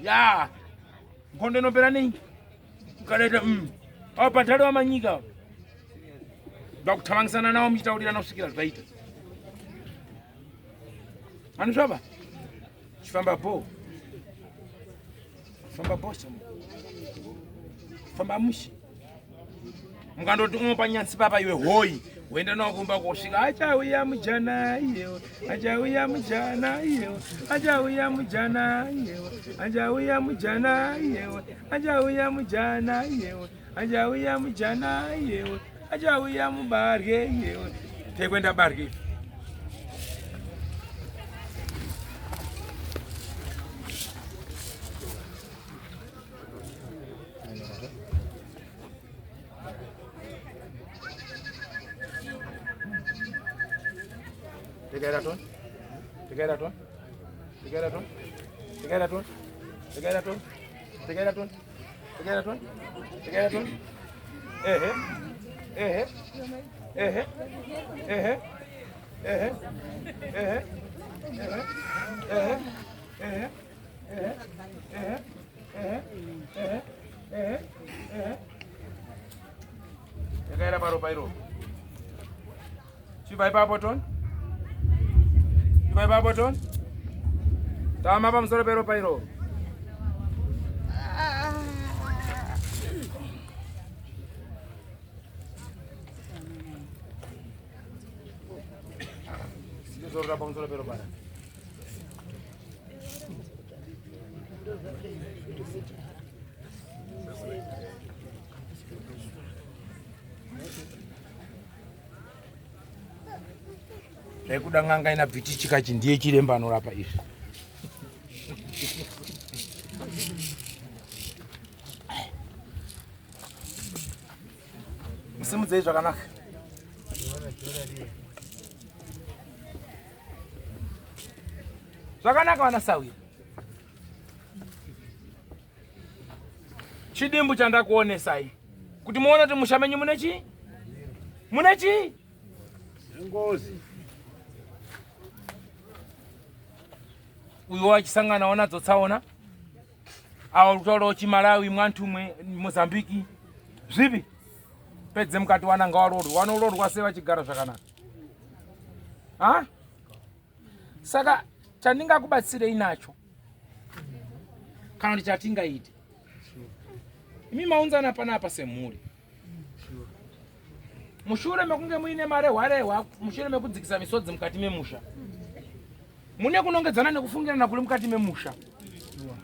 ya nkondo inopera nei ukadaita apo patari wamanyika ndakuthamangisana nawo muchitaurirana kusvikira zvaita. Anozvaba chifamba bho famba bho chamo famba mushe mukandoti unopa nyatsi papa iwe hoi woenda nawo kumba kosvika achauya mujana iyewe achauya mujana iyewe achauya mujana iyewe achauya mujana iyewe achauya mujana iyewe achauya mujana iyewe achauya mubarye iyewe tekwenda barye. Take that one. Take that one. Take that one. Take that one. Take that one. Take that one. Take that one. Take that one. Ehe. Ehe. Ehe. Ehe. Ehe. Ehe. Ehe. Ehe. Ehe. Ehe. Ehe. Ehe. Ehe. Ehe. Yakaira paropa iro. Chibva ipapo toni. Chibva ipapo toni. Tama pamusoro peropa iro. Ndizorora pamusoro peropa. Zvaikuda n'anga ina bviti chikachi ndiye chiremba anorapa izvi. Musimudzei zvakanaka. Zvakanaka vana sawira. Chidimbu chandakuonesai kuti muone kuti musha menyu mune chii? Mune chii? Ngozi. Uyo wachisanganawo nadzo tsaona awa kutaurawo chimalawi mwantumwe mozambiki zvipi pedze mukati wana ngawarorwe wanororwa sei vachigara zvakanaka ha saka chandingakubatsirei nacho kana kuti chatingaite imi maunzana panapa semhuri mushure mekunge muine marehwarehwa mushure mekudzikisa misodzi mukati memusha mune kunongedzana nekufungirana kuri mukati memusha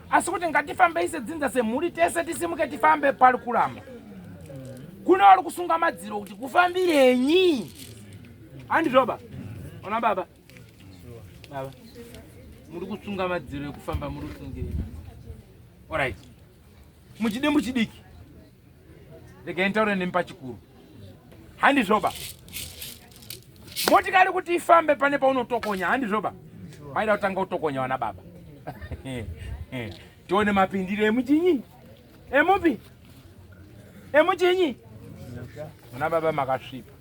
asi kuti ngatifambei sedzinza semhuri tese tisimuke tifambe pari kuramba kune vari kusunga madziro kuti kufambirenyi handizvoba ona baba baba muri kusunga madziro ekufamba muri kusungirei orit muchidimbu chidiki regai nditaure nemi pachikuru handizvoba motikari kuti ifambe pane paunotokonya handizvoba maida kutanga kutokonya wana baba tione mapindiro emuchinyi emupi emuchinyi vana baba makasvipa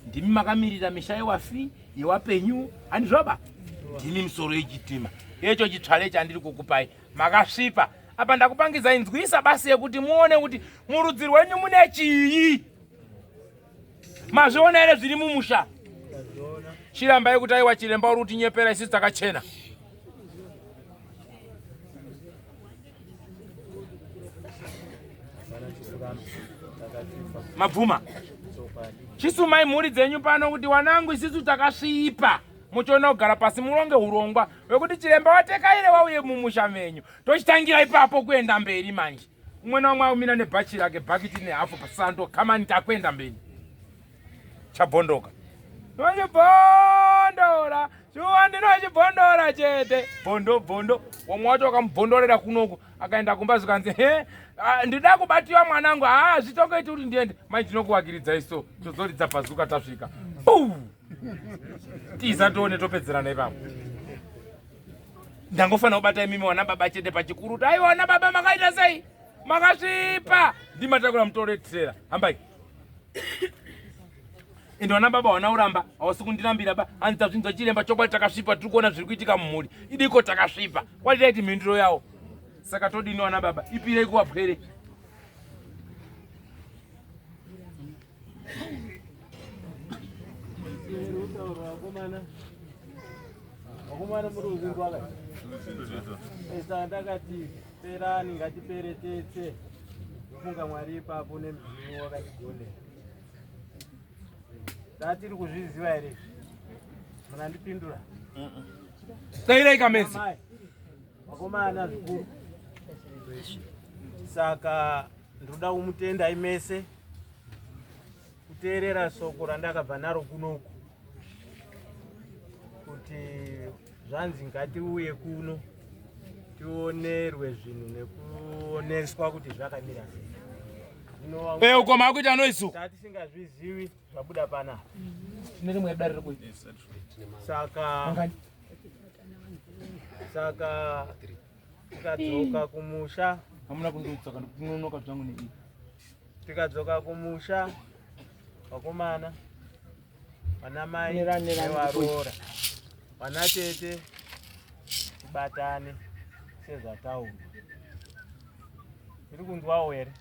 ndimi makamirira misha yewafi yewapenyu handizvoba ndimi misoro yechitima yecho chitsvale chandiri kukupai makasvipa apa ndakupangidzai nzwisa basi yekuti muone kuti murudzi rwenyu mune chii mazviona here zviri mumusha chirambai kuti aiwa chiremba uri kutinyepera isusu takachena mabvuma chisumai mhuri dzenyu pano kuti wanangu isisu takasvipa muchiona kugara pasi muronge urongwa wekuti chiremba watekaire wauye mumusha menyu tochitangira ipapo kuenda mberi manje umwe naumwe akumira nebhachi rake bhakiti nehafu pasando kamani takuenda mberi chabvondoka nochibvondora shuwa ndinochibvondora chete bvondo bvondo wamwe wacho wakamubvondorera kunoku akaenda kumba zvikanzi he ah, ndida kubatiwa mwanangu haa zvitongoiti kuti ndiende mai ndinokuwakiridza iso tozoridza bhazuka tasvika tiza tione topedzerana ipapo ndangofanira kubata imimi wana baba chete pachikuru kuti aiwa wana baba makaita sei makasvipa ndimatakura mutoretrera hambai ende wana baba wana uramba hausi kundirambira ba hanzi tazvinzwa chiremba chokwadi takasvipa tiri kuona zviri kuitika mumhuri idiko takasvipa kwatitaiti mhinduro yawo saka todini wana baba ipirei kuwapwere Vakomana muri kuzvinzwa ka? Saka ndakati perani ngatipere tese. Ndofunga Mwari ipapo nemudzimu wakatigonera. Tatiri kuzviziva here izvi? Munandipindura? Dairai kamezi. Vakomana zvikuru. Saka ndoda kumutendai mese kuteerera soko randakabva naro kunoku kuti zvanzi ngatiuye kuno tionerwe zvinhu nekuoneswa kuti zvakamira sei. Eh, uko makuita noise uko. Tatisingazvizivi zvabuda panapa. Tine rimwe dare riri Saka saka tikadzoka kumusha hamuna kundiudza kana kunonoka zvangu neii. Tikadzoka kumusha vakomana vana mai nevaroora vana tete tibatane sezvataurwa tiri kunzwawo here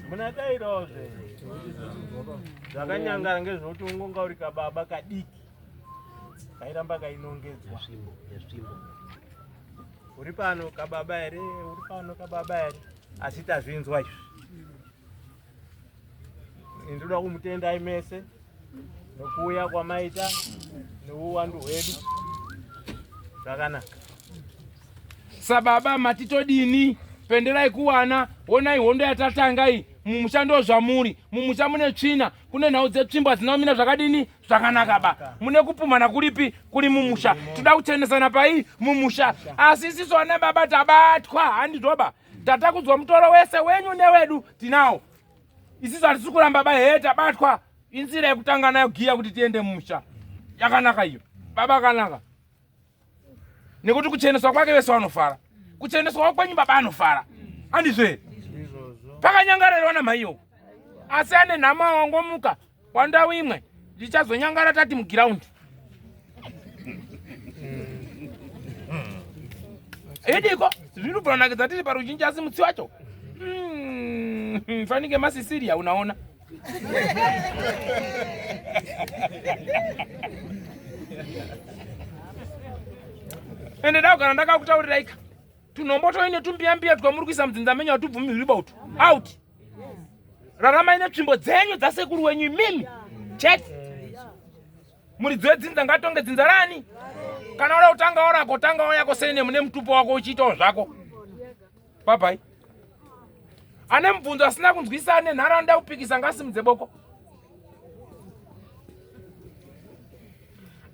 munadairawo zve zvakanyangara ngezvekuti ungonga uri kababa kadiki kairamba kainongedzwa uri pano kababa here uri pano kababa here asi tazvinzwa izvi Ndinoda kumutendai mese nokuuya kwamaita neuwandu hwedu zvakanaka. Sababa mati todini? Penderai kuwana, onai hondo yatatanga iyi. Mumusha ndo zvamuri. Mumusha mune tsvina, kune nhau dzetsvimbo hadzina kumira zvakadini zvakanaka ba. Mune kupumhana kuripi kuri mumusha. Toda kuchenesana pai mumusha. Asi isisu ana baba tabatwa handizvoba. Tatakudzwa mutoro wese wenyu newedu tinawo. Isisu hatisi kuramba ba hee tabatwa. Inzira yekutanga nayo giya kuti tiende mumusha. Yakanaka iyo. Baba akanaka. Nekuti kucheneswa kwake vese vanofara. Kucheneswa kwenyu baba anofara. Handizve? Pakanyangarerwa namai Asi ane nhamo wangomuka wandau imwe ndichazonyangara tati mugiraundi. Idiko zvinobva tiri paruzhinji asi mutsi wacho fanike masisiria unaona ende dai kana ndakakutauriraika tunombo toine tumbiyambiya twamuri kuisa mudzinza menyu hatubvumirwi bautu out raramai netsvimbo dzenyu dzasekuru wenyu imimi chete muridzi wedzinza ngatonge dzinza rani kana uda kutangawo rako tangawo yako sene mune mutupo wako uchiitawo zvako babai ane mubvunzo asina kunzwisa ane nharaunda kupikisa ngasimudze boko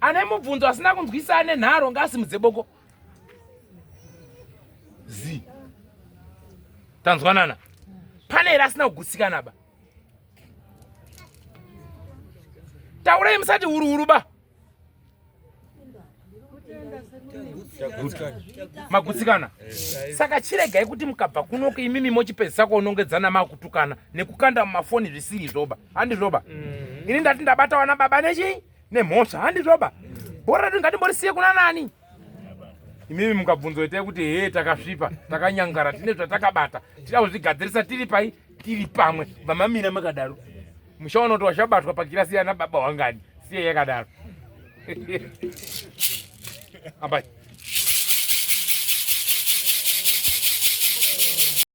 ane mubvunzo asina kunzwisa ane nharo ngasimudze boko zi tanzwanana pane here asina kugutsikana ba taurai musati huruhuru ba magutsikana saka chiregai kuti mukabva kunoko imimi mochipedzisa kuonongedzana makutukana nekukanda mumafoni zvisiri zvoba handizvoba mm. ini ndati ndabata wana baba nechii nemhosva handizvoba bhora redu ngatimborisiye kuna nani imimi mukabvunzo itai kuti hee takasvipa takanyangara tine zvatakabata tida kuzvigadzirisa tiri pai tiri pamwe vamamira makadaro mushaona kuti washabatwa pakirasi yana baba wangani siye yakadaro ambai.